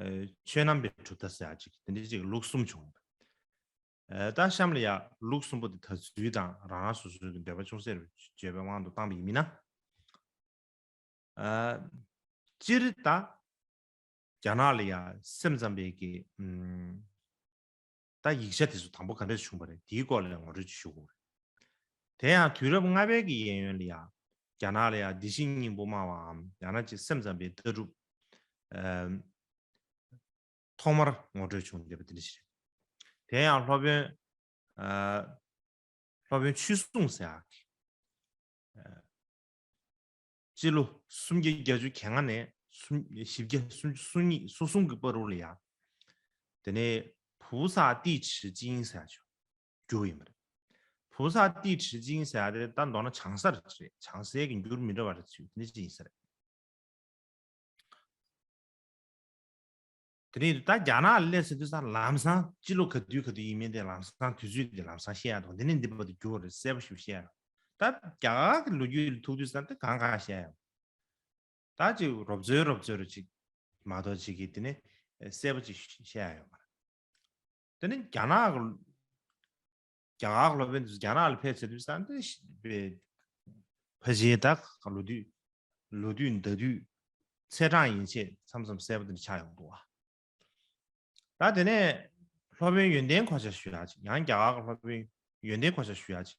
ཨ་ཆོས་རྣམ་པའི་གྲུབ་མཐའ་ཟེར་ཡ་ཅིག་དེ་འདྲ་ཅིག་ལུགས་གསུམ་བྱུང་ཡོད་པ། ཨ་ད་གཤམ་ལ་ཡ་ལུགས་གསུམ་པོ་དེ་དར་ཚུལ་དང་རང་རང་སོ་སོའི་གི་འདོད་པ་ཅུང་ཟད་རེ་བརྗོད་པའི་དབང་དུ་བཏང་པ་ཡིན་མིན་ན། ཨ་སྤྱིར་ད་རྒྱ་ནག་ལ་ཡ་སེམས་ཙམ་པའི་གི་ཨུམ་ ད་ཡིག་ཆ་དེ་ཚོ་དང་པོ་ག་འདྲས་བྱུང་བ་རེད། དེའི་སྐོར་ལ་ངོ་སྤྲོད་ཅིག་ཞུ་དགོས་རེད། དེ་ཡང་དུས་རབས་ལྔ་པའི་གི་གཡས་གཡོན་ལ་ཡ། རྒྱ་ནག་ལ་ཡ་བདེ་གཤེགས་སྙིང་པོ་སྨྲ་བའམ་ཡང་ན་ཅིག་སེམས་ཙམ་པའི་ལྟ་གྲུབ། ཨམ། ཐོག་མར་ངོ་སྤྲོད་བྱུང་བསྡད་པ་དེ་འདྲ་ཞིག་རེད། དེ་ཡང་སློབ་དཔོན། ཨ། སློབ་དཔོན་ཆོས་སྲུང་ཟེར་ཡག་གི། ཨ། སྤྱི་ལོ་སུམ་བརྒྱ་བརྒྱད་ཅུ་གྱ་ལྔ་ནས་སུམ་བཞི་བརྒྱ་སུམ་ཅུ་སོ་གཉིས་སོ་གསུམ་གྱི་བར་དུ་ལ་ཡ། དེ་ནས་བུ་ས་ཏི་ཁྲི་ཅིང་ཟེར་ཡག་ཅིག་བསྒྱུར་ཡིན་པ་རེད། བུ་ས་ཏི་ཁྲི་ཅིང་ཟེར་ཡག་དེ་ད་མདོར་ན་བྱང་ས་རེད། བྱང་སའི་གི་འགྱུར་མི་འདྲ་བ་རེད་ཅིག་དེ་འདྲ་ཅིག་ཡིན་ས་རེད། དེ་ནས་ད་རྒྱ་ནག་ལ་སླེབས་ཟེར་དུས་ཙང་ལམ་སང་སྤྱི་ལོ་ག་དུས་ག་དུས་ཡིན་མིན་དེ་ལམ་སང་དུས་ཚོད་དེ་ལམ་སང་བཤད་ཡག་འདུག་དེ་ནས་འདི་བར་དུ་འགྱུར་བ་རེད། གསལ་པོ་ཞིག་བཤད་ཡག་ད་རྒྱ་གར་གྱི་ལོ་རྒྱུས་ལ་ཐུག་དུས་ཙང་དེ་གང་གང་བཤད་ཡག་ད་ཅིག་རོབ་ཚོད་རོབ་ཚོད་རུ་ཅིག་མ་གཏོགས་ཅིག་གིས་དེ་ནས་གསལ་པོ་ཅིག་བཤད་ཡག་ཡོད་མ་རེད། དེ་ནི་རྒྱ་ནག་གི་རྒྱ་གར་གྱི་སློབ་དཔོན་དེ་ཚོ་རྒྱ་ནག་ལ་ཕེབས་ཚར་དུས་ཙང་དེ་ཕལ་ཆེར་ད་ལོ་དུས་ལོ་དུས་ཟླ་དུས་ཚེས་གྲངས་ཡན་ཆད་མཚམས་མཚམས་གསལ་པོ་དེ་འདྲ་ཆགས་ཡོང་འདུག་བ། ད་དེ་ནས་སློབ་དཔོན་ཡོན་ཏན་གོ་ཆ་ཞུ་ཡག་ཅིག་ཡང་རྒྱ་གར་གྱི་སློབ་དཔོན་ཡོན་ཏན་གོ་ཆ་ཞུ་ཡག་ཅིག་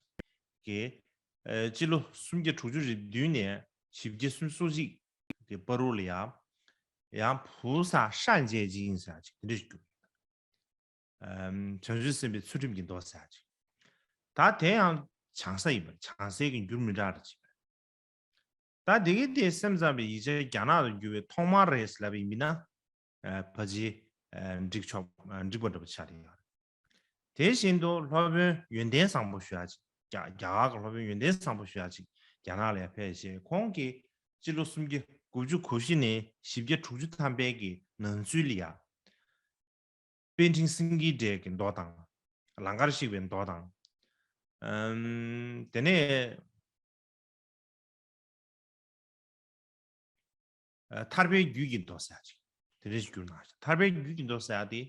གིས། ཨ། སྤྱི་ལོ་སུམ་བརྒྱ་དྲུག་ཅུ་རེ་བདུན་ནས་བཞི་བརྒྱ་སུམ་ཅུ་སོ་གཅིག་གི་བར་དུ་ལ་ཡ། ཡང་བུ་ས་ཧྲན་ཅེ་ཅིང་ཟེར་ཡག་ཅིག་དེ་འདྲ་ཞིག་བསྒྱུར། ཨམ། བྱང་ཆུབ་སེམས་དཔའི་ཚུལ་ཁྲིམས་ཀྱི་མདོ་ཟེར་ཡག་ཅིག་ད་དེ་ཡང་བྱང་ས་ཡིན་པ་རེད། བྱང་སའི་གི་འགྱུར་མི་འདྲ་རེ་ཅིག་རེད། ད་དེ་གའི་དེ་སེམས་ཙམ་པའི་ཡིག་ཆ་རྒྱ་ནག་ཏུ་བསྒྱུར་བའི་ཐོག་མ་རེད་ཟེར་ལབ་པ་ཡིན་ན། ཨ། ཕལ་ཆེར། ཨ། འགྲིག་ཆོག་ཨ། འགྲིག་པ་འདྲ་པོ་ཆགས་བསྡད་ཡོད་རེད། དེ་བཞིན་དུ་སློབ་དཔོན་ཡོན་ཏན་བཟང་པོ་ཞུ་ཡག་ཅིག་རྒྱ་རྒྱ་གར་གྱི་སློབ་དཔོན་ཡོན་ཏན་བཟང་པོ་ཞུ་ཡག་ཅིག་རྒྱ་ནག་ལ་ཡ་ཕེབས་རྗེས་ཁོང་གིས་སྤྱི་ལོ་སུམ་བརྒྱ་དགུ་བཅུ་གོ་བཞི་ནས་བཞི་བརྒྱ་དྲུག་ཅུ་ཐམ་པའི་གི་ནང་ཚུད་ལ་ཡ། པཎ་ཆེན་སེང་གེའི་སྒྲས་ཀྱི་མདོ་དང་། ལང་ཀར་གཤེགས་པའི་མདོ་དང་། ཨམ། དེ་ནས། ཨ། ཐར་པའི་རྒྱུད་ཀྱི་མདོ་ཟེར་ཡག་ཅིག་དེ་འདྲ་ཞིག་བསྒྱུར་གནང་ཞིང་། ཐར་པའི་རྒྱུད་ཀྱི་མདོ་ཟེར་ཡག་དེ་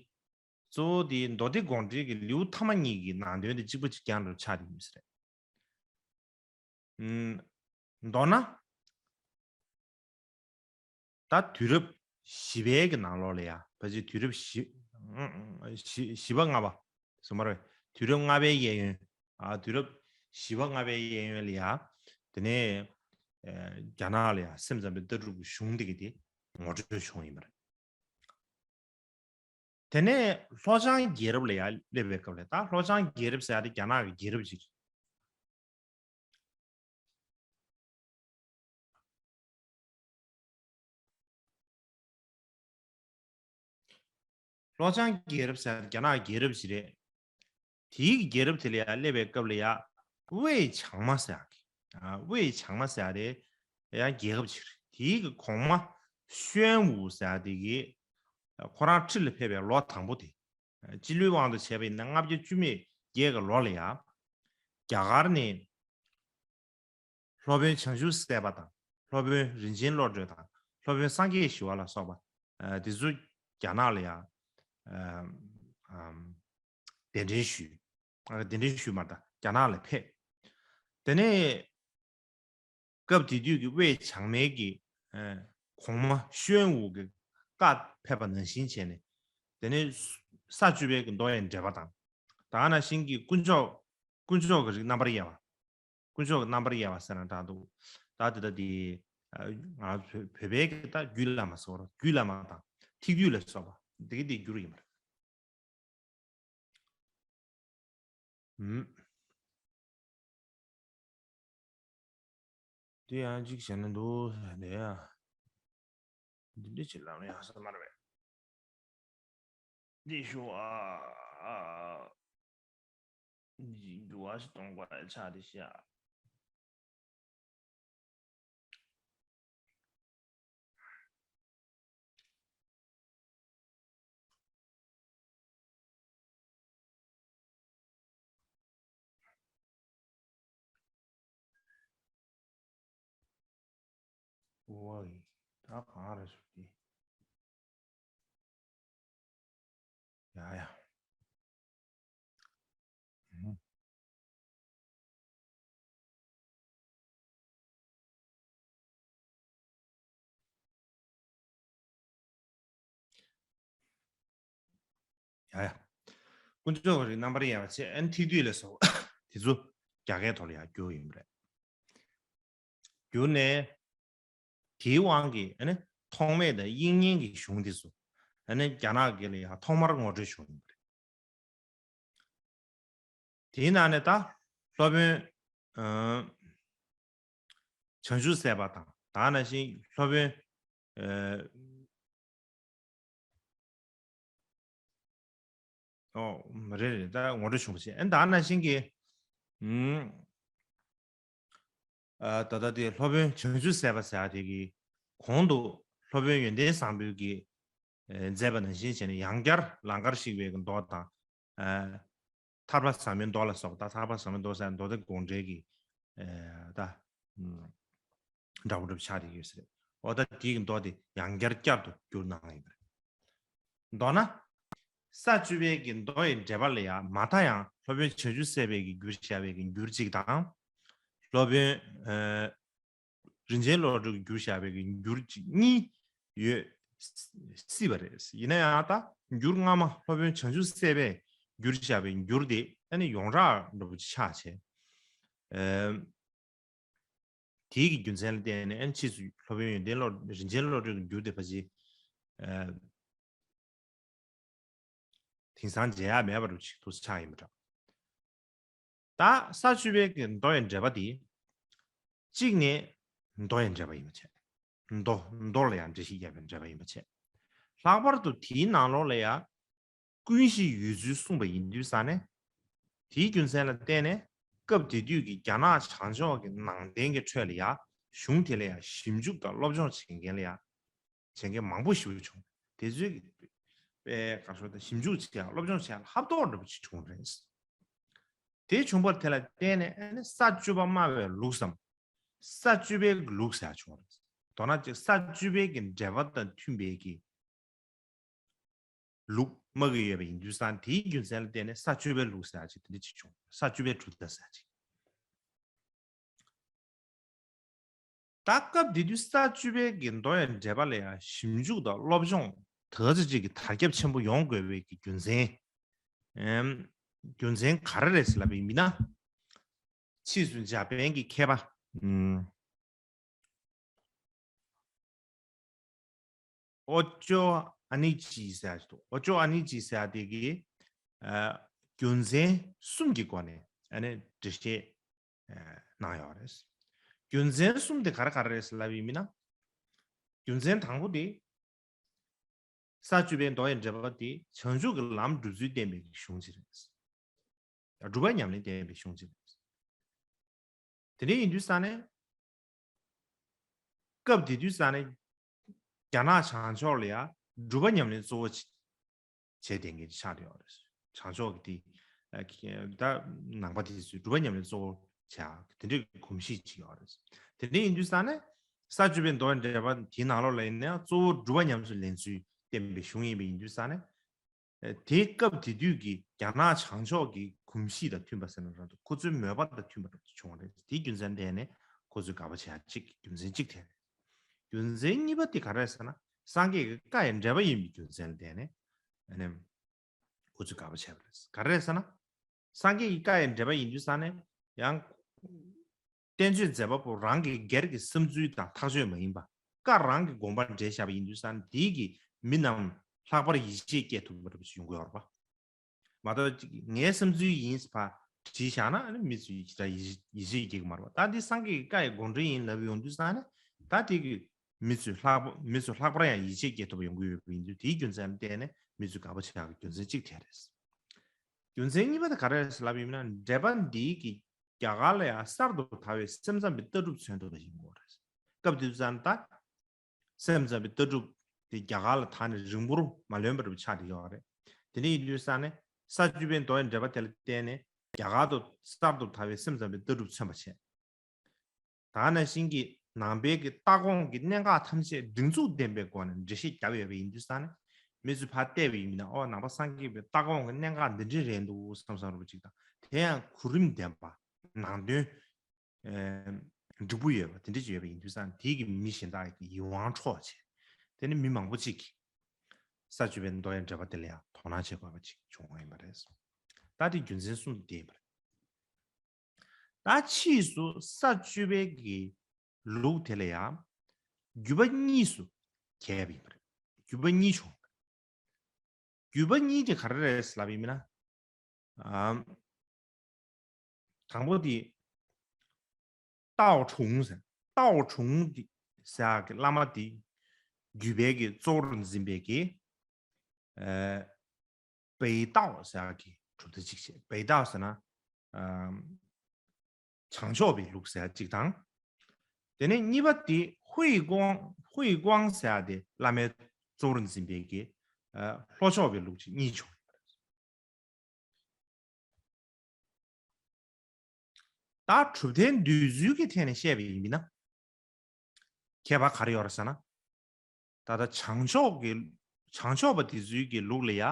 གཙོ་བོ་དེ་མདོ་སྡེ་དགོངས་འགྲེལ་གྱི་ལེའུ་ཐ་མ་གཉིས་ཀྱི་ནང་དོན་དེ་གཅིག་པ་གཅིག་རྐྱང་རུ་ཆགས་བསྡད་ཡོད་ས་རེད། ཨུམ། མདོར་ན། ད་དུས་རབས་བཞི་པའི་གི་ནང་ལོགས་ལ་ཡ། ཕལ་ཆེར་དུས་རབས་བཞི། བཞི་བཞི་པ་ལྔ་པ། སོ་མ་རེད། དུས་རབས་ལྔ་པའི་གཡས་གཡོན། ཨ། དུས་རབས་བཞི་པ་ལྔ་པའི་གཡས་གཡོན་ལ་ཡ། དེ་ནས། ཨ། རྒྱ་ནག་ལ་ཡ་སེམས་ཙམ་པའི་ལྟ་གྲུབ་ཀྱི་གཞུང་དེ་གི་དེ་ངོ་སྤྲོད་བྱུང་ཡིན་པ་རེད། དེ་ནས་ལྷོ་བྱང་རྒྱལ་རབས་ལ་ཡ་སླེབས་པའི་སྐབས་ལ། ད་ལྷོ་བྱང་རྒྱལ་རབས་ཟེར་ཡག་དེ་རྒྱ་ནག་གི་རྒྱལ་རབས་ཅིག་རེད། ལྷོ་བྱང་རྒྱལ་རབས་ཟེར་ཡག་རྒྱ་ནག་གི་རྒྱལ་རབས་ཅིག་རེད། དེའི་གི་རྒྱལ་རབས་དེ་ལ་ཡ་སླེབས་པའི་སྐབས་ལ་ཡ། ཝེ་བྱང་མ་ཟེར་ཡག་གི། ཨ། ཝེ་བྱང་མ་ཟེར་ཡག་དེ་ཡང་རྒྱལ་ཁབ་ཅིག་རེད། དེའི་གི་གོང་མ་ཤོན་ཝུ་ཟེར་ཡག་དེ་གི་ཁོ་རང་ཁྲི་ལ་ཕེབས་པའི་ལོ་དང་པོ་དེ། སྤྱི་ལོའི་དབང་དུ་བྱས་པ་ཡིན་ན་ལྔ་བརྒྱ་བཅུ་མེད་བརྒྱད་ཀྱི་ལོ་ལ་ཡ། རྒྱ་གར་ནས་སློབ་དཔོན་བྱང་ཆུབ་སེམས་དཔའ་དང་། སློབ་དཔོན་རིན་ཆེན་བློ་གྲོས་དང་། སློབ་དཔོན་སངས་རྒྱས་ཞི་བ་ལ་སོགས་པ། ཨ། དེ་ཚོ་རྒྱ་ནག་ལ་ཡ། ཨ། ཨམ། གདན་འདྲེན་ཞུས། ཨ། གདན་འདྲེན་ཞུས་མ་རེད་ད། རྒྱ་ནག་ལ་ཕེབས། དེ་ནས་སྐབས་དེ་དུས་ཀྱི་ཝེ་བྱང་མའི་གི། ཨ། གོང་མ་ཤོན་ཝུ་གི་བཀའ་ཕེབས་པ་ནང་བཞིན་བྱས་ནས། དེ་ནས་ས་བཅུ་པའི་གི་མདོ་ཡི་འགྲེལ་པ་དང་། ད་ག་ནང་བཞིན་གྱི་དཀོན་མཆོག་དཀོན་མཆོག་གི་རིགས་རྣམ་པར་དབྱེ་བ། དཀོན་མཆོག་གི་རྣམ་པར་དབྱེ་བ་ཟེར་ན་འདྲ་འདུག་ད་དེ་ད་དེ། ཨ། ང་ཚོ་བོད་བོད་པའི་གི་ད་རྒྱུད་བླ་མ་ཟེར་བ། རྒྱུད་བླ་མ་དང་ཐེག་བསྡུས་ལ་སོགས་པ་དེ་གི་དེ་བསྒྱུར་ཡིན་པ་རེད། ཨུམ། དེ་ཡང་གཅིག་བྱས་ན་འདུག་ཟེར་ནས་ཡ། འདི་འདྲ་ཅིག་ལབ་ན་ཡག་ས་མ་རེད་པས། འདི་ཞུ་ཨ། འདི་འདུག་ཨ་ཞིག་གཏོང་དགོས་ཡ་ཆགས་བསྡད་ཤག་ཝའི། ད་གང་རེད་ཟེར་དེ། ཡ་ཡ། ཨུ། ཡ་ཡ། དཀོན་མཆོག་གི་རིགས་རྣམ་པར་དབྱེ་བ་བྱས། ཨ་ནི་ཐིག་བསྡུས་ལ་སོགས་པ་དེ་ཚོ་རྒྱ་སྐད་ཐོག་ལ་ཡར་བསྒྱུར་ཡིན་པ་རེད། བསྒྱུར་ནས་དེའི་དབང་གིས་ཨ་ནི་ཐོགས་མེད་དང་དབྱིག་གཉེན་གྱི་གཞུང་དེ་ཚོ་ཨ་ནི་རྒྱ་ནག་སྐད་ལ་ཡར་ཐོག་མར་ངོ་སྤྲོད་བྱུང་ཡོད་པ་རེད། དེའི་ནང་ནས་ད་སློབ་དཔོན་ཨ་བྱང་ཆུབ་སེམས་དཔའ་དང་། ད་ནང་བཞིན་སློབ་དཔོན་ཨ་ཨོ་རེད་རེད། ད་ངོ་སྤྲོད་བྱུང་བ་བྱས། ཨ་ནི་ད་ནང་བཞིན་གྱི་ཨུམ། ཨ་ད་ལྟ་དེ་སློབ་དཔོན་བྱང་ཆུབ་སེམས་དཔའ་ཟེར་ཡ་དེ་གི་གོང་དུ་སློབ་དཔོན་ཡོན་ཏན་བཟང་པོའི་གི་ཨ་མཛད་པ་ནང་བཞིན་བྱས་ནས། ཡང་བསྐྱར་ལང་ཀར་གཤེགས་པའི་གི་མདོ་དང་། ཨ་ཐར་པ་ཟབ་མོའི་མདོ་ལ་སོགས་པ། ད་ཐར་པ་ཟབ་མོའི་མདོ་ཟེར་མདོ་སྡེ་དགོངས་འགྲེལ་གྱི་ཨ་ད་ཨུམ་འདྲ་པོ་འདྲ་པོ་ཆགས་བསྡད་ཡོད་ས་རེད། འོ་ད་དེ་གི་མདོ་དེ་ཡང་བསྐྱར་བསྐྱར་དུ་བསྒྱུར་གནང་ཡོད་པ་རེད། མདོར་ན། ས་བཅུ་པའི་གི་མདོ་ཡི་འགྲེལ་པ་ལ་ཡང་མ་མཐའ་ཡང་སློབ་དཔོན་བྱང་ཆུབ་སེམས་དཔའི་གི་བསྒྱུར་བཞག་པའི་གི་འགྱུར་གཅིག་དང་། སློབ་དཔོན་ཨ་རིན་ཆེན་བློ་གྲོས་ཀྱིས་བསྒྱུར་བཞག་པའི་གི་འགྱུར་གཅིག་གཉིས་ཡོད་སྲིད་པ་རེད། ཡིན་ན་ཡང་ད་འགྱུར་སྔ་མ་སློབ་དཔོན་བྱང་ཆུབ་སེམས་དཔས་བསྒྱུར་བཞག་པའི་འགྱུར་དེ་ཨ་ནི་ཡོངས་གྲགས་འདྲ་པོ་ཅིག་ཆགས་བྱས། ཨ་དེའི་གི་རྒྱུ་མཚན་ལ་བརྟེན་ནས་ཨ་ནི་ཕྱིས་སུ་སློབ་དཔོན་ཡོན་ཏན་བློ་རིན་ཆེན་བློ་གྲོས་ཀྱི་འགྱུར་དེ་ཕལ་ཆེར་ཨ་དེང་སང་མཇལ་ཡག་མེད་པ་འདྲ་ཅིག་ཏུ་ཆགས་ཡིན་པ་འདྲ། ད་ས་བཅུ་པའི་གི་མདོ་ཡི་འགྲེལ་པ་དེ་གཅིག་ནས་མདོ་ཡི་འགྲེལ་པ་ཡིན་པ་བྱས། མདོ་མདོ་ལ་ཡང་འགྲེལ་བཤད་རྒྱག་པའི་འགྲེལ་པ་ཡིན་པ་བྱས། ལྷག་པར་དུ་དེའི་ནང་ལོགས་ལ་ཡང་ཀུན་གཞི་ཡོད་ཚུལ་གསུངས་པ་ཡིན་དུས་ཙང་ནས། དེའི་རྒྱུ་མཚན་ལ་བརྟེན་ནས་སྐབས་དེ་དུས་ཀྱི་རྒྱ་ནག་བྱང་ཕྱོགས་ཀྱི་ནང་བསྟན་གྱི་ཁྲོད་ལ་ཡང་གཞུང་དེ་ལ་ཡང་ཞིབ་འཇུག་དང་སློབ་སྦྱོང་བྱེད་མཁན་ལ་ཡང་བྱེད་མཁན་མང་པོ་ཞིག་བྱུང་། དེ་ཚོས་དཔེ་ག་ཤོད་དང་ཞིབ་འཇུག་བྱེད་ཡག་སློབ་སྦྱོང་བྱེད་ཡག་ལ་ཧབ་ཐོབ་འདྲ་པོ་ཅིག་བྱུང་རེད། དེ་བྱུང་བར་དེ་ལ་བརྟེན་ནས་ཨ་ནི་ས་བཅུ་པ་སྨྲ་བའི་ལུགས་སམ། ས་བཅུ་པའི་ལུགས་ཟེར་ཡག་བྱུང་རེད། མདོར་ན་ཅིག་ས་བཅུ་པའི་གི་འགྲེལ་པ་དང་མཐུན་པའི་གི་ལུགས་སྨྲ་གི་ཡོད་པ་ཡིན་དུས་ཙང་། དེའི་རྒྱུ་མཚན་ལ་བརྟེན་ནས་ས་བཅུ་པའི་ལུགས་ཟེར་ཡག་ཅིག་དེ་འདྲ་ཅིག་བྱུང་། ས་བཅུ་པའི་གྲུབ་མཐའ་ཟེར་ཡག་ཅིག་ད་སྐབས་དེ་དུས་ས་བཅུ་པའི་གི་མདོ་ཡི་འགྲེལ་པ་ལ་ཡང་ཞིབ་འཇུག་དང་སློབ་སྦྱོང་དེ་ཚོ་ཅིག་གི་དར་ཁྱབ་ཆེན་པོ་ཡོང་དགོས་པའི་གི་རྒྱུ་མཚན། ཨེམ། རྒྱུ་མཚན་ག་རེ་རེད་ཟེར་ལབ་པ་ཡིན་ན། ཕྱིས་སུ་འཇར་པན་གྱི་མཁས་པ། ཨུམ། ཨོ་ཅོ་ཨ་ནི་ཅི་ཟེར་ཡག་ཅིག་འདུག་ཨོ་ཅོ་ཨ་ནི་ཅི་ཟེར་ཡག་དེ་གིས་ཨ་རྒྱུ་མཚན་གསུམ་གྱི་སྒོ་ནས་ཨ་ནི་འགྲེལ་བཤད་ཨ་གནང་ཡོད་རེད། རྒྱུ་མཚན་གསུམ་དེ་ག་རེ་ག་རེ་རེད་ཟེར་ལབ་པ་ཡིན་ན། རྒྱུ་མཚན་དང་པོ་དེ། ས་བཅུ་པའི་མདོ་ཡི་འགྲེལ་པ་དེ་བྱང་ཆུབ་ཀྱི་ལམ་སྒྲུབ་ཚུལ་བསྟན་པའི་གཞུང་ཅིག་རེད། སྒྲུབ་པ་ཉམས་ལེན་བསྟན་པའི་གཞུང་ཅིག་རེད། དེ་འདྲ་ཡིན་དུས་ཙང་ནས། སྐབས་དེ་དུས་ཙང་ནས་རྒྱ་ནག་བྱང་ཕྱོགས་ལ་ཡང་སྒྲུབ་པ་ཉམས་ལེན་གཙོ་བོ་བྱས་བསྡད་མཁན་ཅིག་ཆགས་བསྡད་ཡོད་རེད། བྱང་ཕྱོགས་ཀྱི་དེ་ད་ནང་པ་དེ་ཚོས་སྒྲུབ་པ་ཉམས་ལེན་གཙོ་བོ་བྱས་དེ་འདྲའི་གོམས་གཤིས་ཅིག་ཡོད་རེད། དེ་འདྲ་ཡིན་དུས་ཙང་ནས་ས་བཅུ་པའི་མདོ་ཡི་འགྲེལ་པ་དེའི་ནང་ལོགས་ལ་ཡིན་ན་ཡང་གཙོ་བོ་སྒྲུབ་པ་ཉམས་སུ་ལེན་ཚུལ་བསྟན་པའི་གཞུང་ཡིན་པ་ཡིན་དུས་ཙང་ནས། དེའི་སྐབས་དེ་དུས་ཀྱི་རྒྱ་ནག་བྱང་ཕྱོགས་ཀྱི་གོམས་གཤིས་དང་མཐུན་པ་ཟེར་ན་རང་དུ་ཁོ་ཚོའི་མོས་པ་དང་མཐུན་པ་བྱུང་བ་རེད། དེའི་རྒྱུ་མཚན་བརྟེན་ནས་ཁོ་ཚོས་དགག་པ་བྱེད་ཡག་གཅིག་རྒྱུ་མཚན་གཅིག་དེ་རེད། རྒྱུ་མཚན་གཉིས་པ་དེ་ག་རེ་རེད་ཟེར་ན། སངས་རྒྱས་ཀྱི་བཀའ་ཡི་འགྲེལ་པ་ཡིན་པའི་རྒྱུ་མཚན་ལ་བརྟེན་ནས་ཨ་ནི་ཁོ་ཚོས་དགག་པ་བྱས་པ་རེད། ག་རེ་རེད་ཟེར་ན། སངས་རྒྱས་ཀྱི་བཀའ་ཡི་འགྲེལ་པ་ཡིན་དུས་ཙང་ནས་ཡང་། བསྟན་བཅོས་མཛད་པ་པོ་རང་གི་སྒེར་གྱི་བསམ་ཚུལ་དང་ཐག་གཅོད་མ་ཡིན་པ། བཀའ་རང་གི་དགོངས་པ་འགྲེལ་བཞག་པ་ཡིན་དུས་ཙང་ནས་དེའི་གི་མི་རྣམས་ལྷག་པར་ཡིད་ཆེས་སྐྱེ་ཐུབ་པ་འདྲ་པོ་ཞིག་ཡོང་གི་ཡོད་རེད་པ། མ་གཏོགས་ཅིག་ངའི་བསམ་ཚུལ་ཡིན་ཟེར་བ་བྲིས་བཞག་ན་ཨ་ནི་མི་ཚོས་ཡིད་ཆེས་ཡིད་ཆེས་སྐྱེ་གི་མ་རེད་པ། ད་འདི་སངས་རྒྱས་ཀྱི་བཀའ་ཡི་དགོངས་འགྲེལ་ཡིན་ལབ་ཡོང་དུས་ཙང་ནས་ད་དེ་གི་མི་ཚོས་ལྷག་པ་མི་ཚོས་ལྷག་པར་ཡང་ཡིད་ཆེས་སྐྱེ་ཐུབ་པ་ཡོང་གི་ཡོད་པ་ཡིན་དུས། དེའི་རྒྱུ་མཚན་ལ་བརྟེན་ནས་མི་ཚོས་དགག་པ་བྱེད་ཡག་གི་རྒྱུ་མཚན་གཅིག་དེ་རེད། རྒྱུ་མཚན་གཉིས་པ་དེ་ག་རེ་རེད་ལབ་ཡིན་ན། འགྲེལ་པ་འདིའི་གི་རྒྱ་གར་ལ་ཡང་གསར་དུ་དར་བའི་སེམས་ཙམ་པའི་ལྟ་གྲུབ་མཚོན་ཐུབ་པ་ཞིག་ཡིན་དགོས་རེད། སྐབས་དེ་དུས་ཙང་ད་སེམས་ཙམ་པའི་ལྟ་གྲུབ་དེ་རྒྱ་གར་ལ་ད་ནི་རིང་པོར་མ་ལོན་པ་འདྲ་པོ་ཆགས་བསྡད་ཡོད་རེད། དེ་འདྲ་ཡིན་དུས་ཙང་ནས་ས་བཅུ་པའི་མདོ་ཡི་འགྲེལ་པ་དེ་ལ་བརྟེན་ནས་རྒྱ་གར་དུ་གསར་དུ་དར་བའི་སེམས་ཙམ་པའི་ལྟ་གྲུབ་མཚོན་པ་བྱས། ད་ནང་བཞིན་གྱི་ནང་པའི་གི་ལྟ་དགོངས་ཀྱི་གནད་འགག་ཐམས་ཅད་སྒྲིག་འཛུགས་ལྡན་པའི་སྒོ་ནས་འགྲེལ་བཤད་བརྒྱབ་ཡོད་པ་ཡིན་དུས་ཙང་ནས། མི་ཚོས་ཕར་བལྟས་པ་ཡིན་ན། ཨོ་ནང་པ་སངས་རྒྱས་པའི་ལྟ་དགོངས་ཀྱི་གནད་འགག་འདི་འདྲ་རེད་འདུག་བསམ་བསམ་འདྲ་པོ་ཅིག་དང་། དེ་ཡང་གོ་རིམ་ལྡན་པ། ནང་དོན་ཨེ་འགྲིག་པོ་ཡོད་པ་དེ་འདྲ་ཅིག་ཡོད་པ་ཡིན་དུས་ཙང་། དེའི་གི་མི་གཞན་དག་གི་ཡིད་དབང་འཕྲོག་བྱས། དེ་ནི་མི་མང་པོ་ཅིག་གིས་ས་བཅུ་པའི་མདོ་ཡི་འགྲེལ་པ་དེ་ལ་ཡང་དོ་སྣང་བྱེད་དགོས་པ་ཅིག་བྱུང་བ་ཡིན་པ་རེད། ད་དེ་རྒྱུ་མཚན་གསུམ་དེ་ཡིན་པ་རེད། ད་ཕྱིས་སུ་ས་བཅུ་པའི་གི་ལུགས་དེ་ལ་ཡང་བརྒྱུད་པ་གཉིས་སུ་གྱེས་པ་ཡིན་པ་རེད། བརྒྱུད་པ་གཉིས་བྱུང་བ་རེད། བརྒྱུད་པ་གཉིས་དེ་ག་རེ་རེད་ལབ་ཡིན་ན། ཨམ། དང་པོ་དེ། ཏའོ་ཁྲུང་ཟེར། ཏའོ་ཁྲུང་དེ་ཟེར་གི་བླ་མ་དེ། བརྒྱུད་པའི་གི་གཙོ་བོར་འཛིན་པའི་གི། ཨ། པེ་ཏའོ་ཟེར་གི་གྲུབ་མཐའ་གཅིག་བྱས། པེ་ཏའོ་ཟེར་ན། ཨམ། བྱང་ཕྱོགས་པའི་ལུགས་ཟེར་གཅིག་དང་། དེ་ནས་གཉིས་པ་དེ་ཧུའེ་ཀོང་། ཧུའེ་ཀོང་ཟེར་དེ་བླ་མའི་གཙོ་བོར་འཛིན་པའི་གི། ཨ། ལྷོ་ཕྱོགས་པའི་ལུགས་ཀྱི་གཉིས་བྱུང་། ད་གྲུབ་མཐའི་འདོད་ཚུལ་གྱི་ཐད་ནས་བཤད་པ་ཡིན་ན། ཁྱད་པར་ག་རེ་ཡོད་རེད་ཟེར་ན། ད་ལྟ་བྱང་ཕྱོགས་ཀྱི། བྱང་ཕྱོགས་པ་དེ་ཚོའི་གི་ལུགས་ལ་ཡ།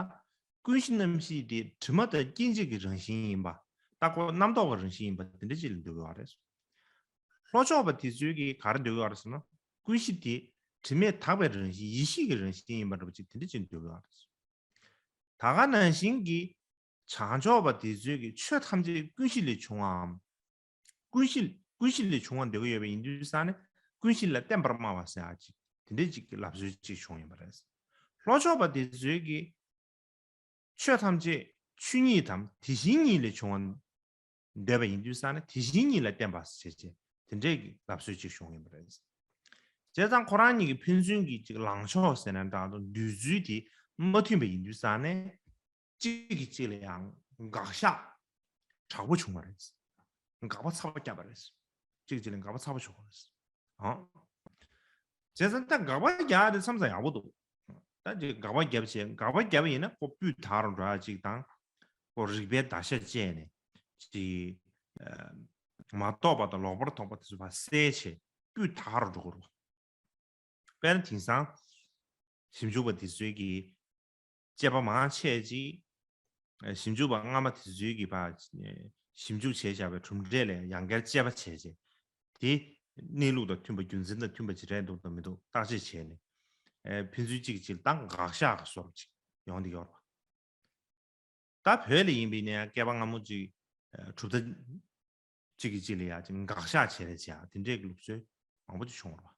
ཀུན་གཞི་རྣམ་བཞི་དེ་དྲི་མ་དང་སྐྱེ་མཆེད་ཀྱི་རང་བཞིན་ཡིན་པ། ལྟ་སྐོར་རྣམ་རྟོག་གི་རང་བཞིན་ཡིན་པ་དེ་འདྲ་ཅིག་ལ་འདོད་ཀྱི་ཡོད་རེད། ལྷོ་ཕྱོགས་པ་དེ་ཚོའི་གི་ག་རེ་འདོད་ཀྱི་ཡོད་རེད་ཟེར་ན། ཀུན་གཞི་དེ་དྲི་མས་དག་པའི་རང་བཞིན། ཡེ་ཤེས་ཀྱི་རང་བཞིན་ཡིན་པ་འདྲ་པོ་ཅིག་དེ་འདྲ་ཅིག་འདོད་ཀྱི་ཡོད་རེད། ད་ག་ནང་བཞིན་གྱི་བྱང་ཕྱོགས་པ་དེ་ཚོའི་གི་ཆོས་ཐམས་ཅད་ཀུན་གཞི་ལས་བྱུང་བའམ། ཀུན་གཞི། ཀུན་གཞི་ལས་བྱུང་བ་འདོད་ཀྱི་ཡོད་པ་ཡིན་དུས་ཙང་ནས། ཀུན་གཞི་ལ་བརྟེན་པར་སྨྲ་བ་ཟེར་ཡ་ཅིག་དེ་འདྲའི་ཅིག་གི་ལབ་སྲོལ་ཅིག་བྱུང་ཡོད་པ་རེད། ལྷོ་ཕྱོགས་པ་དེ་ཚོའི་གི་ཆོས་ཐམས་ཅད་ཆོས་ཉིད་དམ་དེ་བཞིན་ཉིད་ལས་བྱུང་བ་འདོད་པ་ཡིན་དུས་ཙང་ནས། དེ་བཞིན་ཉིད་ལ་བརྟེན་པ་ཞེས་བྱས་དེ་འདྲའི་གི་ལབ་སྲོལ་ཅིག་བྱུང་ཡོད་པ་རེད། བྱས་ཙང་ཁོ་རང་གཉིས་ཀྱི་ཕན་ཚུན་གྱི་ཅིག་ལངས་ཕྱོགས་ཟེར་ན་འདྲ་དང་། འདོད་ཚུལ་དེ་མ་མཐུན་པ་ཡིན་དུས་ཙང་ནས། གཅིག་གིས་གཅིག་ལ་ཡང་དགག་བཞག་དྲག་པོ་བྱུང་བ་རེད། དགག་པ་ཚ་པོ་བརྒྱབ་པ་རེད། གཅིག་གིས་གཅིག་ལ་དགག་པ་ཚ་པོ་བྱུང་བ་རེད། ཨང་། བྱས་ཙང་ད་དགག་པ་རྒྱག་དེ་མཚམས་མཚམས་ཡག་པོ་འདུག་ད་ཅིག་དགག་པ་བརྒྱབ་བྱས། དགག་པ་བརྒྱབ་པ་ཡིན་ན་ཁོ་སྤུས་དག་རུ་འགྲོ་ཡ་ཅིག་དང་། ཁོ་རིགས་པའི་བརྡར་ཤ་བཅད་ནས་ཅིག་ཨ། མ་རྟོགས་པ་དང་ལོག་པར་རྟོག་པ་དེ་ཚོ་ཕར་བསལ་བྱས་སྤུས་དག་རུ་འགྲོ་དགོས་རེད། དཔེར་ན་དེང་སང་ཞིབ་འཇུག་པ་དེ་ཚོའི་གི་དཔྱད་པ་མང་ཆེ་ཅིག་ཞིབ་འཇུག་པ་སྔ་མ་དེ་ཚོའི་གི་ཕར་ཞིབ་འཇུག་བྱས་བཞག་པའི་གྲུབ་འབྲས་ལ་ཡང་བསྐྱར་དཔྱད་པ་བྱས་བྱས། དེ་གནས་ལུགས་དང་མཐུན་པ། རྒྱུ་མཚན་དང་མཐུན་པ་ཅིག་རེད་འདུག་དང་མི་འདུག་བརྟག་དཔྱད་བྱས་ནས། ཨ། ཕན་ཚུན་གཅིག་གིས་གཅིག་ལ་ད་དགག་བཞག་གི་བཟོ་འདྲ་ཅིག་ཡོང་གི་ཡོད་རེད་པ། ད་བོད་ལ་ཡིན་པ་ཡིན་ན་ཡང་སྐལ་པ་སྔ་མོ་ཅིག་ཨ། གྲུབ་མཐའ་གཅིག་གིས་གཅིག་ལ་ཡ་ཅིག་དགག་བཞག་བྱས་རེད་བྱས། དེ་འདྲའི་གི་ལུགས་སྲོལ་མང་པོ་ཅིག་བྱུང་བ་རེད་པ།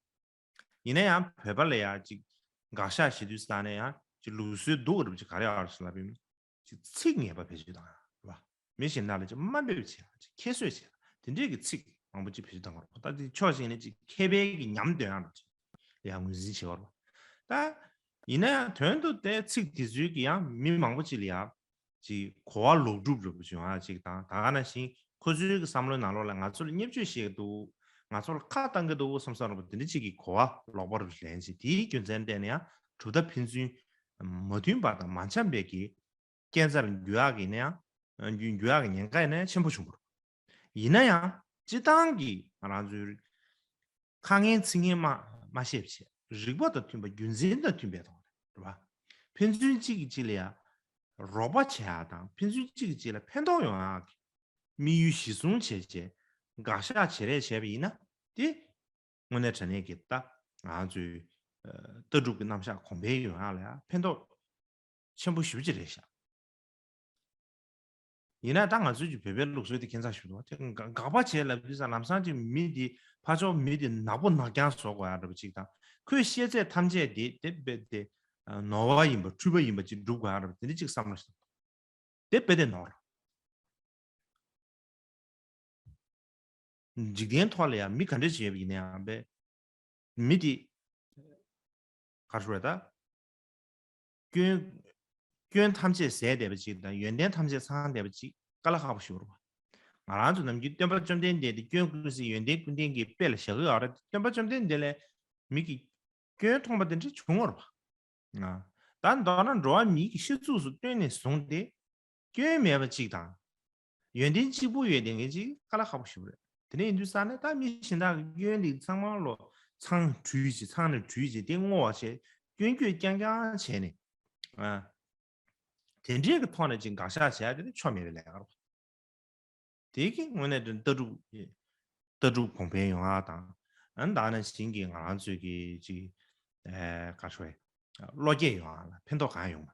ཡིན་ན་ཡང་བོད་པ་ལ་ཡ་ཅིག་དགག་བཞག་བྱེད་དུས་ཙང་ནས་ཡང་ཅིག་ལུགས་སྲོལ་སྡུག་རབ་ཅིག་ག་རེ་ཡོད་རེད་ལབ་པ་ཡིན་ན། ཅིག་ཚིག་ངན་པ་བེད་སྤྱོད་བཏང་ཡ་རེད་པ། མི་གཞན་དག་ལ་ཅིག་དམའ་འབེབས་བྱེད་ཡ། ཅིག་ཁྱད་གསོད་བྱེད་ཡ། དེ་འདྲའི་གི་ཚིག་མང་པོ་ཅིག་བེད་སྤྱོད་བཏང་བ་རེད་པ། ད་དེ་ཕྱོགས་གཅིག་ནས་ཅིག་མཁས་པའི་གི་ཉམས་འདོན་ཡ་རེད་ཅིག་ལ་ཡ་ངོས་འཛིན་བྱེད་པ་རེད་པ། ད་ཡིན་ན་ཡང་དོན་དུ་དེ་ཚིག་དེ་ཚོའི་གི་ཡང་མི་མང་པོ་ཅིག་ལ་ཡ་ཅིག་གོ་བ་ལོག་སྒྲུབ་རབ་བྱུང་ཡ་ཅིག་དང་། ད་ག་ནང་བཞིན་ཁོ་ཚོའི་གི་བསམ་བློའི་ནང་ལོགས་ལ་ང་ཚོ་ལ་བརྙས་བཅོས་བྱེད་ཀྱི་འདུག་ང་ཚོ་ལ་ཁ་བཏང་གི་འདུག་བསམ་བསམ་རབ་དེ་འདྲ་ཅིག་གི་གོ་བ་ལོག་པ་རུ་ལེན་བྱས། དེའི་རྒྱུ་མཚན་བརྟེན་ནས་ཡང་གྲུབ་མཐའ་ཕན་ཚུན་མ་མཐུན་པ་དང་མ་འཆམ་པའི་གི་རྐྱེན་རྩར་འགྱུར་ཡག་གི་ཡིན་ན་ཡང་། འགྱུར་འགྱུར་ཡག་གི་ཉེན་ཁ་ཡིན་ན་ཡང་ཆེན་པོ་བྱུང་བ་རེད། ཡིན་ན་ཡང་སྤྱིར་བཏང་གི་ང་རང་ཚོའི་ཁ་ངན་ཚིག་ངན་མ་མ་བཤད་བྱས། རིགས་པ་དང་མཐུན་པ། རྒྱུ་མཚན་དང་མཐུན་པའི་ཐོག་ནས་རེད་པ། ཕན་ཚུན་གཅིག་གིས་གཅིག་ལ་ཡ་རོགས་པ་བྱེད་ཡ་དང་། ཕན་ཚུན་གཅིག་གིས་གཅིག་ལ་ཕན་ཐོགས་ཡོང་ཡག་གི་དམིགས་ཡུལ་གཞི་བཟུང་བྱས་བྱས་དགག་བཞག་བྱེད་རེས་བྱས་པ་ཡིན་ན། དེ་དངོས་གནས་དྲང་གནས་ཀྱི་ད་ང་ཚོའི་ཨ་ལྟ་གྲུབ་ཀྱི་རྣམ་གཞག་གོང་འཕེལ་ཡོང་ཡག་ལ་ཡང་ཕན་ཐོགས་ཆེན་པོ་ཞེ་པོ་ཅིག་རེད་ཤག་ཡིན་ན་ད་ང་ཚོའི་ཅིག་བོད་པའི་ལུགས་སྲོལ་དེ་ཁྱད་མཚར་ཞིག་འདུག་དེ་དགག་དགག་པ་བྱས་ལབ་དུས་ཙང་ལམ་སང་ཅིག་མི་དེ་ཕར་ཕྱོགས་མི་དེ་ནག་པོ་ནག་རྐྱང་བཟོ་དགོས་ཡག་འདྲ་པོ་ཅིག་དང་། ཁོས་བཤད་ཚད་ཐམས་ཅད་དེ་དེ་རྦད་དེ་ནོར་བ་ཡིན་པ། འཁྲུལ་པ་ཡིན་པ་ཅིག་སྒྲུབ་དགོས་ཡག་འདྲ་པོ་དེ་འདྲ་ཅིག་བསམ་བློ་ཞིག་འདུག་དེ་རྦད་དེ་ནོར། འཇིག་རྟེན་ཐོག་ལ་ཡང་མི་ག་འདྲ་ཞིག་ཡོད་པ་ཡིན་ན་ཡང་། དཔེ་མི་དེ་ག་རེ་ཞུ་དགོས་རེད། ད་སྐྱོན་སྐྱོན་ཐམས་ཅད་ཟད་བསྡད་པ་ཅིག་དང་། ཡོན་ཏན་ཐམས་ཅད་ཚང་བསྡད་པ་ཅིག་དཀའ་ལས་ཁག་པོ་ཞིག་རེད་པ། ང་རང་ཚོ་ནམ་རྒྱུན་སྟོན་པ་བཅོམ་ལྡན་འདས་དེ་སྐྱོན་ཀུན་ཟད་ཡོན་ཏན་ཀུན་ལྡན་གྱི་དཔེ་ལ་བཞག་གི་ཡོད་རེད། སྟོན་པ་བཅོམ་ལྡན་འདས་ལ་མི་གིས་སྐྱོན་མཐོང་བ་དེ་འདྲ་བྱུང་བ་རེད་པ། ད་མདོར་ན་འགྲོ་བ་མིའི་གི་ཤེས་ཚུལ་སོགས་སྟོན་ནས་བཟུང་སྟེ། སྐྱོན་མེད་པ་གཅིག་དང་། ཡོན་ཏན་གཅིག་པུ་ཡོད་བསྡད་མཁན་གཅིག་དཀའ་ལས་ཁག་པོ་ཞིག་རེད། དེ་འདྲ་ཡིན་དུས་ཙང་ནས་ད་མི་གཞན་དག་གི་སྐྱོན་དེ་ཚང་མ་ལོ་ཚང་བྲུས་བྱས། ཚང་ནས་བྲུས་བྱས་དེ་བསྔོ་བ་བྱས། སྐྱོན་བརྗོད་རྐྱང་རྐྱང་བྱས་ནས། ཨ། དེ་འདྲའི་གི་ཐོག་ནས་ཅིག་དགག་བཞག་བྱས་ཡ་དེ་ནི་ཆོ་མེད་པའི་ལས་ཀ་རེད། དེ་གི་དངོས་གནས་དྲང་ལྟ་གྲུབ་ལྟ་གྲུབ་གོང་འཕེལ་ཡོང་ཡ་དང་། ཨ་ནི་ད་ནང་བཞིན་གྱི་ང་རང་ཚོའི་གི་ཅིག་ཨ་ག་རེ་ཞུ་དགོས་རེད། བློ་སྐྱེད་ཡོང་ཡ་ལ་ཕན་ཐོགས་གང་ཡོང་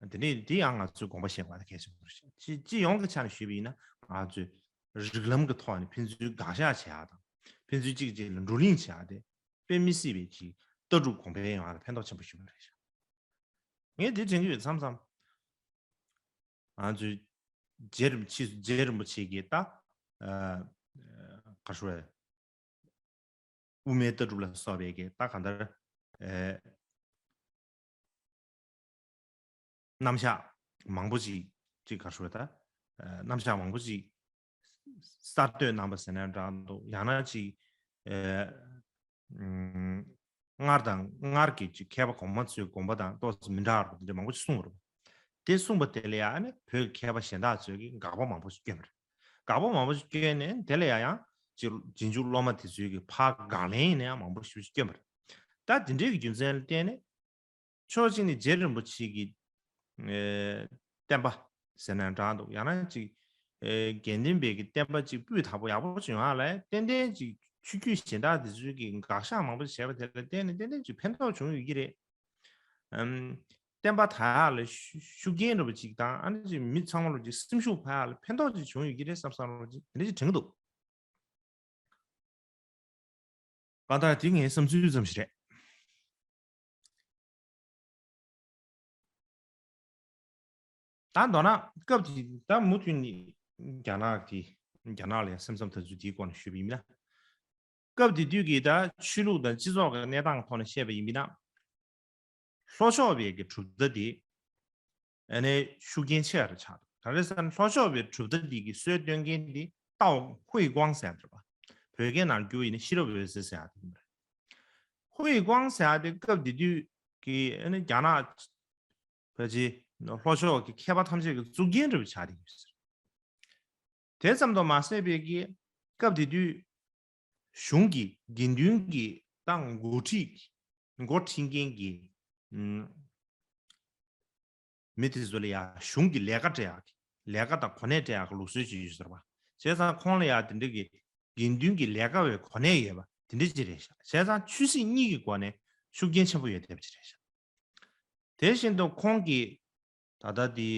མ་ དེ་འདྲས་དེ་ཡང་ང་ཚོས་དགོངས་པ་བཞེས་དགོས་པ་གལ་ཆེན་པོ་རེད། སྤྱི་སྤྱི་ཡོངས་ཀྱི་ཆ་ནས་ཞུས་པ་ཡིན་ན། ང་ཚོས་རིགས་ལམ་གྱི་ཐོག་ནས་ཕན་ཚུན་དགག་བཞག་བྱེད་ཡག་དང་། ཕན་ཚུན་གཅིག་གཅིག་ལ་བགྲོ་གླེང་བྱེད་ཡག་དེ་དཔེ་མི་སྲིད་པའི་ཅིག་ལྟ་གྲུབ་གོང་འཕེལ་ཡོང་ཡག་ལ་ཕན་ཐོགས་ཆེན་པོ་ཞིག་རེད་ཤག་ངས་དེ་དྲན་གྱི་ཡོད། མཚམས་མཚམས་ང་ཚོས་རྗེ་རིན་པོ་ཆེ། རྗེ་རིན་པོ་ཆེ་གིས་ད་ཨ་ག་རེ་ཞུ་དགོས་རེད། དབུ་མའི་ལྟ་གྲུབ་ལ་སོགས་པའི་གི་ད་གང་ལྟར་ཨེ་རྣམ་གཞག་མང་པོ་ཅིག་ཅིག་ག་རེ་ཞུ་དགོས་རེད། ད་ཨེ་རྣམ་གཞག་མང་པོ་ཅིག་གསར་གཏོད་གནང་པ་ཟེར་ན་འདྲ་འདུག་ཡང་ན་ཅིག་ཨེ་ཨུམ་སྔར་དང་སྔར་གྱི་ཅིག་མཁས་པ་གོང་མ་ཚོའི་དགོངས་པ་དང་ཏོག་ཙམ་མི་འདྲ་བ་འདི་འདྲ་མང་པོ་ཅིག་གསུངས་པ་རེད། དེ་གསུངས་པ་དེ་ལ་ཡང་ཨ་ནི་བོད་ཀྱི་མཁས་པ་གཞན་དག་ཚོས་ཀྱི་དགག་པ་མང་པོ་ཞིག་བསྐྱོན་པ་རེད། དགག་པ་མང་པོ་ཞིག་བསྐྱོན་ནས་དེ་ལ་ཡང་ཡང་ཅིག་རྗེས་འཇུག་སློབ་མ་དེ་ཚོས་ཀྱི་ཕར་དགག་ལན་ཡིན་ན་ཡང་མང་པོ་ཞིག་བསྐྱོན་པ་རེད། ད་དེ་འདྲའི་གི་རྒྱུ་མཚན་ལ་བརྟེན་ནས་ཕྱོགས་གཅིག་ནས་རྗེ་རིན་པོ་ཆེ་གི་ཨེ་བསྟན་པ་ཟེར་ན་འདྲ་འདུག་ཡང་ན་ཅིག་ཨེ་དགེ་འདུན་པའི་གི་བསྟན་པ་ཅིག་སྤུས་དག་པོ་ཡག་པོ་ཅིག་ཡོང་ཡག་ལ་ཏན་ཏན་ཅིག་ཆོས་བརྒྱུད་གཞན་དག་དེ་ཚོའི་གི་དགག་བཞག་མང་པོ་ཞིག་བྱས་པ་དེ་ལ་བརྟེན་ནས་ཏན་ཏན་ཅིག་ཕན་ཐོགས་བྱུང་ཡོད་ཀྱི་རེད། ཨམ། བསྟན་པ་དར་ཡག་ལ་ཤུ་ཤུགས་རྐྱེན་འདྲ་པོ་ཅིག་དང་། ཨ་ནི་ཅིག་མི་ཚང་མ་ལ་ཅིག་སེམས་ཤུགས་འཕར་ཡག་ལ་ཕན་ཐོགས་ཅིག་བྱུང་ཡོད་ཀྱི་རེད་བསམ་བསམ་འདྲ་པོ་ཅིག་དེ་འདྲ་ཅིག་དྲན་གྱི་འདུག་གང་ལྟར་དེ་ངའི་བསམ་ཚུལ་ཙམ་ཞིག་རེད། ད་མདོར་ན་སྐབས་དེ་ད་མུ་མཐུད་ནས་རྒྱ་ནག་དེ་རྒྱ་ནག་ལ་ཡང་སེམས་འཚབ་ད་ཚུལ་དེའི་སྐོར་ནས་ཞུས་པ་ཡིན་ན། སྐབས་དེ་དུས་ཀྱི་ད་ཆོས་ལུགས་དང་སྤྱི་ཚོགས་ཀྱི་གནས་སྟངས་ཐོག་ནས་བཤད་པ་ཡིན་ན། ལྷོ་ཕྱོགས་པའི་གི་གྲུབ་མཐའ་དེ་ཨ་ནི་ཤུགས་རྐྱེན་ཆེ་བ་རུ་ཆགས་འདུག་ག་རེ་ཟེར་ན་ལྷོ་ཕྱོགས་པའི་གྲུབ་མཐའ་དེ་གི་སྲོལ་གཏོད་མཁན་དེ་ཏའོ་ཧུའེ་ཀོང་ཟེར་ཡག་དེ་རེད་པ། བོད་སྐད་ནང་བསྒྱུར་བ་ཡིན་ན་ཤེས་རབ་འོད་ཟེར་ཟེར་ཡག་དེ་ཡིན་པ་རེད། ཧུའེ་ཀོང་ཟེར་ཡག་དེ་སྐབས་དེ་དུས་ཀྱི་ཨ་ནི་རྒྱ་ནག་ཕལ་ཆེར་ལྷོ་ཕྱོགས་ཀྱི་མཁས་པ་ཐམས་ཅད་ཀྱི་གཙུག་རྒྱན་འདྲ་པོ་ཆགས་བསྡད་ཡོད་ཟེར། དེ་ཙམ་དུ་མ་ཟད་པའི་གི་སྐབས་དེ་དུས་གཞུང་གི་དགེ་འདུན་གྱི་ཏང་འགོ་ཁྲིད་འགོ་ཁྲིད་མཁན་གྱི་ཨམ་མི་དེ་ཚོ་ལ་ཡང་གཞུང་གི་ལས་ཀ་སྤྲད་ཡག་གི་ལས་ཀ་དང་གོ་གནས་སྤྲད་ཡག་གི་ལུགས་སྲོལ་ཅིག་ཡོད་ཟེར་བ། བྱས་ཙང་ཁོང་ལ་ཡང་དེ་འདྲ་གི་དགེ་འདུན་གྱི་ལས་ཀ་བའི་གོ་གནས་ཡོད་པ་དེ་འདྲ་ཅིག་རེད་ཤག་བྱས་ཙང་ཆོས་སྲིད་གཉིས་ཀྱི་སྒོ་ནས་ཤུགས་རྐྱེན་ཆེན་པོ་ཡོད་བསྡད་པ་ཅིག་རེད་ཤག་དེ་བཞིན་དུ་ཁོང་གིས་ད་ལྟ་དེ་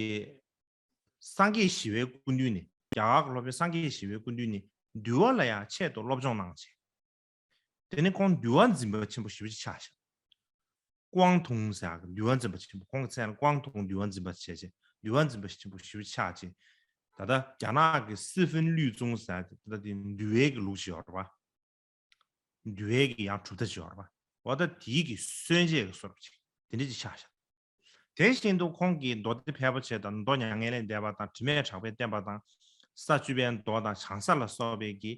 སངས་རྒྱས་ཞི་བའི་སྐུ་མདུན་ནས་རྒྱ་གར་གྱི་སློབ་དཔོན་སངས་རྒྱས་ཞི་བའི་སྐུ་མདུན་ནས་འདུལ་བ་ལ་ཡང་ཆེད་དུ་སློབ་སྦྱོང་གནང་བྱས། དེ་ནས་ཁོང་འདུལ་བ་འཛིན་པ་ཆེན་པོ་ཞེ་པོ་ཅིག་ཆགས་ཤག་ཀོང་ཐུང་ཟེར་ཡག་གི་འདུལ་བ་འཛིན་པ་ཆེན་པོ། ཁོང་གི་མཚན་ལ་ཀོང་ཐུང་འདུལ་བ་འཛིན་པ་བྱས་བྱས་འདུལ་བ་འཛིན་པ་ཆེན་པོ་ཞེ་པོ་ཅིག་ཆགས་བྱས། ད་ལྟ་རྒྱ་ནག་གི་སི་ཧྥིན་ལུས་ཙུང་ཟེར་ཡག་གི་ད་ལྟ་དེ་འདུལ་བའི་གི་ལུགས་ཤིག་ཡོད་རེད་པ། འདུལ་བའི་གི་ཡང་གྲུབ་མཐའ་ཅིག་ཡོད་རེད་པ། འོ་ད་དེའི་གི་སྲོལ་འབྱེད་ཀྱི་བཟོ་འདྲ་ཅིག་དེ་འདྲ་ཅིག་ཆགས་ཤག་དེ་བཞིན་དུ་ཁོང་གིས་མདོ་སྡེ་ཕལ་པོ་ཆེ་དང་མདོ་མྱ་ངན་ལས་འདས་པ་དང་དྲི་མེད་གྲགས་པའི་བསྟན་པ་དང་ས་བཅུ་པའི་མདོ་དང་བྱང་ས་ལ་སོགས་པའི་གི་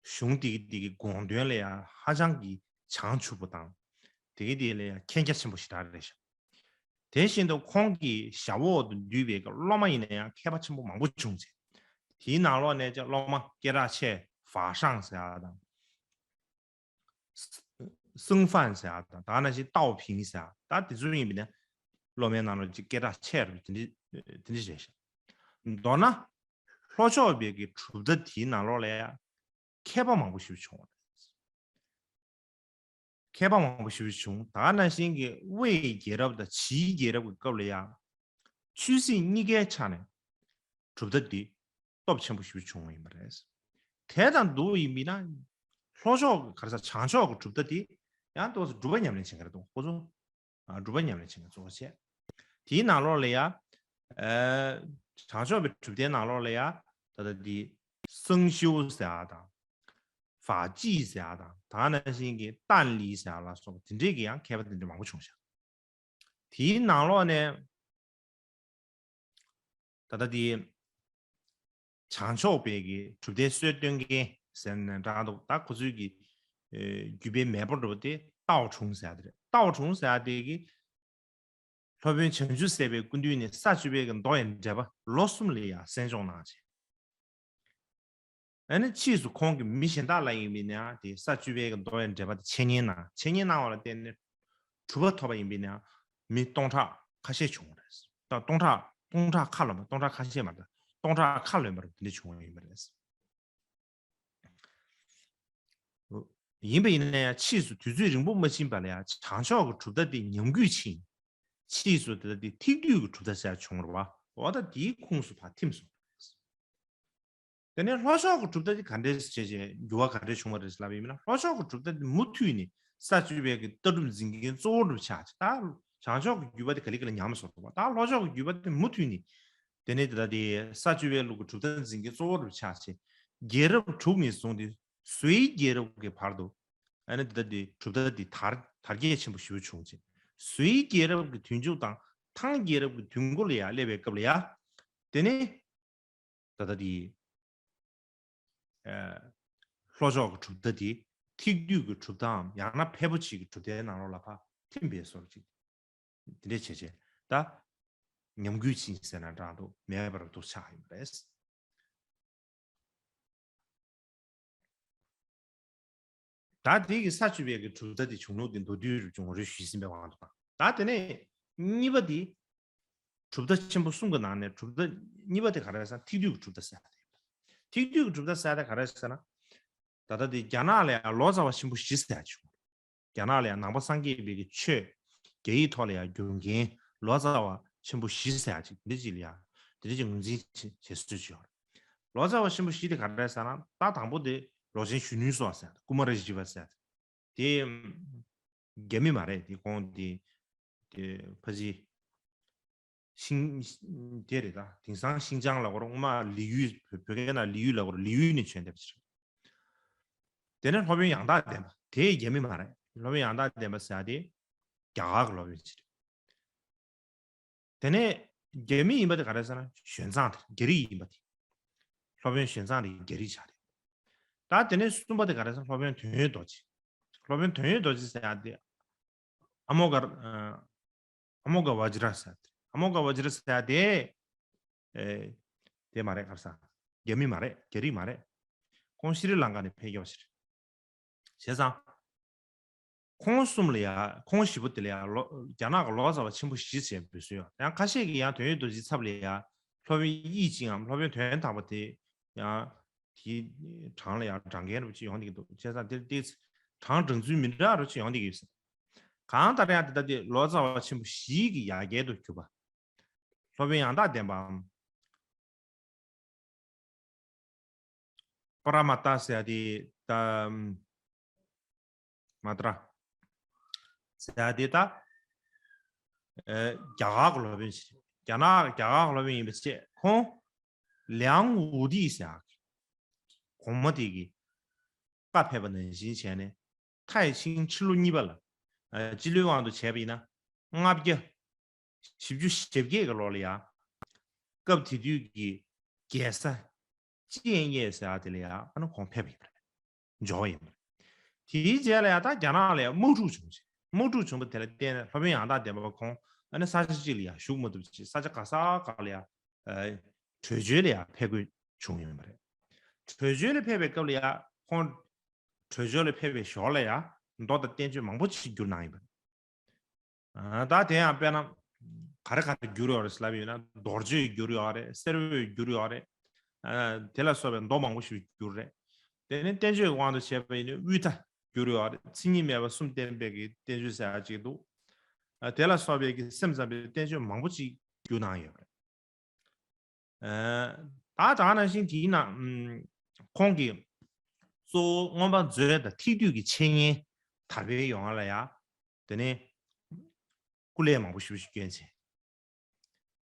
གཞུང་དེ་གི་དེ་གི་དགོངས་དོན་ལ་ཡང་ཧ་ཅང་གི་བྱང་ཆུབ་པོ་དང་དེ་གི་དེ་ལ་ཡང་མཁྱེན་རྒྱ་ཆེན་པོ་ཞེ་དྲག་རེད་ཤག་དེ་བཞིན་དུ་ཁོང་གི་ཞབས་འོག་ཏུ་འདུས་པའི་གི་སློབ་མ་ཡིན་ན་ཡང་མཁས་པ་ཆེན་པོ་མང་པོ་བྱུང་ཚེ། དེའི་ནང་ལོགས་ནས་ཀྱང་སློབ་མ་སྐད་གྲགས་ཆེ་ཧྥ་ཧྲང་ཟེར་ཡག་དང་། སུང་ཧྥན་ཟེར་ཡག་དང་། ད་ག་ནང་བཞིན་ཏའོ་ཕིང་ཟེར་ཡག་ད་དེ་ཚོ་ཡིན་པ་ཡིན་ན་སློབ་མའི་ནང་ལ་ཅིག་སྐད་གྲགས་ཆེ་རུ་དེ་འདྲ་དེ་འདྲ་རེད་ཤག་མདོར་ན་ལྷོ་ཕྱོགས་པའི་གི་གྲུབ་མཐའ་དེའི་ནང་ལོགས་ལ་ཡང་མཁས་པ་མང་པོ་ཞིག་བྱུང་བ་རེད། མཁས་པ་མང་པོ་ཞིག་བྱུང་། ད་ག་ནང་བཞིན་གྱི་ཝེ་ཡི་རྒྱལ་རབས་དང་ཆིའི་རྒྱལ་རབས་ཀྱི་སྐབས་ལ་ཡང་ཆོས་སྲིད་གཉིས་ཀའི་ཆ་ནས་གྲུབ་མཐའ་འདི་སྟོབས་ཆེན་པོ་ཞིག་བྱུང་བ་ཡིན་པ་རེད། དེ་དང་བསྡུར་བ་ཡིན་པ་ཡིན་ན་ལྷོ་ཕྱོགས་ཀྱི་ག་རེ་ཟེར་བྱང་ཕྱོགས་ཀྱི་གྲུབ་མཐའ་འདི་ཡང་ཏོག་ཙམ་སྒྲུབ་པ་ཉམས་ལེན་བྱེད་མཁན་རེད་འདུག་ཁོ་ཚོ་ཨ་སྒྲུབ་པ་ཉམས་ལེན་བྱེད་མཁན་གཙོ་བོ་བྱས། དེའི་ནང་ལོགས་ལ་ཡ་ཨ་བྱང་ཕྱོགས་པའི་གྲུབ་མཐའི་ནང་ལོགས་ལ་ཡ་ད་ལྟ་འདི་སང་ཤིའུ་ཟེར་ཡག་དང་། ཧྥ་ཅི་ཟེར་ཡག་དང་། ད་ག་ནང་བཞིན་གྱི་ཏན་ལི་ཟེར་ཡག་ལ་སོགས་པ་དེ་འདྲས་ཀྱི་ཡང་མཁས་པ་དེ་འདྲ་མང་པོ་བྱུང་ཤག་དེའི་ནང་ལོགས་ནས་ད་ལྟ་དེ་བྱང་ཕྱོགས་པའི་གི་གྲུབ་མཐའི་སྲོལ་གཏོད་མཁན་ཟེར་ནས་འདྲ་འདུག་ད་ཁོ་ཚོའི་གི་ཨེ་བརྒྱུད་པའི་མེས་པོ་འདྲ་པོ་དེ་ཏའོ་ཁྲུང་ཟེར་ཡག་དེ་རེད། ཏའོ་ཁྲུང་ཟེར་ཡག་དེ་གི་སློབ་དཔོན་བྱང་ཆུབ་སེམས་དཔའི་སྐུ་མདུན་ནས་ས་བཅུ་པའི་གི་མདོ་ཡི་འགྲེལ་པ་ལོ་གསུམ་ལ་ཡང་གསན་སྦྱོང་གནང་བྱས། ཨ་ནི་ཕྱིས་སུ་ཁོང་གིས་མི་གཞན་དག་ལ་ཡིན་པ་ཡིན་ན་ཡང་དེ་ས་བཅུ་པའི་གི་མདོ་ཡི་འགྲེལ་པ་དེ་འཆད་ཉན་གནང་། འཆད་ཉན་གནང་བ་ལ་བརྟེན་ནས་གྲུབ་པ་ཐོབ་པ་ཡིན་པ་ཡིན་ན་ཡང་མི་སྟོང་ཕྲག་ཁ་ཤས་བྱུང་བ་རེད། ད་སྟོང་ཕྲག་སྟོང་ཕྲག་ཁ་ལོན་པ། སྟོང་ཕྲག་ཁ་ཤས་མ་རེད། སྟོང་ཕྲག་ཁ་ལོན་པ་རེད། དེ་འདྲ་བྱུང་བ་ཡིན་པ་རེད། ཡིན་པ་ཡིན་ན་ཡང་ཕྱིས་སུ་དུས་ཚོད་རིང་པོ་མ་ཕྱིན་པ་ལ་ཡང་བྱང་ཕྱོགས་ཀྱི་གྲུབ་མཐའ་དེ་ཉམས་རྒུད་ཕྱིན། ཕྱིས་སུ་དེ་ལྟ་དེ་ཐིག་བསྡུས་ཀྱི་གྲུབ་མཐའ་ཟེར་བྱུང་བ་རེད་བ། འོ་ད་དེའི་ཁོངས་སུ་ཕར་ཐིམ་སོང་བ་རེད། དེ་ནས་ལྷོ་ཕྱོགས་ཀྱི་གྲུབ་མཐའ་དེ་ག་འདྲས་བྱས་བྱས་འགྱུར་བ་ག་འདྲས་བྱུང་བ་རེད་ལབ་ཡིན་ན། ལྷོ་ཕྱོགས་ཀྱི་གྲུབ་མཐའ་དེ་མུ་མཐུད་ནས་ས་བཅུ་པའི་གི་ལྟ་གྲུབ་འཛིན་མཁན་གཙོ་བོ་འདྲ་ཆགས་ཅིག་ད་བྱང་ཕྱོགས་ཀྱི་བརྒྱུད་པ་དེ་ག་ལེ་ག་ལེ་ཉམས་སོང་བ། ད་ལྷོ་ཕྱོགས་ཀྱི་བརྒྱུད་པ་དེ་མུ་མཐུད་ནས་དེ་ནས་དེ་ལྟ་དེ་ས་བཅུ་པའི་ལུགས་ཀྱི་གྲུབ་མཐའ་འཛིན་མཁན་གཙོ་བོ་འདྲ་ཆགས་ཅིག་རྒྱལ་རབས་དྲུག་ནས་བཟུང་སྟེ་ཟུའི་རྒྱལ་རབས་ཀྱི་བར་དུ། ཨ་ནི་དེ་ལྟ་དེ་གྲུབ་མཐའ་དེ་དར་དར་རྒྱས་ཆེན་པོ་ཞེ་པོ་བྱུང་ཅིག་ཟུའི་རྒྱལ་རབས་ཀྱི་དུས་མཇུག་དང་ཐང་རྒྱལ་རབས་ཀྱི་དུས་འགོ་ལ་ཡང་སླེབས་པའི་སྐབས་ལ་ཡང་། དེ་ནས་ད་ལྟ་དེ། ཨ། ལྷོ་ཕྱོགས་ཀྱི་གྲུབ་མཐའ་དེ་ཐིག་བསྡུས་ཀྱི་གྲུབ་མཐའམ་ཡང་ན་ཕལ་པོ་ཆེ་གི་གྲུབ་མཐའི་ནང་ལོགས་ལ་ཕར་ཐིམ་པའི་བཟོ་འདྲ་ཅིག་དེ་འདྲས་བྱས་བྱས་ད་ཉམས་རྒུད་ཕྱིན་ཟེར་ན་འདྲ་འདུག་མེད་པར་འདུག་ཆགས་ཡོད་པ་རེད། ད་དེ་གི་ས་བཅུ་པའི་གི་གྲུབ་མཐའ་དེ་བྱུང་ལུགས་དེ་མདོར་བསྡུས་རུ་ཅུང་རེ་ཞུས་ཟིན་པའི་དབང་དུ་བཏང་། ད་དེ་ནས་གཉིས་པ་དེ། གྲུབ་མཐའ་ཆེན་པོ་གསུམ་གྱི་ནང་ནས་གྲུབ་མཐའ་གཉིས་པ་དེ་ག་རེ་ཟེར་ན་ཐིག་བསྡུས་ཀྱི་གྲུབ་མཐའ་ཟེར་ཡ་དེ་ཡིན་པ། ཐིག་བསྡུས་ཀྱི་གྲུབ་མཐའ་ཟེར་ཡ་དེ་ག་རེ་ཟེར་ན། ད་ལྟ་དེ་རྒྱ་ནག་ལ་ཡང་ལོ་ཙཱ་བ་ཆེན་པོ་བཞི་ཟེར་ཡ་ཅིག་ཡོད། རྒྱ་ནག་ལ་ཡང་ནང་པ་སངས་རྒྱས་པའི་གི་ཆོས་རྒྱ་ཡིག་ཐོག་ལ་ཡང་བསྒྱུར་མཁན་ལོ་ཙཱ་བ་ཆེན་པོ་བཞི་ཟེར་ཡ་ཅིག་འདི་ཅིག་ལ་ཡང་དེ་འདྲ་ཅིག་ངོས་འཛིན་བྱེད་བྱེད་སྲོལ་ཅིག་ཡོད་རེད། ལོ་ཙཱ་བ་ཆེན་པོ་བཞི་དེ་ག་རེ་ཟེར་ན། ད་དང་པོ་དེ་ལོ་ཆེན་གཞོན་ནུའི་སོགས་ཟེར་ཡ་དེ། ཀུ་མ་ར་ཞི་བ་ཟེར་ཡ་དེ། དེ་རྒྱ་མི་མ་རེད། དེ་ཁོང་དེ་དེ་ཕ་ཇི་ཤིང་དེ་རེད། ད་དེང་སང་ཤིན་ཅང་ལབ་དགོས་རེད། སྔོན་མ་ལི་ཡུལ། བོད་བོད་སྐད་ནང་ལི་ཡུལ་ལབ་དགོས་རེད། ལི་ཡུལ་ནས་བྱོན་བསྡད་པ་ཅིག་རེད། དེ་ནས་སློབ་དཔོན་ཡང་དག་བདེན་པ། དེ་རྒྱ་མི་མ་རེད། སློབ་དཔོན་ཡང་དག་བདེན་པ་ཟེར་ཡ་དེ་རྒྱ་གར་གྱི་སློབ་དཔོན་ཅིག་རེད། དེ་ནས་རྒྱ་མི་ཡིན་པ་དེ་ག་རེ་ཟེར་ན་ཞོན་ཙང་དེ་རྒྱ་རིགས་ཡིན་པ་དེ། སློབ་དཔོན་ཞོན་ཙང་དེ་རྒྱ་རིགས་ཆགས་རེད། ད་དེ་ནས་གསུམ་པ་དེ་ག་རེ་ཟེར་ན་སློབ་དཔོན་དོན་ཡོད་རྡོ་རྗེ། སློབ་དཔོན་དོན་ཡོད་རྡོ་རྗེ་ཟེར་ཡ་དེ་ཨ་མོ་ག་ཨ་མོ་ག་བ་ཇི་ར་ཟེར་ཡ་དེ། ཨ་མོ་ག་བ་ཇི་ར་ཟེར་ཡ་དེ། ཨེ། དེ་མ་རེད། ག་རེ་ཟེར། རྒྱ་མི་མ་རེད། རྒྱ་རིགས་མ་རེད། ཁོང་ཤྲི་ལང་ཀ་ནས་ཕེབས་ཡོད་པ་ཞིག་རེད། བྱས་ཙང་། ཁོང་གསུམ་ལ་ཡ། ཁོང་བཞི་པོ་དེ་ལ་ཡ་ལོ། རྒྱ་ནག་གི་ལོ་ཙཱ་བ་ཆེན་པོ་བཞི་ཟེར་འབོད་སྲོལ་ཡོད། ཡང་ཁ་ཤས་ཀྱིས་ཡང་དོན་ཡོད་རྡོ་རྗེའི་ཚབ་ལ་ཡ་སློབ་དཔོན་དབྱིག་ཅིང་ངམ་སློབ་དཔོན་དོན་དམ་པ་དེ་ཡང་དེའི་གྲངས་ལ་ཡ་བགྲང་མཁན་རུ་ཅིག་ཡོང་བསྡད་ཀྱི་འདུག་བྱས་ཙང་དེ་དེ་གྲངས་བགྲང་ཚུལ་མི་འདྲ་རུ་ཅིག་ཡོང་བསྡད་ཀྱི་ཡོད་ཟེར། གང་ལྟར་ཡང་དེ་ལྟ་སྟེ་ལོ་ཙཱ་བ་ཆེན་པོ་བཞི་གི་ཡ་གྱལ་དུ་གྱུར་པ། སློབ་དཔོན་ཡང་དག་བདེན་པའམ། པ་ར་མ་ཏ་ཟེར་ཡ་དེ་ད། མ་ཏྲ་ཟེར་ཡ་དེ་ད། ཨེ། རྒྱ་གར་གྱི་སློབ་དཔོན་ཞིག་རྒྱ་ནག་རྒྱ་གར་གྱི་སློབ་དཔོན་ཡིན་པའི་ཕྱིར་ཁོང་། ལིའང་ཝུ་ཏི་ཟེར་ཡ། གོང་མ་དེ་གིས་བཀའ་ཕེབས་པ་ནང་བཞིན་བྱས་ནས། ཐའི་ཆིང་ཕྱི་ལོ་གཉིས་པ་ལ། ཨ། སྤྱི་ལོའི་དབང་དུ་བྱས་པ་ཡིན་ན། ལྔ་བརྒྱ་བཞི་བཅུ་ཞེ་བརྒྱད་ཀྱི་ལོ་ལ་ཡ། སྐབས་དེ་དུས་ཀྱི་རྒྱལ་ས་ཅི་ཨན་ཡེ་ཟེར་ཡ་དེ་ལ་ཡ་ཨ་ནི་ཁོང་ཕེབས་པ་ཡིན་པ་རེད། འབྱོར་བ་ཡིན་པ་རེད། དེའི་རྗེས་ལ་ཡ་ད་རྒྱ་ནག་ལ་ཡ་དམག་འཁྲུག་བྱུང་ཞིང་། དམག་འཁྲུག་བྱུང་བ་དེ་ལ་བརྟེན་ནས་སློབ་དཔོན་ཡང་དག་བདེན་པ་ཁོང་ཨ་ནི་ས་ཆ་གཅིག་ལ་ཡ་བཞུགས་མ་ཐུབ་ཅིང་ས་ཆ་ག་ས་ག་ལ་ཡ། ཨ། བྲོས་བྱོལ་ལ་ཡང་ཕེབས་དགོས་བྱུང་ཡོད་པ་རེད། བྲོས་བྱོལ་ལ་ཕེབས་པའི་སྐབས་ལ་ཡང་ཁོང་བྲོས་བྱོལ་ལ་ཕེབས་པའི་ཞོར་ལ་ཡང་མདོ་དང་བསྟན་བཅོས་མང་པོ་ཞིག་བསྒྱུར་གནང་ཡོད་པ་རེད། ཨ། ད་དེ་ཡང་དཔེར་ན་ག་རེ་ག་རེ་བསྒྱུར་ཡོད་རེད་ལབ་ཡོད་ན། རྡོ་རྗེ་བསྒྱུར་ཡོད་རེད། གསེར་འོད་བསྒྱུར་ཡོད་རེད། ཨ། དེ་ལ་སོགས་པའི་མདོ་མང་པོ་ཞིག་བསྒྱུར་རེད། དེ་ནས་བསྟན་བཅོས་ཀྱི་དབང་དུ་བྱས་པ་ཡིན་ན་དབུས་མཐའ་བསྒྱུར་ཡོད་རེད། མཚན་ཉིད་མེད་པ་གསུམ་བསྟན་པའི་གི་བསྟན་བཅོས་ཟེར་ཡ་ཅིག་འདུག་ཨ། དེ་ལ་སོགས་པའི་གི་སེམས་ཙམ་པའི་བསྟན་བཅོས་མང་པོ་ཅིག་བསྒྱུར་གནང་ཡོད་པ་རེད། ཨ། ད་ག་ནང་བཞིན་དེའི་ནང་ཁོང་གིས་གཙོ་བོ་མངོན་པ་མཛོད་དང་ཐིག་བསྡུས་ཀྱི་འཆད་ཉན་དར་སྤེལ་ཡོང་བ་ལ་ཡ། དེ་ནས་སྐུ་ལས་མང་པོ་ཞེ་པོ་ཞིག་བསྐྱོན་བྱས།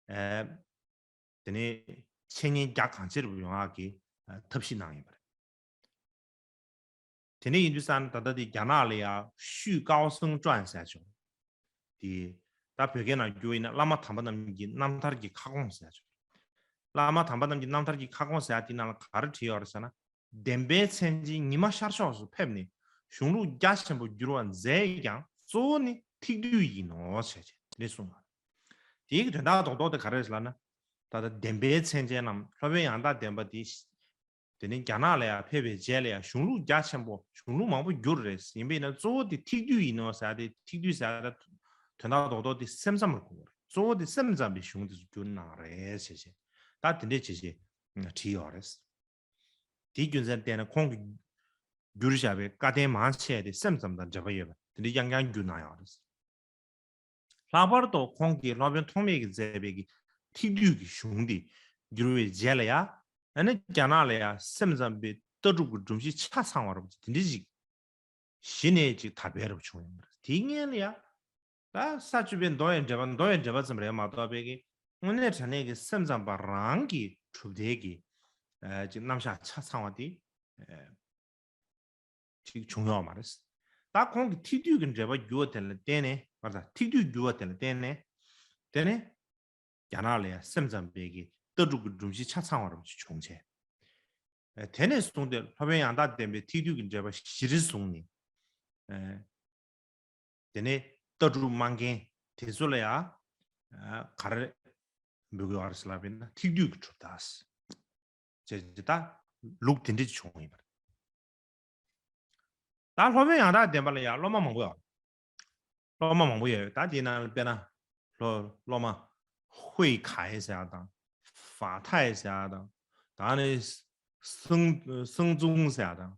ཨ། དེ་ནས་འཆད་ཉན་རྒྱ་གང་ཆེ་རུ་ཡོང་བ་གི་ཐབས་ཤེས་གནང་ཡོད་པ་རེད། དེ་འདྲ་ཡིན་དུས་ཙང་ད་ལྟ་དེ་རྒྱ་ནག་ལ་ཡང་ཤུས་ཀའོ་སུན་ཀྲོན་ཟེར་ཆོག་དེ་ད་བོད་སྐད་ནང་བསྒྱུར་ཡིན་ན་བླ་མ་དམ་པ་རྣམས་ཀྱི་རྣམ་ཐར་གྱི་ཁ་སྐོང་ཟེར་ཆོག་བླ་མ་དམ་པ་རྣམས་ཀྱི་རྣམ་ཐར་གྱི་ཁ་སྐོང་ཟེར་ཡ་དེ་ནང་ལ་ག་རེ་བྲིས་ཡོད་རེད་ཟེར་ན། བདེན་པའི་མཚན་ཅན་ཉི་མ་ཤར་ཕྱོགས་སུ་ཕེབས་ནས་གཞུང་ལུགས་རྒྱ་ཆེན་པོ་བསྒྱུར་བར་མཛད་ཀྱང་གཙོ་བོ་ནི་ཐིག་བསྡུས་ཡིན་ནོ་ཞེས་དེ་གསུངས་པ། དེའི་དོན་དག་རྡོག་རྡོག་དེ་ག་རེ་རེད་ལབ་ན། ད་ལྟ་བདེན་པའི་མཚན་ཅན་ནམ་སློབ་དཔོན་ཡང་དག་བདེན་པ་དེ། དེ་ནས་རྒྱ་ནག་ལ་ཡང་ཕེབས་པའི་རྗེས་ལ་ཡང་གཞུང་ལུགས་རྒྱ་ཆེན་པོ་གཞུང་ལུགས་མང་པོ་བསྒྱུར་རེད། ཡིན་པས་ན་གཙོ་བོ་དེ་ཐིག་བསྡུས་ཡིན་ནོ་ཟེར་ཏེ། ཐིག་བསྡུས་ཟེར་ཏེ་དོན་དག་རྡོག་རྡོག་དེ་སེམས་ཙམ་ལ་གོ་དགོས་རེད། གཙོ་བོ་དེ་སེམས་ཙམ་པའི་གཞུང་དེ་ཚོ་བསྒྱུར་གནང་རེད་ཞེས་བྱས། ད་དེ་འདྲས་བྱས་བྱས་བྲིས་ཡོད་རེད། དེའི་རྒྱུ་མཚན་བལྟས་ན་ཁོང་གིས་བསྒྱུར་བཞག་པའི་བཀའ་བསྟན་མང་ཆེ་དེ་སེམས་ཙམ་དང་འབྲེལ་བ་ཡོད་པ་དེ་འདྲས་རྐྱང་རྐྱང་བསྒྱུར་གནང་ཡོད་རེད། ལྷག་པར་དུ་ཁོང་གིས་སློབ་དཔོན་ཐོགས་མེད་ཀྱིས་མཛད་པའི་གི་ཐེག་བསྡུས་ཀྱི་གཞུང་འདི་བསྒྱུར་བའི་རྗེས་ལ་ཡ། ཨ་ནི་རྒྱ་ནག་ལ་ཡ་སེམས་ཙམ་པའི་ལྟ་གྲུབ་ཀྱི་སྒྲོམ་གཞི་ཆ་ཚང་བ་རབ་དེ་འདྲ་ཞིག་གཞི་ནས་ཅིག་དར་སྤེལ་རབ་བྱུང་ཡོད་པ་རེད། དེའི་སྔོན་ལ་ཡ། ད་ས་བཅུ་པའི་མདོ་ཡི་འགྲེལ་པ། མདོ་ཡི་འགྲེལ་པ་ཙམ་རེད་མ་གཏོགས་པའི་གི་དངོས་གནས་དྲང་གནས་ཀྱི་སེམས་ཙམ་པ་རང་གི་གྲུབ་མཐའི་གི་ཨ་ཅིག་རྣམ་གཞག་ཆ་ཚང་བ་དེ་ཨ་ཅིག་བྱུང་ཡོད་མ་རེད། ད་ཁོང་གིས་ཐེག་བསྡུས་ཀྱི་འགྲེལ་པ་བསྒྱུར་བ་དེ་ལ་བརྟེན་ནས། མ་རེད། ད་ཐེག་བསྡུས་བསྒྱུར་བ་དེ་ལ་བརྟེན་ནས། དེ་ནས་རྒྱ་ནག་ལ་ཡང་སེམས་ཙམ་པའི་གི་ལྟ་གྲུབ་ཀྱི་སྒྲོམ་གཞི་ཆ་ཚང་བ་རབ་ཅིག་བྱུང་བྱས། ཨ་དེ་ནས་བཟུང་སྟེ་སློབ་དཔོན་ཡང་དག་ལྡན་པའི་ཐེག་བསྡུས་ཀྱི་འགྲེལ་པ་གཞིར་བཟུང་ནས། ཨ་དེ་ནས་ལྟ་གྲུབ་སྨྲ་མཁན་དེ་ཚོ་ལ་ཡང་ཨ་ག་རེ་འབུལ་དགོས་པ་རེད་ཟེར་ལབ་པ་ཡིན་ན། ཐེག་བསྡུས་ཀྱི་གྲུབ་མཐའ་ཟེར་བྱས་ད་ལུགས་དེ་འདྲ་བྱུང་ཡོད་པ་རེད། ད་སློབ་དཔོན་ཡང་དག་ལྡན་པ་ལ་ཡང་སློབ་མ་མང་པོ་ཡོད། སློབ་མ་མང་པོ་ཡོད། ད་དེའི་ནང་ལ་དཔེར་ན་སློབ་སློབ་མ་ཧུའེ་ཁའེ་ཟེར་ཡ་དང་། ཧྥ་ཐའེ་ཟེར་ཡ་དང་། ད་ནི་སང་སང་ཙུང་ཟེར་ཡ་དང་།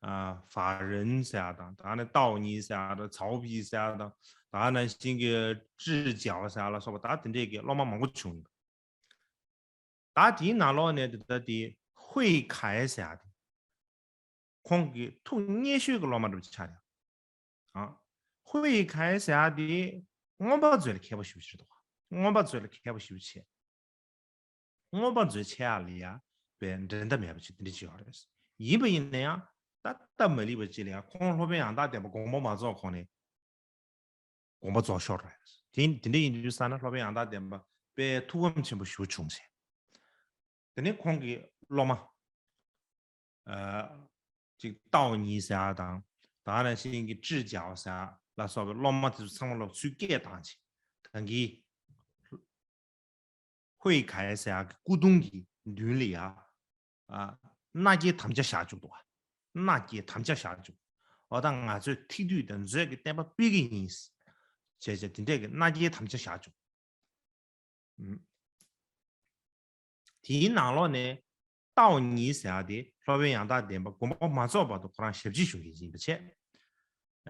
ཨ་ཧྥ་རན་ཟེར་ཡ་དང་། ད་ནི་ཏའོ་ཉི་ཟེར་ཡ་དང་། ཚའོ་པི་ཟེར་ཡ་དང་། ད་ནི་ཤིང་གི་ཀྲི་ཅའོ་ཟེར་ཡ་ལ་སོགས་པ་ད་དེ་འདྲས་ཀྱི་སློབ་མ་མང་པོ་བྱུང་ཡོད། ད་དེའི་ནང་ལོགས་ནས་དེ་ད་དེ་ཧུའེ་ཁའེ་ཟེར་ཡ་དེ། ཁོང་གི་ཐུགས་མཉེས་ཤོས་ཀྱི་སློབ་མ་འདྲ་པོ་ཆགས་ཡོད། ཨ། ཧུའེ་ཁའེ་ཟེར་ཡ་དེ་མངོན་པ་མཛོད་ལ་མཁས་པ་ཞེ་པོ་ཅིག་རེད་འདུག་མངོན་པ་མཛོད་ལ་མཁས་པ་ཞེ་པོ་ཅིག་མངོན་པ་མཛོད་ཆེ་ཡག་ལ་ཡ་པའི་འགྲན་ཟླ་མེད་པ་ཅིག་དེ་འདྲ་ཅིག་ཡོད་རེད། ཡིན་པ་ཡིན་ན་ཡང་ད་སྟབས་མ་ལེགས་པ་ཅིག་ལ་ཡ་ཁོང་སློབ་དཔོན་ཡང་དག་ལྡན་པ་དགོངས་པ་མ་རྫོགས་གོང་ནས་དགོངས་པ་རྫོགས་ཤོར་རེད། དེ་དེ་འདྲ་ཡིན་དུས་ཙ་ན་སློབ་དཔོན་ཡང་དག་ལྡན་པ་དཔེ་ཐུགས་ཕམ་ཆེན་པོ་ཞེ་པོ་བྱུང་ཟེར། དེ་ནས་ཁོང་གི་སློབ་མ་ཨ་ཅིག་ཏའོ་ཉི་ཟེར་ཡ་དང་། ད་ནང་བཞིན་གྱི་ཀྲི་ཅའོ་ཟེར་ཡ་ལ་སོགས་པའི་སློབ་མ་དེ་ཚོ་ཚང་མ་ལ་ཚུར་སྐད་བཏང་བྱས། ད་གིན་ཧུའེ་ཁའེ་ཟེར་ཡ་གི་སྐུ་གདུང་གི་མདུན་ལ་ཡ་ཨ་མནའ་སྐྱེལ་དམ་བཅའ་བཞག་བཅུག་འདུག་མནའ་སྐྱེལ་དམ་བཅའ་བཞག་བཅུག་འོ་ད་ང་ཚོས་ཐེག་བསྡུས་དང་མཛོད་ཀྱི་བསྟན་པ་སྤེལ་གྱི་ཡིན་ཟེར་བྱས་བྱས་དེ་འདྲས་ཀྱི་མནའ་སྐྱེལ་དམ་བཅའ་བཞག་བཅུག་ཨུམ། དེའི་ནང་ལོགས་ནས་ཏའོ་ཉི་ཟེར་ཡ་དེ་སློབ་དཔོན་ཡང་དག་ལྡན་པ་དགོངས་པ་མ་རྫོགས་བར་དུ་ཁོ་རང་ཞབས་ཕྱི་ཞུ་མཁན་ཅིག་ཡིན་པ་བྱས།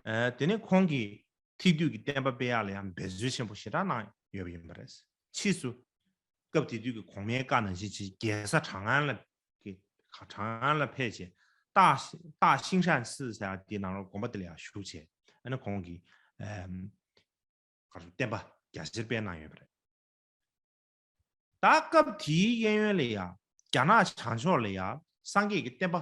ཨ་དེ་ནས་ཁོང་གིས་ཐེག་བསྡུས་ཀྱི་བསྟན་པ་སྤེལ་ཡག་ལ་ཡང་འབད་རྩོལ་ཆེན་པོ་ཞེ་དྲག་གནང་ཡོད་པ་ཡིན་པ་རེད། ཕྱིས་སུ་སྐབས་དེ་དུས་ཀྱི་གོང་མའི་བཀའ་ནང་བཞིན་བྱས་རྒྱལ་ས་ཁྲང་ཨན་ལ་གི་ཁྲང་ཨན་ལ་ཕེབས་བྱས། སྟག་སྟག་ཤིང་ཧྲན་སི་ཟེར་ཡ་དེའི་ནང་ལ་དགོན་པ་དེ་ལ་ཡང་བཞུགས་བྱས། ཨ་ནི་ཁོང་གིས་ཨམ། ག་རེ་བསྟན་པ་རྒྱ་ཆེར་སྤེལ་གནང་ཡོད་པ་རེད། ད་སྐབས་དེའི་གཡས་གཡོན་ལ་ཡ་རྒྱ་ནག་བྱང་ཕྱོགས་ལ་ཡ་སངས་རྒྱས་ཀྱི་བསྟན་པ་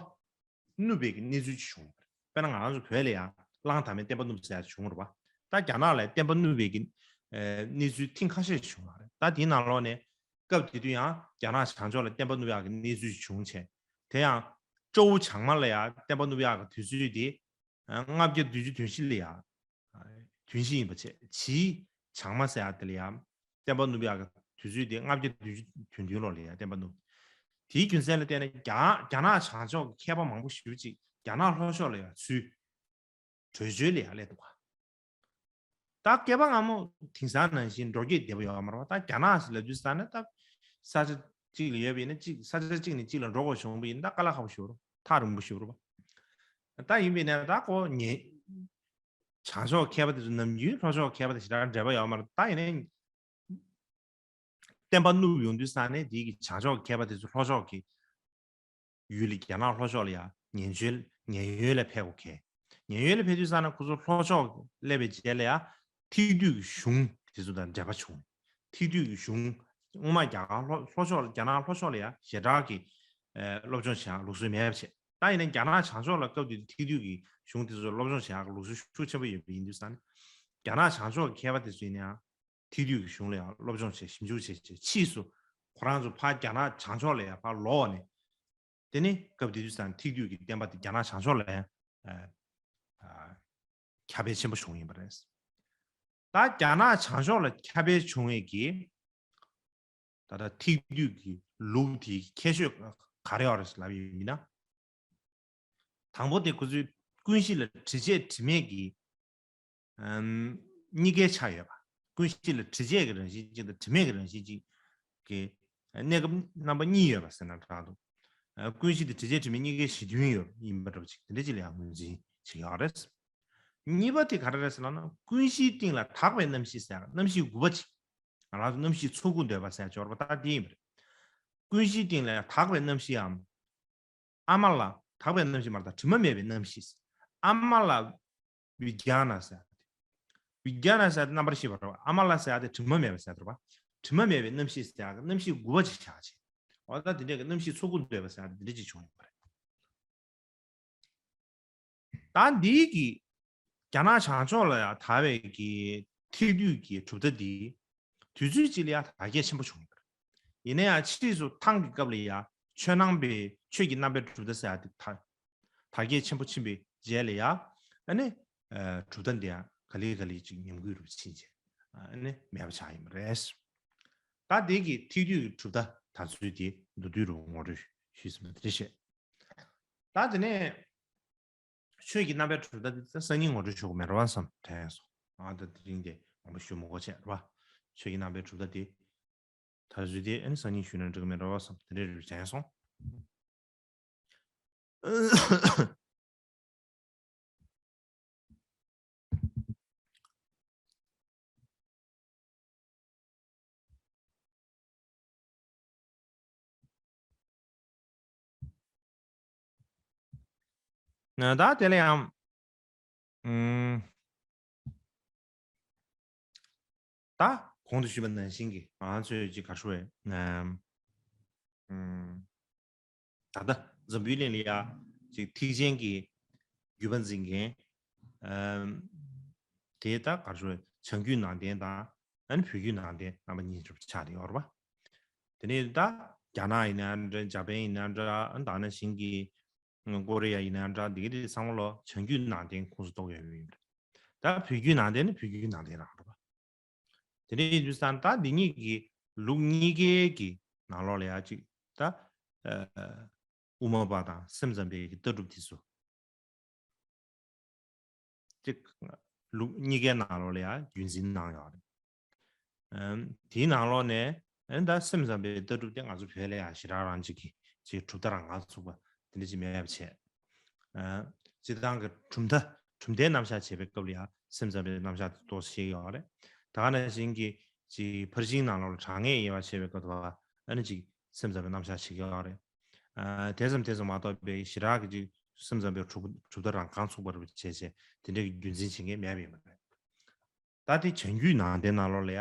བསྣུབས་པའི་གི་གནས་ཚུལ་ཅིག་བྱུང་ཡོད་པ་རེད། དཔེར་ན་ང་རང་ཚོ་བོད་ལ་ཡ་གླང་དར་མའི་བསྟན་པ་བསྣུབས་ཟེར་ཡ་བྱུང་རེད་པ། ད་རྒྱ་ནག་ལ་བསྟན་པ་བསྣུབས་པའི་གི་ཨེ་གནས་ཚུལ་ཐེངས་ཁ་ཤས་ཤིག་བྱུང་ཡོད་རེད། ད་དེའི་ནང་ལོགས་ནས་སྐབས་དེ་དུས་ཡང་རྒྱ་ནག་བྱང་ཕྱོགས་ལ་བསྟན་པ་བསྣུབས་ཡག་གི་གནས་ཚུལ་ཅིག་བྱུང་བྱས། དེ་ཡང་ཀྲོའུ་བྱང་མ་ལ་ཡ་བསྟན་པ་བསྣུབས་ཡག་གི་དུས་ཚོད་དེ་ལྔ་བརྒྱ་བདུན་ཅུ་དོན་བཞི་ལ་ཡ། དོན་བཞི་ཡིན་པ་བྱས། ཇིའི་བྱང་མ་ཟེར་ཡ་དེ་ལ་ཡ། བསྟན་པ་བསྣུབས་ཡག་གི་དུས་ཚོད་དེ་ལྔ་བརྒྱ་བདུན་ཅུ་དོན་བདུན་ལོ་ལ་ཡ་བསྟན་པ་བསྣུབས། དེའི་རྒྱུ་མཚན་ལ་བརྟེན་ནས་རྒྱ་རྒྱ་ནག་བྱང་ཕྱོགས་ཀྱི་མཁས་པ་མང་པོ་ཞེ་པོ་ཅིག་རྒྱ་ནག་ལྷོ་ཕྱོགས་ལ་ཡ་ཚུར་བྲོས་བྱོལ་ལ་ཡ་སླེབས་འདུག་ག་ད་བསྐལ་པ་སྔ་མོ་དེང་སང་ནང་བཞིན་འགྲོ་སྐྱོད་བདེ་པོ་ཡོད་མ་རེད་པ། ད་རྒྱ་ནག་ཟེར་ལབ་དུས་ཙ་ན་ད་ས་ཆ་གཅིག་ལ་ཡོད་པ་ཡིན་ན་གཅིག་ས་ཆ་གཅིག་ནས་གཅིག་ལ་འགྲོ་དགོས་བྱུང་བ་ཡིན་ན་ད་དཀའ་ལས་ཁག་པོ་ཞིག་རེད། ཐག་རིང་པོ་ཞིག་རེད་པ། ད་ཡིན་པས་ན་ད་ཁོ་ཉེ་བྱང་ཕྱོགས་མཁས་པ་དེ་ཚོ་ནམ་རྒྱུན་ལྷོ་ཕྱོགས་མཁས་པ་དེ་ཞེ་དྲག་འབྲེལ་བ་ཡོད་མ་རེད། ད་ཡིན་ནའི་བསྟན་པ་བསྣུབས་ཡོང་དུས་ཙ་ནས་དེའི་གི་བྱང་ཕྱོགས་མཁས་པ་དེ་ཚོ་ལྷོ་ཕྱོགས་ཀྱི་ཡུལ་ལ་རྒྱ་ནག་ལྷོ་ཕྱོགས་ལ་ཡ་ཉེན་བྱོལ་ཉེན་གཡོལ་ལ་ཕེབས་དགོས་གལ། ཉེན་གཡོལ་ལ་ཕེབས་དུས་ཙ་ན་ཁོ་ཚོ་ལྷོ་ཕྱོགས་སླེབས་པའི་རྗེས་ལ་ཡ་ཐེག་བསྡུས་ཀྱི་གཞུང་དེ་ཚོ་དང་འབྲེལ་བ་བྱུང་། ཐེག་བསྡུས་ཀྱི་གཞུང་སྔོན་མ་རྒྱ་གར་ལྷོ་ལྷོ་ཕྱོགས་རྒྱ་ནག་ལྷོ་ཕྱོགས་ལ་ཡ་ཞེ་དྲག་གི་ཨ་སློབ་སྦྱོང་བྱེད་ཡག་ལུགས་སྲོལ་མེད་པ་བྱས། ད་ཡིན་ན་རྒྱ་ནག་བྱང་ཕྱོགས་ལ་སྐབས་དེ་དུས་ཐེག་བསྡུས་ཀྱི་གཞུང་དེ་ཚོ་སློབ་སྦྱོང་བྱེད་ཡག་ལུགས་སྲོལ་ཤུགས་ཆེན་པོ་ཡོད་པ་ཡིན་དུས་ཙ་ན། རྒྱ་ནག་བྱང་ཕྱོགས་ཀྱི་མཁས་པ་དེ་ཚོ་ཡིན་ན་ཡང་ཐེག་བསྡུས་ཀྱི་གཞུང་ལ་ཡང་སློབ་སྦྱོང་བྱས་ཞིབ་འཇུག་བྱས་བྱས་ཕྱིས་སུ་ཁོ་རང་ཚོ་ཕར་རྒྱ་ནག་བྱང་ཕྱོགས་ལ་ཡང་ཕར་ལོག་ནས། དེ་ནི་སྐབས་དེ་དུས་ཙང་ཐེག་བསྡུས་ཀྱི་བསྟན་པ་དེ་རྒྱ་ནག་བྱང་ཕྱོགས་ལ་ཡང་ཨ་ཨ་ཁྱབ་སྤེལ་ཆེན་པོ་བྱུང་ཡིན་པ་རེད། ད་རྒྱ་ནག་བྱང་ཕྱོགས་ལ་ཁྱབ་སྤེལ་བྱུང་བའི་གི་ད་ལྟ་ཐེག་བསྡུས་ཀྱི་ལུགས་དེའི་ཁྱད་ཆོས་ག་རེ་ཡོད་རེད་ལབ་ཡོད་ཡིན་ན། དང་པོ་དེ་ཁོ་ཚོའི་ཀུན་གཞི་ལ་དྲི་བཅས་དྲི་མེད་ཀྱི་ཨམ་གཉིས་ཀའི་ཆ་ཡོད་པ། ཀུན་གཞི་ལ་དྲི་བཅས་ཀྱི་རང་བཞིན་གཅིག་དང་དྲི་མེད་ཀྱི་རང་བཞིན་གཅིག་གི་གནས་སྐབས་རྣམ་པ་གཉིས་ཡོད་པ་ཟེར་ན་འདྲ་འདུག་ཨ་ཀུན་གཞི་དེ་དྲི་བཅས་དྲི་མེད་གཉིས་ཀའི་གཞི་མཐུན་ཡོད་ཡིན་པ་འདྲ་པོ་ཅིག་དེ་འདྲ་ཅིག་ལ་ཡང་ངོས་འཛིན་བྱེད་ཀྱི་ཡོད་རེད། གཉིས་པ་དེ་ག་རེ་རེད་ཟེར་ན། ཀུན་གཞིའི་སྟེང་ལ་དག་པའི་རྣམ་ཤེས་ཟེར་ཡ་རྣམ་ཤེས་དགུ་པ་ཅིག་ང་རང་ཚོ་རྣམ་ཤེས་ཚོགས་དགུ་འདོད་པ་ཟེར་ཡ་སྦྱོར་བ་ད་དེ་ཡིན་པ་རེད། ཀུན་གཞིའི་སྟེང་ལ་དག་པའི་རྣམ་ཤེས་འམ། ཨ་མ་ལ་དག་པའི་རྣམ་ཤེས་མ་རེད་ད། དྲི་མ་མེད་པའི་རྣམ་ཤེས། ཨ་མ་ལ་བི་ཛྙཱ་ན་ཟེར་ཡ་དེ། བི་ཛྙཱ་ན་ཟེར་ཡ་དེ་རྣམ་པར་ཤེས་པ་རེད་བ། ཨ་མ་ལ་ཟེར་ཡ་དེ་དྲི་མ་མེད་པ་ཟེར་ཡ་རེད་བ། དྲི་མ་མེད་པའི་རྣམ་ཤེས་ཟེར་ཡ་གི་རྣམ་ཤེས་དགུ་པ་ཅིག་བཞག་བྱས། འོ་ད་དེ་འདྲས་ཀྱི་རྣམ་ཤེས་ཚོགས་དགུ་འདོད་པ་ཟེར་ཡ་དེ་འདྲས་ཅིག་བྱུང་ཡོད་པ་རེད། ད་འདིའི་གི་རྒྱ་ནག་བྱང་ཕྱོགས་ལ་ཡང་དར་བའི་གི་ཐེག་བསྡུས་ཀྱི་གྲུབ་མཐའ་འདི་དུས་ཚོད་གཅིག་ལ་ཡང་དར་རྒྱས་ཆེན་པོ་བྱུང་ཡོད་པ་རེད། ཡིན་ན་ཡང་ཕྱིས་སུ་ཐང་གི་སྐབས་ལ་ཡང་ཆོས་ནང་པའི་ཆོས་ཀྱི་རྣམ་པའི་གྲུབ་མཐའ་ཟེར་ཡ་དེ་དར་དར་རྒྱས་ཆེན་པོ་ཕྱིན་པའི་རྗེས་ལ་ཡང་ཨ་ནི་ཨ་གྲུབ་མཐའ་འདི་ཡང་ག་ལེ་ག་ལེ་ཅིག་ཉམས་རྒུད་རུ་ཕྱིན་རྗེས་ཨ་ནི་མེད་པ་ཆགས་ཡིན་པ་རེད། ད་དེ་གི་ཐེག་བསྡུས་ཀྱི་གྲུབ་མཐའ་དར་ཚུལ་དེ་མདོར་བསྡུས་རུ་ངོ་སྤྲོད་ཞུས་ཟིན་པ་དེ་རེད་བཤད། ད་དེ་ནས་ཆོས་ཀྱི་རྣམ་པའི་གྲུབ་མཐའ་དེ་སང་ཉིན་ངོ་སྤྲོད་ཞུ་དགོས་མེད་རེད་བ་བསམ་དྲན་སོང་། ང་ད་དེ་རིང་དེ་མང་པོ་ཞུ་མི་དགོས་བྱས་རེད་བ། ཆོས་ཀྱི་རྣམ་པའི་གྲུབ་མཐའ་དེ་དར་ཚུལ་དེ་ཨ་ནི་སང་ཉིན་ཞུས་ན་འགྲིག་གི་མེད་རེད་བ་བསམ་དེ་འདྲའི་རེ་བ་དྲན་སོང་། ད་དེ་ལ་ཡང་ཨུམ། ད་གོང་དུ་ཞུས་པ་ནང་བཞིན་གྱི་ང་ཚོས་ཅིག་ག་རེ་ཞུ་དགོས་རེད། ཨུམ། ད་ལྟ་འཛམ་བུའི་གླིང་ལ་ཡ་ཅིག་ཐེག་ཆེན་གྱི་བརྒྱུད་པ་འཛིན་མཁན། ཨམ། དེ་ད་ག་རེ་ཞུ་དགོས་རེད། བྱང་རྒྱུད་ནང་བསྟན་དང་ཨ་ནི་བོད་བརྒྱུད་ནང་བསྟན་རྣམ་པ་གཉིས་ཆགས་བསྡད་ཡོད་རེད་པ། དེ་ནས་ད་རྒྱ་ནག་ཡིན་ན་འདྲ། འཇར་པན་ཡིན་ན་འདྲ། ཨ་ནི་ད་ནང་བཞིན་གྱི་ཀོ་རི་ཡ་ཡིན་ན་འདྲ། འདི་ག་དེ་ཚང་མ་ལོ་བྱང་རྒྱུད་ནང་བསྟན་ཁོངས་སུ་གཏོགས་ཡོད་པ་ཡིན་པ་རེད། ད་བོད་བརྒྱུད་ནང་བསྟན་ནི་བོད་བརྒྱུད་ནང་བསྟན་རང་རེད་པ། དེ་འདྲ་ཡིན་དུས་ཙང་ད་འདི་གཉིས་ཀྱི་ལུགས་གཉིས་ཀའི་གི་ནང་ལོགས་ལ་ཡ་གཅིག་ད་ཨ་དབུ་མ་པ་དང་སེམས་ཙམ་པའི་གི་ལྟ་གྲུབ་དེ་ཚོ་གཅིག་ལུགས་གཉིས་ཀའི་ནང་ལོགས་ལ་ཡ་རྒྱུན་འཛིན་གནང་ཡོད་རེད། ཨམ། དེའི་ནང་ལོགས་ནས་ཨ་ནི་ད་སེམས་ཙམ་པའི་ལྟ་གྲུབ་དེ་ང་ཚོ་བོད་ལ་ཡང་ཞེ་དྲག་རང་གཅིག་གི་ཅིག་གྲུབ་མཐའ་རང་རྐང་ཚུགས་པ་དེ་འདྲ་ཅིག་མེད་པ་བྱས། ཨ། སྤྱིར་བཏང་གི་གྲུབ་མཐའ་གྲུབ་མཐའི་རྣམ་གཞག་བྱེད་པའི་སྐབས་ལ་ཡང་སེམས་ཙམ་པའི་རྣམ་གཞག་དེ་ཏོག་ཙམ་བཤད་ཀྱི་ཡོད་རེད། ད་ག་ནང་བཞིན་གྱི་ཅིག་ཕར་ཕྱིན་ནང་ལོགས་ལ་གྲངས་ངེས་དབྱེ་བ་ཕྱེ་བའི་སྐབས་དུ་བ་ཨ་ནི་ཅིག་སེམས་ཙམ་པའི་རྣམ་གཞག་བྱེད་ཀྱི་ཡོད་རེད། ཨ། དེ་ཙམ་དེ་ཙམ་མ་གཏོགས་པའི་ཞེ་དྲག་གི་ཅིག་སེམས་ཙམ་པའི་གྲུབ་གྲུབ་མཐའ་རང་རྐང་ཚུགས་པ་རེད་བྱས་བྱས་དེ་འདྲའི་རྒྱུན་འཛིན་བྱེད་མཁན་མེད་པ་ཡིན་པ་རེད། ད་དེ་བྱང་རྒྱུད་ནང་བསྟན་ནང་ལོགས་ལ་ཡ།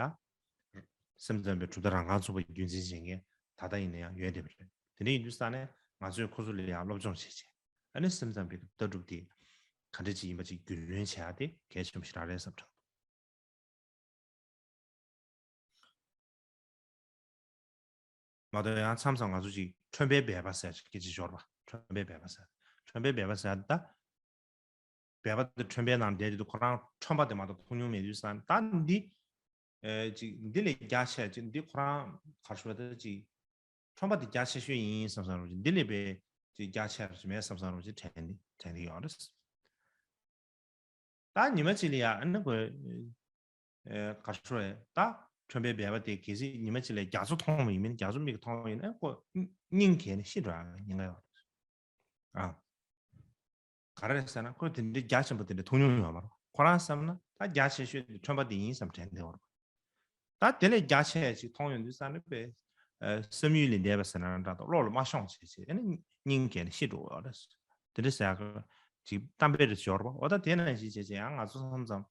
སེམས་ཙམ་པའི་གྲུབ་མཐའ་རང་རྐང་ཚུགས་པ་རྒྱུན་འཛིན་བྱེད་མཁན་ད་ལྟ་ཡིན་ན་ཡང་ཡོད་བསྡད་པ་རེད། དེ་འདྲ་ཡིན་དུས་ཙང་ནས་ང་ཚོས་ཁོ་ཚོ་ལ་ཡ་སློབ་སྦྱོང་བྱེད་བྱེད། ཨ་ནི་སེམས་ཙམ་པའི་ལྟ་གྲུབ་དེ་ག་འདྲ་ཅིག་ཡིན་པ་ཅིག་རྒྱུས་ལོན་བྱེད་ཡ་དེ་གལ་ཆེན་པོ་ཞིག་རང་རེད་བསམ་དྲན། མ་གཏོགས་ཡང་མཚམས་མཚམས་ང་ཚོ་ཅིག་ཁྲོན་པའི་སྦལ་པ་ཟེར་ཅིག་སྐད་ཆ་ཤོར་བ། ཁྲོན་པའི་སྦལ་པ་ཟེར། ཁྲོན་པའི་སྦལ་པ་ཟེར་ད། སྦལ་པ་དེ་ཁྲོན་པའི་ནང་བསྡད་དུས་ཁོ་རང་ཁྲོན་པ་དེ་མ་གཏོགས་མཐོང་མྱོང་མེད་དུས་ཙང་ད་འདི། ཨེ་ཅིག་འདི་ལས་རྒྱ་ཆེ་ཅིག་འདི་ཁོ་རང་ག་རེ་ཞུ་བ་ད་ཅིག་ཁྲོན་པ་དེ་རྒྱ་ཆེ་ཤོས་ཡིན་བསམ་བསམ་རོ་ཅིག་འདི་ལས་པའི་ཅིག་རྒྱ་ཆེ་ར་ཅིག་མེད་བསམ་བསམ་རོ་ཅིག་དྲན་དྲན་གྱི་ཡོད་རེད། ད་ཉི་མ་གཅིག་ལ་ཡ་ཨ་ནི་ཁོས། ཨེ་ག་རེ་ཞུ་རེད་ད། ཁྲོན་པའི་སྦལ་པ་དེ་གལ་སྲིད་ཉི་མ་གཅིག་ལ་རྒྱ་མཚོ་མཐོང་བ་ཡིན་མིན་རྒྱ་མཚོ་མིག་གིས་མཐོང་བ་ཡིན་ན་ཁོ་སྙིང་གས་ནས་ཤི་འགྲོ་ཡ་ཉེན་ཁ་ཡོད་རེད། ཨ། ག་རེ་རེད་ཟེར་ན་ཁོས་དེ་འདྲའི་རྒྱ་ཆེན་པོ་དེ་འདྲ་མཐོང་མྱོང་ཡོད་མ་རེད། ཁོ་རང་བསམ་ན་ད་རྒྱ་ཆེ་ཤོས་དེ་ཁྲོན་པ་དེ་ཡིན་བསམ་དྲན་བསྡད་ཡོད་རེད། ད་དེ་ལས་རྒྱ་ཆེ་ཅིག་མཐོང་ཡོང་དུས་ཙང་ནི་དཔེ། ཨ། བསམ་ཡུལ་ལས་འདས་པ་ཟེར་ན་འདྲ་དང་བློ་ལ་མ་ཤོང་བྱས་བྱས་ཨ་ནི་སྙིང་གས་ནས་ཤི་འགྲོ་བ་རེད། དེ་འདྲ་ཟེར་ཡག་ཅིག་གཏམ་དཔེ་རེ་ཤོར་བ་འོ་ད་དེ་ནང་བཞིན་བྱས་བྱས་ཡང་ང་ཚོ་མཚམས་མཚམས་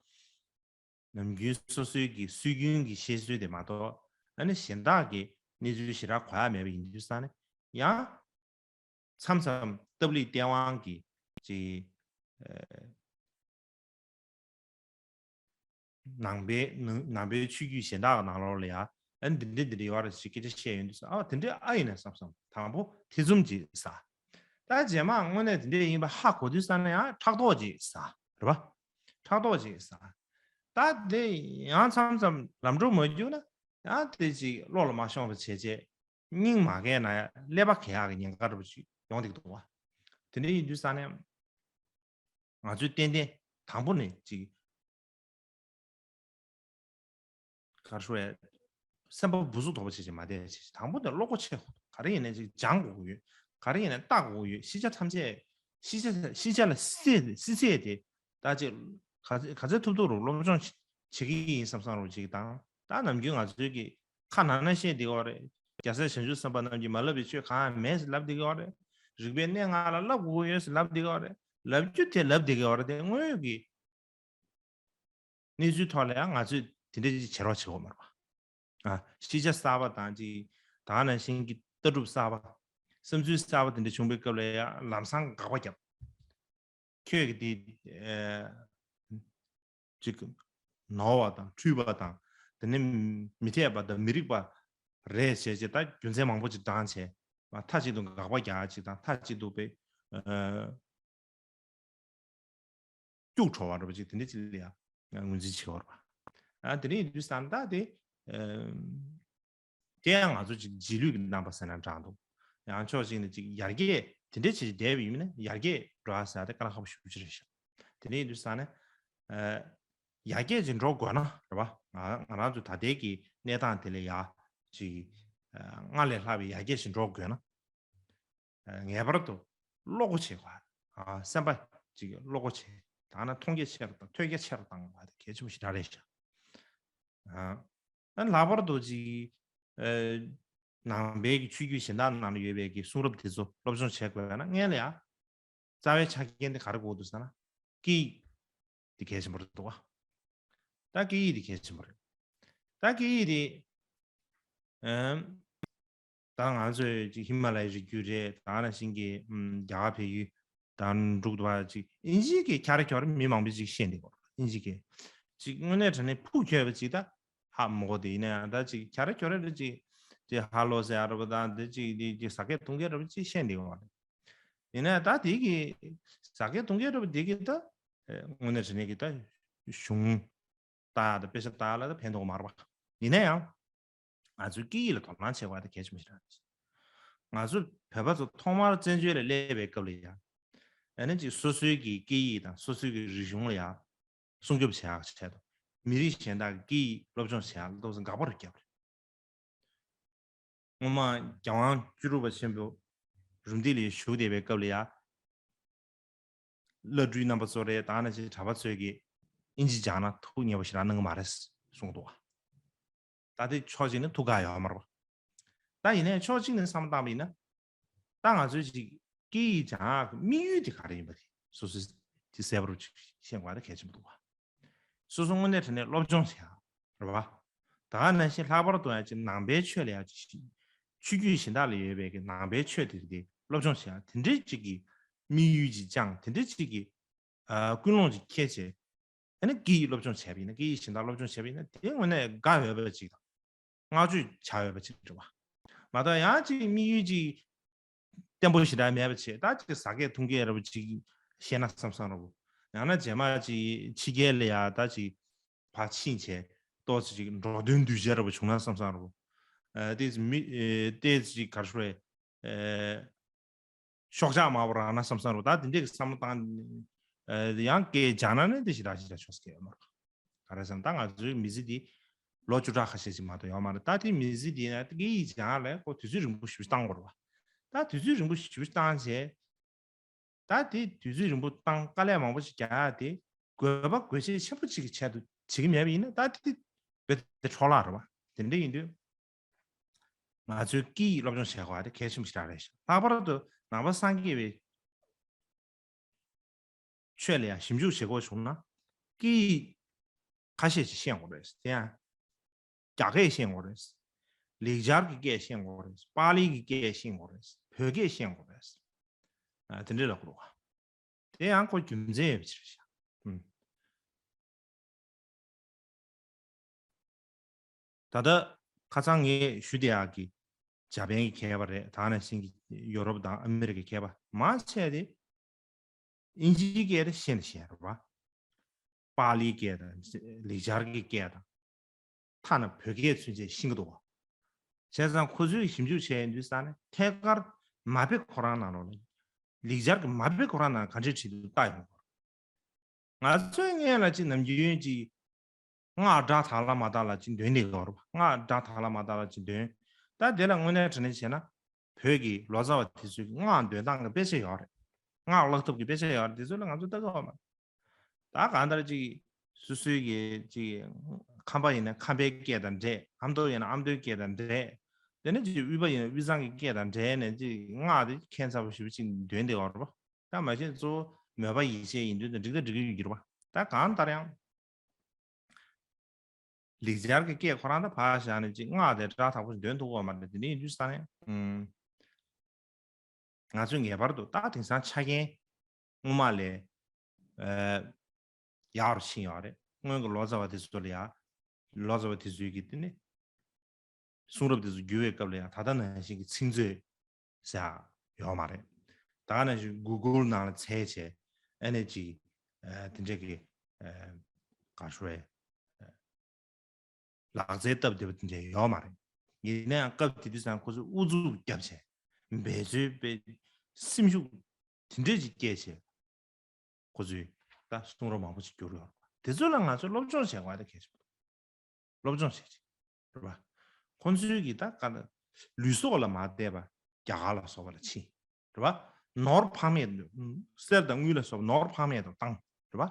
ནམ་རྒྱུན་སོ་སོའི་གི་སྲོལ་རྒྱུན་གྱི་བཤད་སྲོལ་དེ་མ་གཏོགས་ཨ་ནི་གཞན་དག་གི་གནས་ཚུལ་ཞེ་དྲག་གོ་ཡ་མེད་པ་ཡིན་དུས་ཙང་ནི་ཡང་མཚམས་མཚམས་སྟབས་ལེགས་སྟེས་དབང་གིས་ཅིག་ཨ། ནང་པའི་ནང་ནང་པའི་ཆོས་བརྒྱུད་གཞན་དག་གི་ནང་ལོགས་ལ་ཡ་ཨ་ནི་འདི་འདྲ་འདི་འདྲ་ཡོད་རེད་ཞེས་སྐད་ཆ་བཤད་ཡོང་དུས་ཨ་འདི་འདྲ་ཨ་ཡིན་ན་བསམ་བསམ་དང་པོ་ཐེ་ཚོམ་ཅིག་ཟ། ད་རྗེས་མ་དངོས་གནས་འདི་འདྲ་ཡིན་པ་ཧ་གོ་དུས་ཙང་ནས་ཡང་ཕྲག་དོག་ཅིག་ཟ་རེད་པ། ཕྲག་དོག་ཅིག་ཟ། ད་དེ་ཡང་མཚམས་མཚམས་ལམ་འགྲོ་མ་རྒྱུག་ན་ཡང་དེ་ཅིག་བློ་ལ་མ་ཤོང་བ་བྱས་རྗེས་སྙིང་མ་གས་ན་ཡང་ཀླད་པ་གས་ཡག་གི་ཉེན་ཁ་འདྲ་པོ་ཅིག་ཡོང་གི་འདུག་བ། དེ་འདྲ་ཡིན་དུས་ཙང་ནས། ང་ཚོས་ཏན་ཏན་དང་པོ་ནས་ཅིག་ག་རེ་ཞུ་རེད། སེམས་པ་སྦུ་སུབ་དོག་པོ་བྱེད་ཅིག་མ་བསྡད་ཅིག་དང་པོ་ནས་བློ་ཁོག་ཆེ་ག་རེ་ཡིན་ནའི་ཅིག་སྦྱང་དགོས་ཀྱི་ཡོད། ག་རེ་ཡིན་ནའི་ལྟ་དགོས་ཀྱི་ཡོད། ཤེས་བྱ་ཐམས་ཅད་ཤེས་བྱ་ཤེས་བྱ་ལ་སྲིད་སྲིད་ཚད་དེ་ད་ཅིག་ ག་ཚད་ག་ཚད་ཐུབ་ཐུབ་རུ་སློབ་སྦྱོང་བྱེད་ཀྱི་ཡིན་བསམ་བསམ་རུ་ཅིག་དང་། ད་ནམ་རྒྱུན་ང་ཚོའི་གི་ཁ་ནང་ན་བཤད་བསྡད་ཀྱི་ཡོད་རེད། རྒྱལ་སྲས་བྱང་ཆུབ་སེམས་དཔའ་རྣམས་ཀྱིས་མ་ལབ་པའི་ཆོས་གང་ཡང་མེད་ཟེར་ལབ་བསྡད་ཀྱི་ཡོད་རེད། རིག་པའི་གནས་ལྔ་ལ་བསླབ་དགོས་ཀྱི་ཡོད་ཟེར་ལབ་བསྡད་ཀྱི་ཡོད་རེད། ལབ་རྒྱུ་དེ་ལབ་བསྡད་ཀྱི་ཡོད་རེད། དེ་དངོས་ཡོད་ཀྱི་གནས་ཚུལ་ཐོག་ལ་ཡང་ང་ཚོས་དེ་འདྲ་ཅིག་བྱེད་རོགས་བྱེད་དགོས་མ་རེད་པ། ཨ། ཤེས་བྱ་གསར་པ་དང་ཅིག་ད་ག་ནང་བཞིན་གྱི་ལྟ་གྲུབ་གསར་པ། བསམ་ཚུལ་གསར་པ་དེ་འདྲ་བྱུང་བའི་སྐབས་ལ་ཡང་ལམ་སང་དགག་པ་བརྒྱབ། ཁྱོད་ཀྱིས་དེ་ཨ་ཅིག་ནོར་བ་དང་འཁྲུལ་པ་དང་། དེ་ནི་མི་འཐད་པ་དང་མི་རིགས་པ་རེད་བྱས་བྱས། ད་རྒྱུ་མཚན་མང་པོ་ཅིག་བགྲངས་བྱས། མཐའ་གཅིག་ཏུ་དགག་པ་རྒྱག་ཅིག་དང་། མཐའ་གཅིག་ཏུ་པའི་ཨ་སྐྱུག་བྲོ་བ་འདྲ་པོ་ཅིག་དེ་འདྲ་ཅིག་ལ་ཡང་ངོས་འཛིན་བྱེད་པ་རེད་པ། ཨ། དེ་འདྲ་ཡིན་དུས་ཙང་ད་དེ་ཨ་དེ་ཡང་ང་ཚོ་ཅིག་རྗེས་ལུས་ཀྱི་རྣམ་པ་ཟེར་ན་འདྲ་འདུག། ཡང་ཕྱོགས་གཅིག་ནས་ཅིག་ཡར་རྒྱས་དེ་འདྲ་ཅིག་བསྡད་པ་ཡིན་ན་ཡར་རྒྱས་འགྲོ་ཡ་ཟེར་ཡ་དེ་དཀའ་ལས་ཁག་པོ་ཞེ་པོ་ཅིག་རེད་ཤག། དེ་འདྲ་ཡིན་དུས་ཙང་ནས་ཨ་ཡར་རྒྱས་ཅིག་འགྲོ་དགོས་ན་རེད་པ། ང་ང་རང་ཚོ་ད་ལྟའི་གི་གནས་སྟངས་དེ་ལས་ཡར་ཅིག་ཨ་སྔར་ལས་ལྷག་པའི་ཡར་རྒྱས་ཅིག་འགྲོ་དགོས་ན། ངེས་པར་དུ་བློ་སྒོ་ཕྱེ་དགོས། ཨ། སེམས་པ་ཅིག་བློ་སྒོ་ཕྱེ། ད་ནི་མཐོང་རྒྱ་ཆེ་རུ་དང་ཐོས་རྒྱ་ཆེ་རུ་བཏང་དགོས་པ་དེ་གལ་ཆེན་པོ་ཞེ་དྲག་རེད་ཤག། ཨ། ལྷག་པར་དུ་ཅིག་ཨ་ནང་པའི་གི་ཆོས་བརྒྱུད་གཞན་དག་ནང་ལ་ཡོད་པའི་གི་གསུང་རབ་དེ་ཚོ་སློབ་སྦྱོང་བྱེད་དགོས་ན་སྔོན་ལ་ཡ་རྩ་བའི་ཆ་རྐྱེན་དེ་ག་རེ་དགོས་འདུག་ཟེར་ན། སྐད་ཡིག་དེ་གལ་ཆེན་པོ་རེད་འདུག་པ། ད་སྐད་ཡིག་དེ་གལ་ཆེན་པོ་རེད། ད་སྐད་ཡིག་དེ་ཨམ། ད་ང་ཚོས་ཅིག་ཧི་མ་ལ་ཡའི་རི་རྒྱུད་རེད། ད་ག་ནང་བཞིན་གྱི་ཨམ་རྒྱ་གར་བལ་ཡུལ་དང་འབྲུག་བ་ཅིག་ཨིན་ཇིའི་སྐད་ཁྱ་རེ་ཁྱོ་རེ་མི་མང་པོས་ཅིག་བཤད་འདུག། ཨིན་ཇིའི་སྐད་ཅིག་དངོས་གནས་དྲང་གནས་ཕུགས་འཁྱོལ་བ་ཅིག་ད་ཧ་མ་གོ། དེ་ཡིན་ན་ཡང་ད་ཅིག་ཁྱ་རེ་ཁྱོ་རེ་རེ་ཅིག་ཅིག་ཧ་ལོ་ཟེར་ཡ་འདྲ་པོ་དང་དེ་ཅིག་དེ་ཅིག་ཟ་སྐད་འཐུང་སྐད་འདྲ་པོ་ཅིག་བཤད་འདུག་པ། ཡིན་ན་ཡང་ད་དེ་གི་ཟ་སྐད་འཐུང་སྐད་འདྲ་པོ་དེ་གི་ད་དངོས་གནས་དྲང་གནས་ཀྱི་ད་གཞུང་ལྟ་ཡ་དང་དཔེ་ཆ་ལྟ་ཡ་ལ་ད་ཕན་ཐོགས་མ་རེད་པ། ཡིན་ན་ཡང་ང་ཚོའི་སྐད་ཡིག་ལ་དོ་སྣང་བྱེད་དགོས་པ་དེ་གལ་ཆེན་པོ་ཞིག་རེད། ང་ཚོ་བོད་པ་ཚོ་ཐོག་མར་བཙན་བྱོལ་ལ་སླེབས་པའི་སྐབས་ལ་ཡང་། ཨ་ནི་ཅིག་སོ་སོའི་གི་སྐད་ཡིག་དང་སོ་སོའི་གི་རིག་གཞུང་ལ་ཡང་སྲུང་སྐྱོབ་བྱེད་ཡག་ཆེད་དུ། མི་རིགས་གཞན་དག་གི་སྐད་ཡིག་སློབ་སྦྱོང་བྱེད་ཡག་ཏོག་ཙམ་དགག་པ་རུ་བརྒྱབ་རེད། སྔོན་མ་རྒྱལ་དབང་བཅུ་དྲུག་པ་ཆེན་པོ་རུམ་བཏེག་ལ་བཞུགས་བསྡད་པའི་སྐབས་ལ་ཡ། བླ་སྤྲུལ་རྣམ་པ་ཚོ་རེད། ད་ནང་བཞིན་གྲྭ་པ་ཚོས་ཀྱིས་ཨིན་ཇི་སྦྱངས་ན་ཐུགས་མཉེས་པོ་ཞེ་དྲག་གནང་གི་མ་རེད་གསུངས་འདུག་པ། ད་དེ་ཕྱོགས་གཅིག་ནས་ཐུགས་ཁག་ཡོད་མ་རེད་པ། ད་ཡིན་ནའི་ཕྱོགས་གཅིག་ནས་བསམ་བློ་བཏང་པ་ཡིན་ན། ད་ང་ཚོས་ཅིག་སྐད་ཡིག་སྦྱང་ཡག་གི་དམིགས་ཡུལ་དེ་ག་རེ་ཡིན་པ་དེ་སོ་སོས་ཅིག་གསལ་པོ་ཅིག་ཤེས་དགོས་པ་དེ་གལ་ཆེན་པོ་འདུག་པ། སོ་སོ་དངོས་གནས་དྲང་གནས་སློབ་སྦྱོང་བྱེད་ཡག་རེད་པ། ད་ག་ནང་བཞིན་ལྷག་པར་དུ་ཡང་ཅིག་ནང་པའི་ཆོས་ལ་ཡང་ཅིག་ཆོས་བརྒྱུད་གཞན་དག་ལ་ཡོད་པའི་གི་ནང་པའི་ཆོས་དེ་རིགས་དེ་སློབ་སྦྱོང་བྱེད་ཡག་དེ་འདྲའི་ཅིག་གི་དམིགས་ཡུལ་ཅིག་བཅངས། དེ་འདྲའི་ཅིག་གི་ཨ་ཀུན་སློང་ཅིག་འཁྱེར་བྱས། ཨ་ནི་སྐད་ཡིག་སློབ་སྦྱོང་བྱས་པ་ཡིན་ན། སྐད་ཡིག་གཞན་དག་སློབ་སྦྱོང་བྱས་པ་ཡིན་ན། དེ་དངོས་གནས་དགའ་འོས་པ་ཅིག་དང་བསྔགས་བརྗོད་བྱ་འོས་པ་ཅིག་རེད་པ། མ་གཏོགས་ཡང་ཅིག་དམིགས་ཡུལ་ཅིག་བརྟན་པོ་ཞེ་དྲག་མེད་པ་བྱས། ད་ཅིག་ཟ་སྐད་འཐུང་སྐད་འདྲ་པོ་ཅིག་བཤད་ན་བསམ་བསམ་འདྲ་པོ། ཡང་ན་རྗེས་མ་ཅིག་ཕྱི་རྒྱལ་ལ་ཡ་ད་ཅིག་ཕར་ཕྱིན་བྱས་ཏོག་ཙམ་ཅིག་འགྲོ་དོན་གདུལ་བྱ་འདྲ་པོ་བྱུང་ན་བསམ་བསམ་འདྲ་པོ། ཨ་ཏོག་ཙམ་མི་ཨེ་ཏོག་ཙམ་ཅིག་ག་རེ་ཞུ་དགོས་རེད། ཨེ་ཤོག་ཆག་མང་པོ་རག་ན་བསམ་བསམ་འདྲ་པོ། ད་དེ་འདྲའི་གི་བསམ་བློ་བཏང་། ཨེ་ཡང་སྐད་སྦྱངས་ན་ནི་དེ་ཞེ་དྲག་ཞེ་དྲག་ཆོག་སྐད་ཡོད་མ་རེད། ག་རེ་ཟེར་ན་ད་ང་ཚོའི་མི་ཚེ་འདི་ལོ་བཅུ་ཕྲག་ཁ་ཤས་ཤིག་མ་གཏོགས་ཡོད་མ་རེད། ད་དེ་མི་ཚེ་འདི་ན་སྐད་ཡིག་སྦྱང་ཡག་ལ་ཁོ་དུས་ཚོད་རིང་པོ་ཞེ་པོ་ཅིག་བཏང་དགོས་རེད་པ། ད་དུས་ཚོད་རིང་པོ་ཞེ་པོ་ཅིག་བཏང་བྱས། ད་དེ་དུས་ཚོད་རིང་པོ་བཏང་། དཀའ་ལས་མང་པོ་ཞིག་རྒྱག་ཡག་དེ་དགོས་པ་དགོས་ཆེད་ཆེན་པོ་ཅིག་གི་ཆེད་དུ་བྱེད་ཀྱི་མེད་པ་ཡིན་ན། ད་དེ་རྦད་དེ་འཕྲོ་བརླག་རེད་པ། དེ་འདྲ་ཡིན་དུས་ང་ཚོའི་སྐད་ཡིག་སློབ་སྦྱོང་བྱེད་དགོས་པ་དེ་གལ་ཆེན་པོ་ཞེ་དྲག་རེད་ཤག། ལྷག་པར་དུ་ནང་པ་སངས་རྒྱས་པའི་ཆོས་ལ་ཡང་ཞིབ་འཇུག་བྱེད་དགོས་བྱུང་ན། སྐད་ཡིག་ཁ་ཤས་ཤིག་ཤེས་དགོས་རེད། དེ་ཡང་རྒྱ་སྐད་ཤེས་དགོས་རེད། ལེགས་སྦྱར་གྱི་སྐད་ཤེས་དགོས་རེད། པཱ་ལི་གི་སྐད་ཤེས་དགོས་རེད། བོད་སྐད་ཤེས་དགོས་རེད། ཨ་དེ་འདྲ་ལབ་དགོས་རེད་པ། དེ་ཡང་ཁོ་རྒྱུ་མཚན་ཡོད་པ་ཅིག་རེད་ཤག། ཨུམ། ད་ལྟ་ཁ་སང་ངས་ཞུ་བསྡད་ཡག་གི་འཇར་པན་གྱི་མཁས་པ་རེད། ད་ག་ནང་བཞིན་གྱི་ཡོ་རོབ་དང་ཨ་མི་རི་ཀའི་མཁས་པ་མང་ཆེ་དེ་ཨིན་ཇིའི་སྐད་དེ་ཤེས་ནི་ཤེས་རེད་པ། པཱ་ལིའི་སྐད་དང་ལེགས་སྦྱར་གྱི་སྐད་དང་། ཐ་ན་བོད་སྐད་ཚུན་ཆད་ཤེས་ཀྱི་འདུག་པ། བྱས་ཙང་ཁོ་ཚོས་ཞིབ་འཇུག་བྱས་ཡོང་དུས་ཙང་ནས་ཐད་ཀར་མ་དཔེ་ཁོ་རང་ནང་ལོགས་ལ། ལེགས་སྦྱར་གྱི་མ་དཔེ་ཁོ་རང་ནང་ག་འདྲས་བྲིས་འདུག་ལྟ་ཡོང་དགོས། ང་ཚོའི་སྔོན་ལ་ཅིག་ནམ་རྒྱུན་ཅིག་སྔགས་སྒྲ་དག་ལ་མ་དག་ལ་ཅིག་འདོན་ནས་ཡོད་རེད་པ། སྔགས་སྒྲ་དག་ལ་མ་དག་ལ་ཅིག་འདོན། ད་དེ་ལ་དངོས་གནས་དྲང་གནས་བྱས་ན། བོད་ཀྱི་ལོ་ཙཱ་བ་དེ་ཚོས་སྔགས་འདོན་སྟངས་ཀྱི་དཔེ་ཆ་ཡོད་རེད། སྔགས་བཀླག་ཐབས་ཀྱི་དཔེ་ཆ་ཡོད་རེད། དེ་ཚོ་ལ་ང་ཚོ་ལྟ་གི་ཡོད་མ་རེད། ད་གང་ལྟར་ཅིག་སོ་སོའི་གི་ཅིག་ཁམས་པ་ཡིན་ན་ཁམས་པའི་སྐད་དང་འདྲེས། ཨ་མདོ་ཡིན་ན་ཨ་མདོའི་སྐད་དང་འདྲེས། དེ་ནས་ཅིག་དབུས་པ་ཡིན་ན་དབུས་གཙང་གི་སྐད་དང་འདྲེས་ནས་ཅིག་སྔགས་དེ་ཁྱད་མཚར་པོ་ཞེ་པོ་ཅིག་འདོན་བསྡད་ཡོད་རེད་པ། ད་མ་གཞི་གཙོ་བོ་མོས་པ་ཡིད་བྱེད་ཡིན་དུས་ད་འགྲིག་ད་འགྲིག་གི་ཡོད་ཀྱི་རེད་པ། ད་གང་ལྟར་ཡང་། ལེགས་སྦྱར་གྱི་སྐད་ཁོ་རང་ད་ཕར་བཞག་ནས་ཅིག་སྔགས་དེ་སྒྲ་དག་པོ་ཞིག་འདོན་ཐུབ་ཀྱི་ཡོད་མ་རེད། དེ་འདྲ་ཡིན་དུས་ཙང་ནས། ཨུམ། ང་ཚོས་ངེས་པར་དུ་ད་དེང་སང་ཆ་རྐྱེན་སྔོན་མ་ལས་ཨ་ཡག་རུ་ཕྱིན་ཡོད་རེད། སྔོན་གྱི་ལོ་ཙཱ་བ་དེ་ཚོ་ལ་ཡང་། ལོ་ཙཱ་བ་དེ་ཚོའི་གི་དེ་ནི་གསུང་རབ་དེ་ཚོ་བསྒྱུར་བའི་སྐབས་ལ་ཡང་ད་ལྟ་ནང་བཞིན་གྱི་ཚིག་མཛོད་ཟེར་ཡོད་མ་རེད། ད་ག་ནང་བཞིན་གུ་གུལ་ནང་ལ་འཚོལ་བྱས། ཨ་ནི་ཅིག་ཨ་དེ་འདྲ་གི་ཨ་ག་རེ་ཞུ་དགོས་རེད། ལག་རྩལ་སྟབས་བདེ་པོ་དེ་འདྲ་ཡོད་མ་རེད། ཡིན་ན་ཡང་སྐབས་དེ་དུས་ཙང་ཁོ་ཚོས་ཨུ་ཚུགས་བརྒྱབ་བྱས། འབད་རྩོལ་སྤེལ། སེམས་ཤུགས་དེ་འདྲ་ཅིག་བསྐྱེད་བྱས། ཁོ་ཚོས་ད་གསུང་རབ་མང་པོ་ཅིག་བསྒྱུར་ཡོད་རེད་པ། དེ་ཚོ་ལ་ང་ཚོས་སློབ་སྦྱོང་བྱེད་དགོས་ད་གལ་ཆེན་པོ་འདུག་སློབ་སྦྱོང་བྱེད་ཅིག་རེད་པ། ཁོ་ཚོའི་གི་ད་ག་ད་ལུས་སྲོག་ལ་མ་བལྟས་པ་རྒྱ་གར་ལ་སོགས་པ་ལ་ཕྱིན། རེད་པ། ནོར་ཕངས་མེད་དུ། གསེར་དང་དངུལ་ལ་སོགས་པ་ནོར་ཕངས་མེད་དུ་བཏང་། རེད་པ།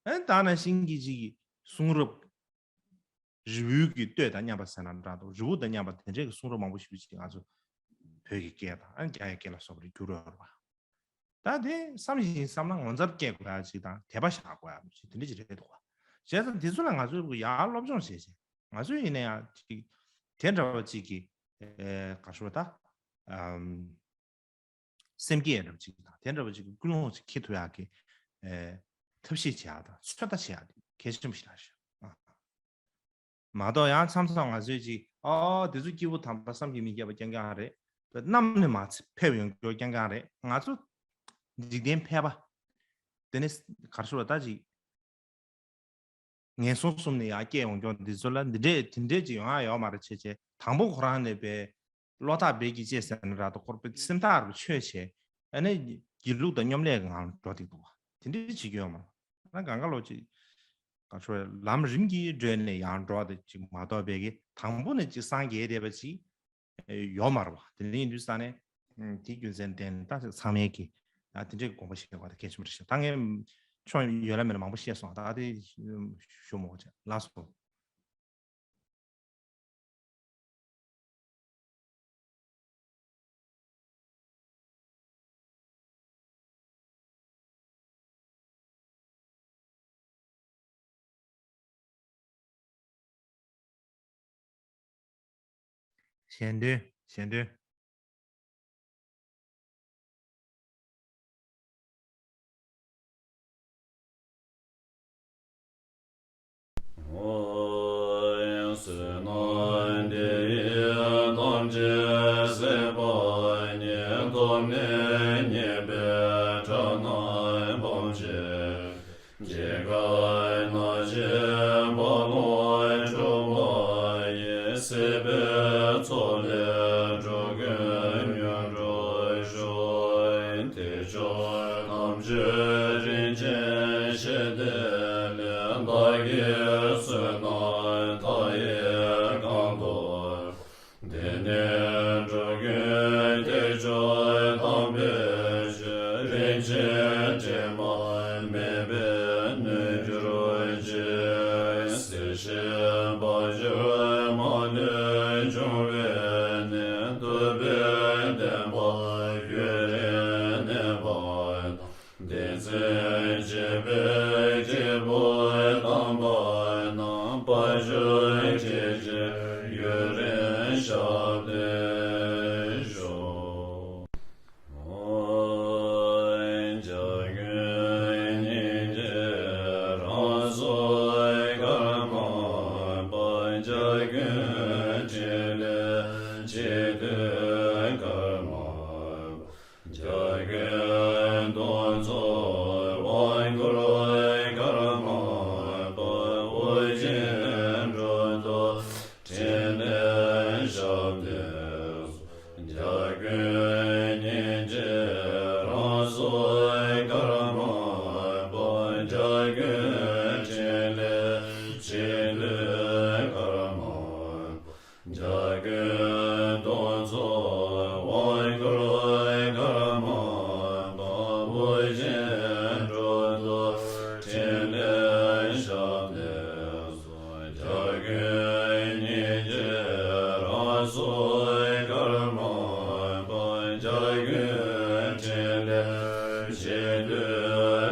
ཨ་ནི་ད་ནང་བཞིན་གྱི་ཅིག་གི་གསུང་རབ། རི་བོའི་གི་གཏོས་དང་མཉམ་པ་ཟེར་ན་འདྲ་འདུག་རི་བོ་དང་མཉམ་པ་དེ་འདྲའི་གི་གསུང་རབ་མང་པོ་ཞེ་པོ་ཅིག་ང་ཚོ་བོད་ཀྱི་སྐད་དང་ཨ་ནི་རྒྱ་ཡི་སྐད་ལ་སོགས་པ་རེ་བསྒྱུར་ཡོད་རེད་པ། ད་དེ་བསམ་བཞིན་བསམ་ན་ངོ་མཚར་སྐྱེ་དགོས་ཡ་ཅིག་དང་དད་པ་བཞག་དགོས་ཡ་ཅིག་དེ་འདྲ་ཅིག་རེད་འདུག་པ། བྱས་ཙང་དེ་ཚོ་ལ་ང་ཚོས་ཡར་སློབ་སྦྱོང་བྱས་བྱས། ང་ཚོས་ཡིན་ན་ཡང་ཅིག་དེ་འདྲ་བ་ཅིག་གི་ཨེ་ག་རེ་ཞུ་དགོས་རེད་ད། ཨམ། སེམས་བསྐྱེད་འདྲ་པོ་ཅིག་དང་དེ་འདྲ་པོ་ཅིག་གི་ཀུན་སློང་ཅིག་འཁྱེར་ཐུབ་ཡག་གི་ཨེ་ཐབས་ཤེས་བྱེད་ཡག་དང་ཚོད་ལྟ་བྱེད་ཡག་དེ་གལ་ཆེན་པོ་ཞིག་རེད་ཤག་མ་གཏོགས་ཡང་མཚམས་མཚམས་ང་ཚོས་ཅིག་ཨ་དེ་ཚོ་སྐྱེས་བུ་དམ་པ་བསམ་གྱིས་མི་ཁྱབ་པ་རྐྱང་རྐྱང་རེད། གནམ་ནས་མར་ཕེབས་ཡོང་རྒྱུ་རྐྱང་རྐྱང་རེད། ང་ཚོ་འཇིག་རྟེན་ཕལ་པ། དེ་ནས་ག་རེ་ཞུ་དགོས་རེད་ད་ཅིག་ངན་སོང་གསུམ་ནས་ཡར་སྐྱེས་ཡོང་ཀྱང་འདི་ཚོ་ལ་འདི་འདྲས་དེ་འདྲས་ཅིག་ཡོང་ཡ་ཡོད་མ་རེད། བྱས་བྱས་དང་པོ་ཁོ་རང་ནས་པའི་བློ་ཐག་རྦད་ཀྱིས་བཅད་ཟེར་ན་ར་ད་ཁོར་པའི་སེམས་ཐག་རུ་ཆོད་བྱས། ཨ་ནི་སྒྱིད་ལུག་དང་སྙོམ་ལས་ཀྱི་ངང་འགྲོ་བསྡད་འདུག་བ། དེ་འདྲས་བྱེད་ཀྱི་ཡོད་མ་རེད། ན་གང་ག་ལོ་ཅིག་ག་ཚོད་ལམ་རིམ་གྱིས་བགྲོད་ནས་ཡར་འགྲོ་བ་དེ་ཅིག་མ་གཏོགས་པའི་གི་དང་པོ་ནས་ཅིག་སངས་རྒྱས་བསྡད་པ་ཅིག་ཡོད་མ་རེད་བ། དེ་འདྲ་ཡིན་དུས་ས་ནས། དེའི་རྒྱུ་མཚན་བརྟེན་ད་ཚང་མས་ཀྱི་ད་དེ་འདྲའི་དགོངས་པ་བཞེས་དགོས་ད་གལ་ཆེན་པོ་རེད་ཤག་ད་ངས་ཆོ་ཡོད་ལ་མེད་ལ་མང་པོ་བཤད་སོང་། ད་དེ་ཞུ་མོ་ཅེ་ལགས་སོ། གཞན་དོན། གཞན་དོན། བསོད་ནམས་འདི་ཡིས་ཐམས་ཅད་གཟིགས་པ་ཉིད། ཐོབ་ནས་ཉེས་པའི་དགྲ་རྣམས་ཕམ་བྱས། སྐྱེ་རྒ་ན་འཆིའི་རྦ་ཀློང་འཁྲུགས་པ་ཡི། སྲིད་པའི་མཚོ་ལས་འགྲོ་ཀུན་མྱུར་འགྲོ་ཤོག་དེ་ཕྱོགས་རྣམ་དཔྱོད་རིན་ཆེན་ཞི་བདེ་ལས། བདག་གི་བསོད་ནམས་མཐའ་ཡས་གང་ཐོབ། དེ་ནས་འགྲོ་ཀུན་དེ་ཕྱོགས་དམ་པའི་ཆོས། རིན་ཆེན་དྲི་མ་མེད་པས་ནོད་གྱུར་ཅིག་སྲིད་ཞིའི་བར་ཆད་མ་ལུས་འབྱུང་བའི་གནས། ཐུབ་པའི་བསྟན་པ་ཡུན་རིང་གནས་པ་དང་། བདེན་ཚིག་འབྱེད་པའི་སྐྱེས་བུ་དམ་པ་རྣམས། དཔལ་འབྱོར་ཁྲི་ཆེན་ཡུན་རིང་ཞབས་བརྟན་ཤོག་འཇའ་གུན་སྙིང་རྗེ་རང་གཟུགས་ཀརྨ་པ། འཇའ་གུན་ཕྲིན་ལས་གཅིག་བསྡུས་ཀརྨ་པ། འཇའ་གུན་གདུང་འཚོབ་དབང་བསྐུར་ཀརྨ་པ། དབུ་ཅན་འགྲོ་དོན་ཕྲིན་ལས་ཞབས་བརྟན་སོགས། འཇའ་གུན་སྙིང་རྗེ་རང་གཟུགས་ཀརྨ་པ། འཇའ་གུན་ཕྲིན་ལས་གཅིག་བསྡུས་ཀརྨ་པ། འཇའ་གུན་གདུང་འཚོབ་དབང་བསྐུར་ཀརྨ་པ། དབུ་ཅན་འགྲོ་དོན་ སོགས་ཀརྨ་པ་བྱ་རྒོད་འཕྲིན་ལས་ཆེ་བསྟོད།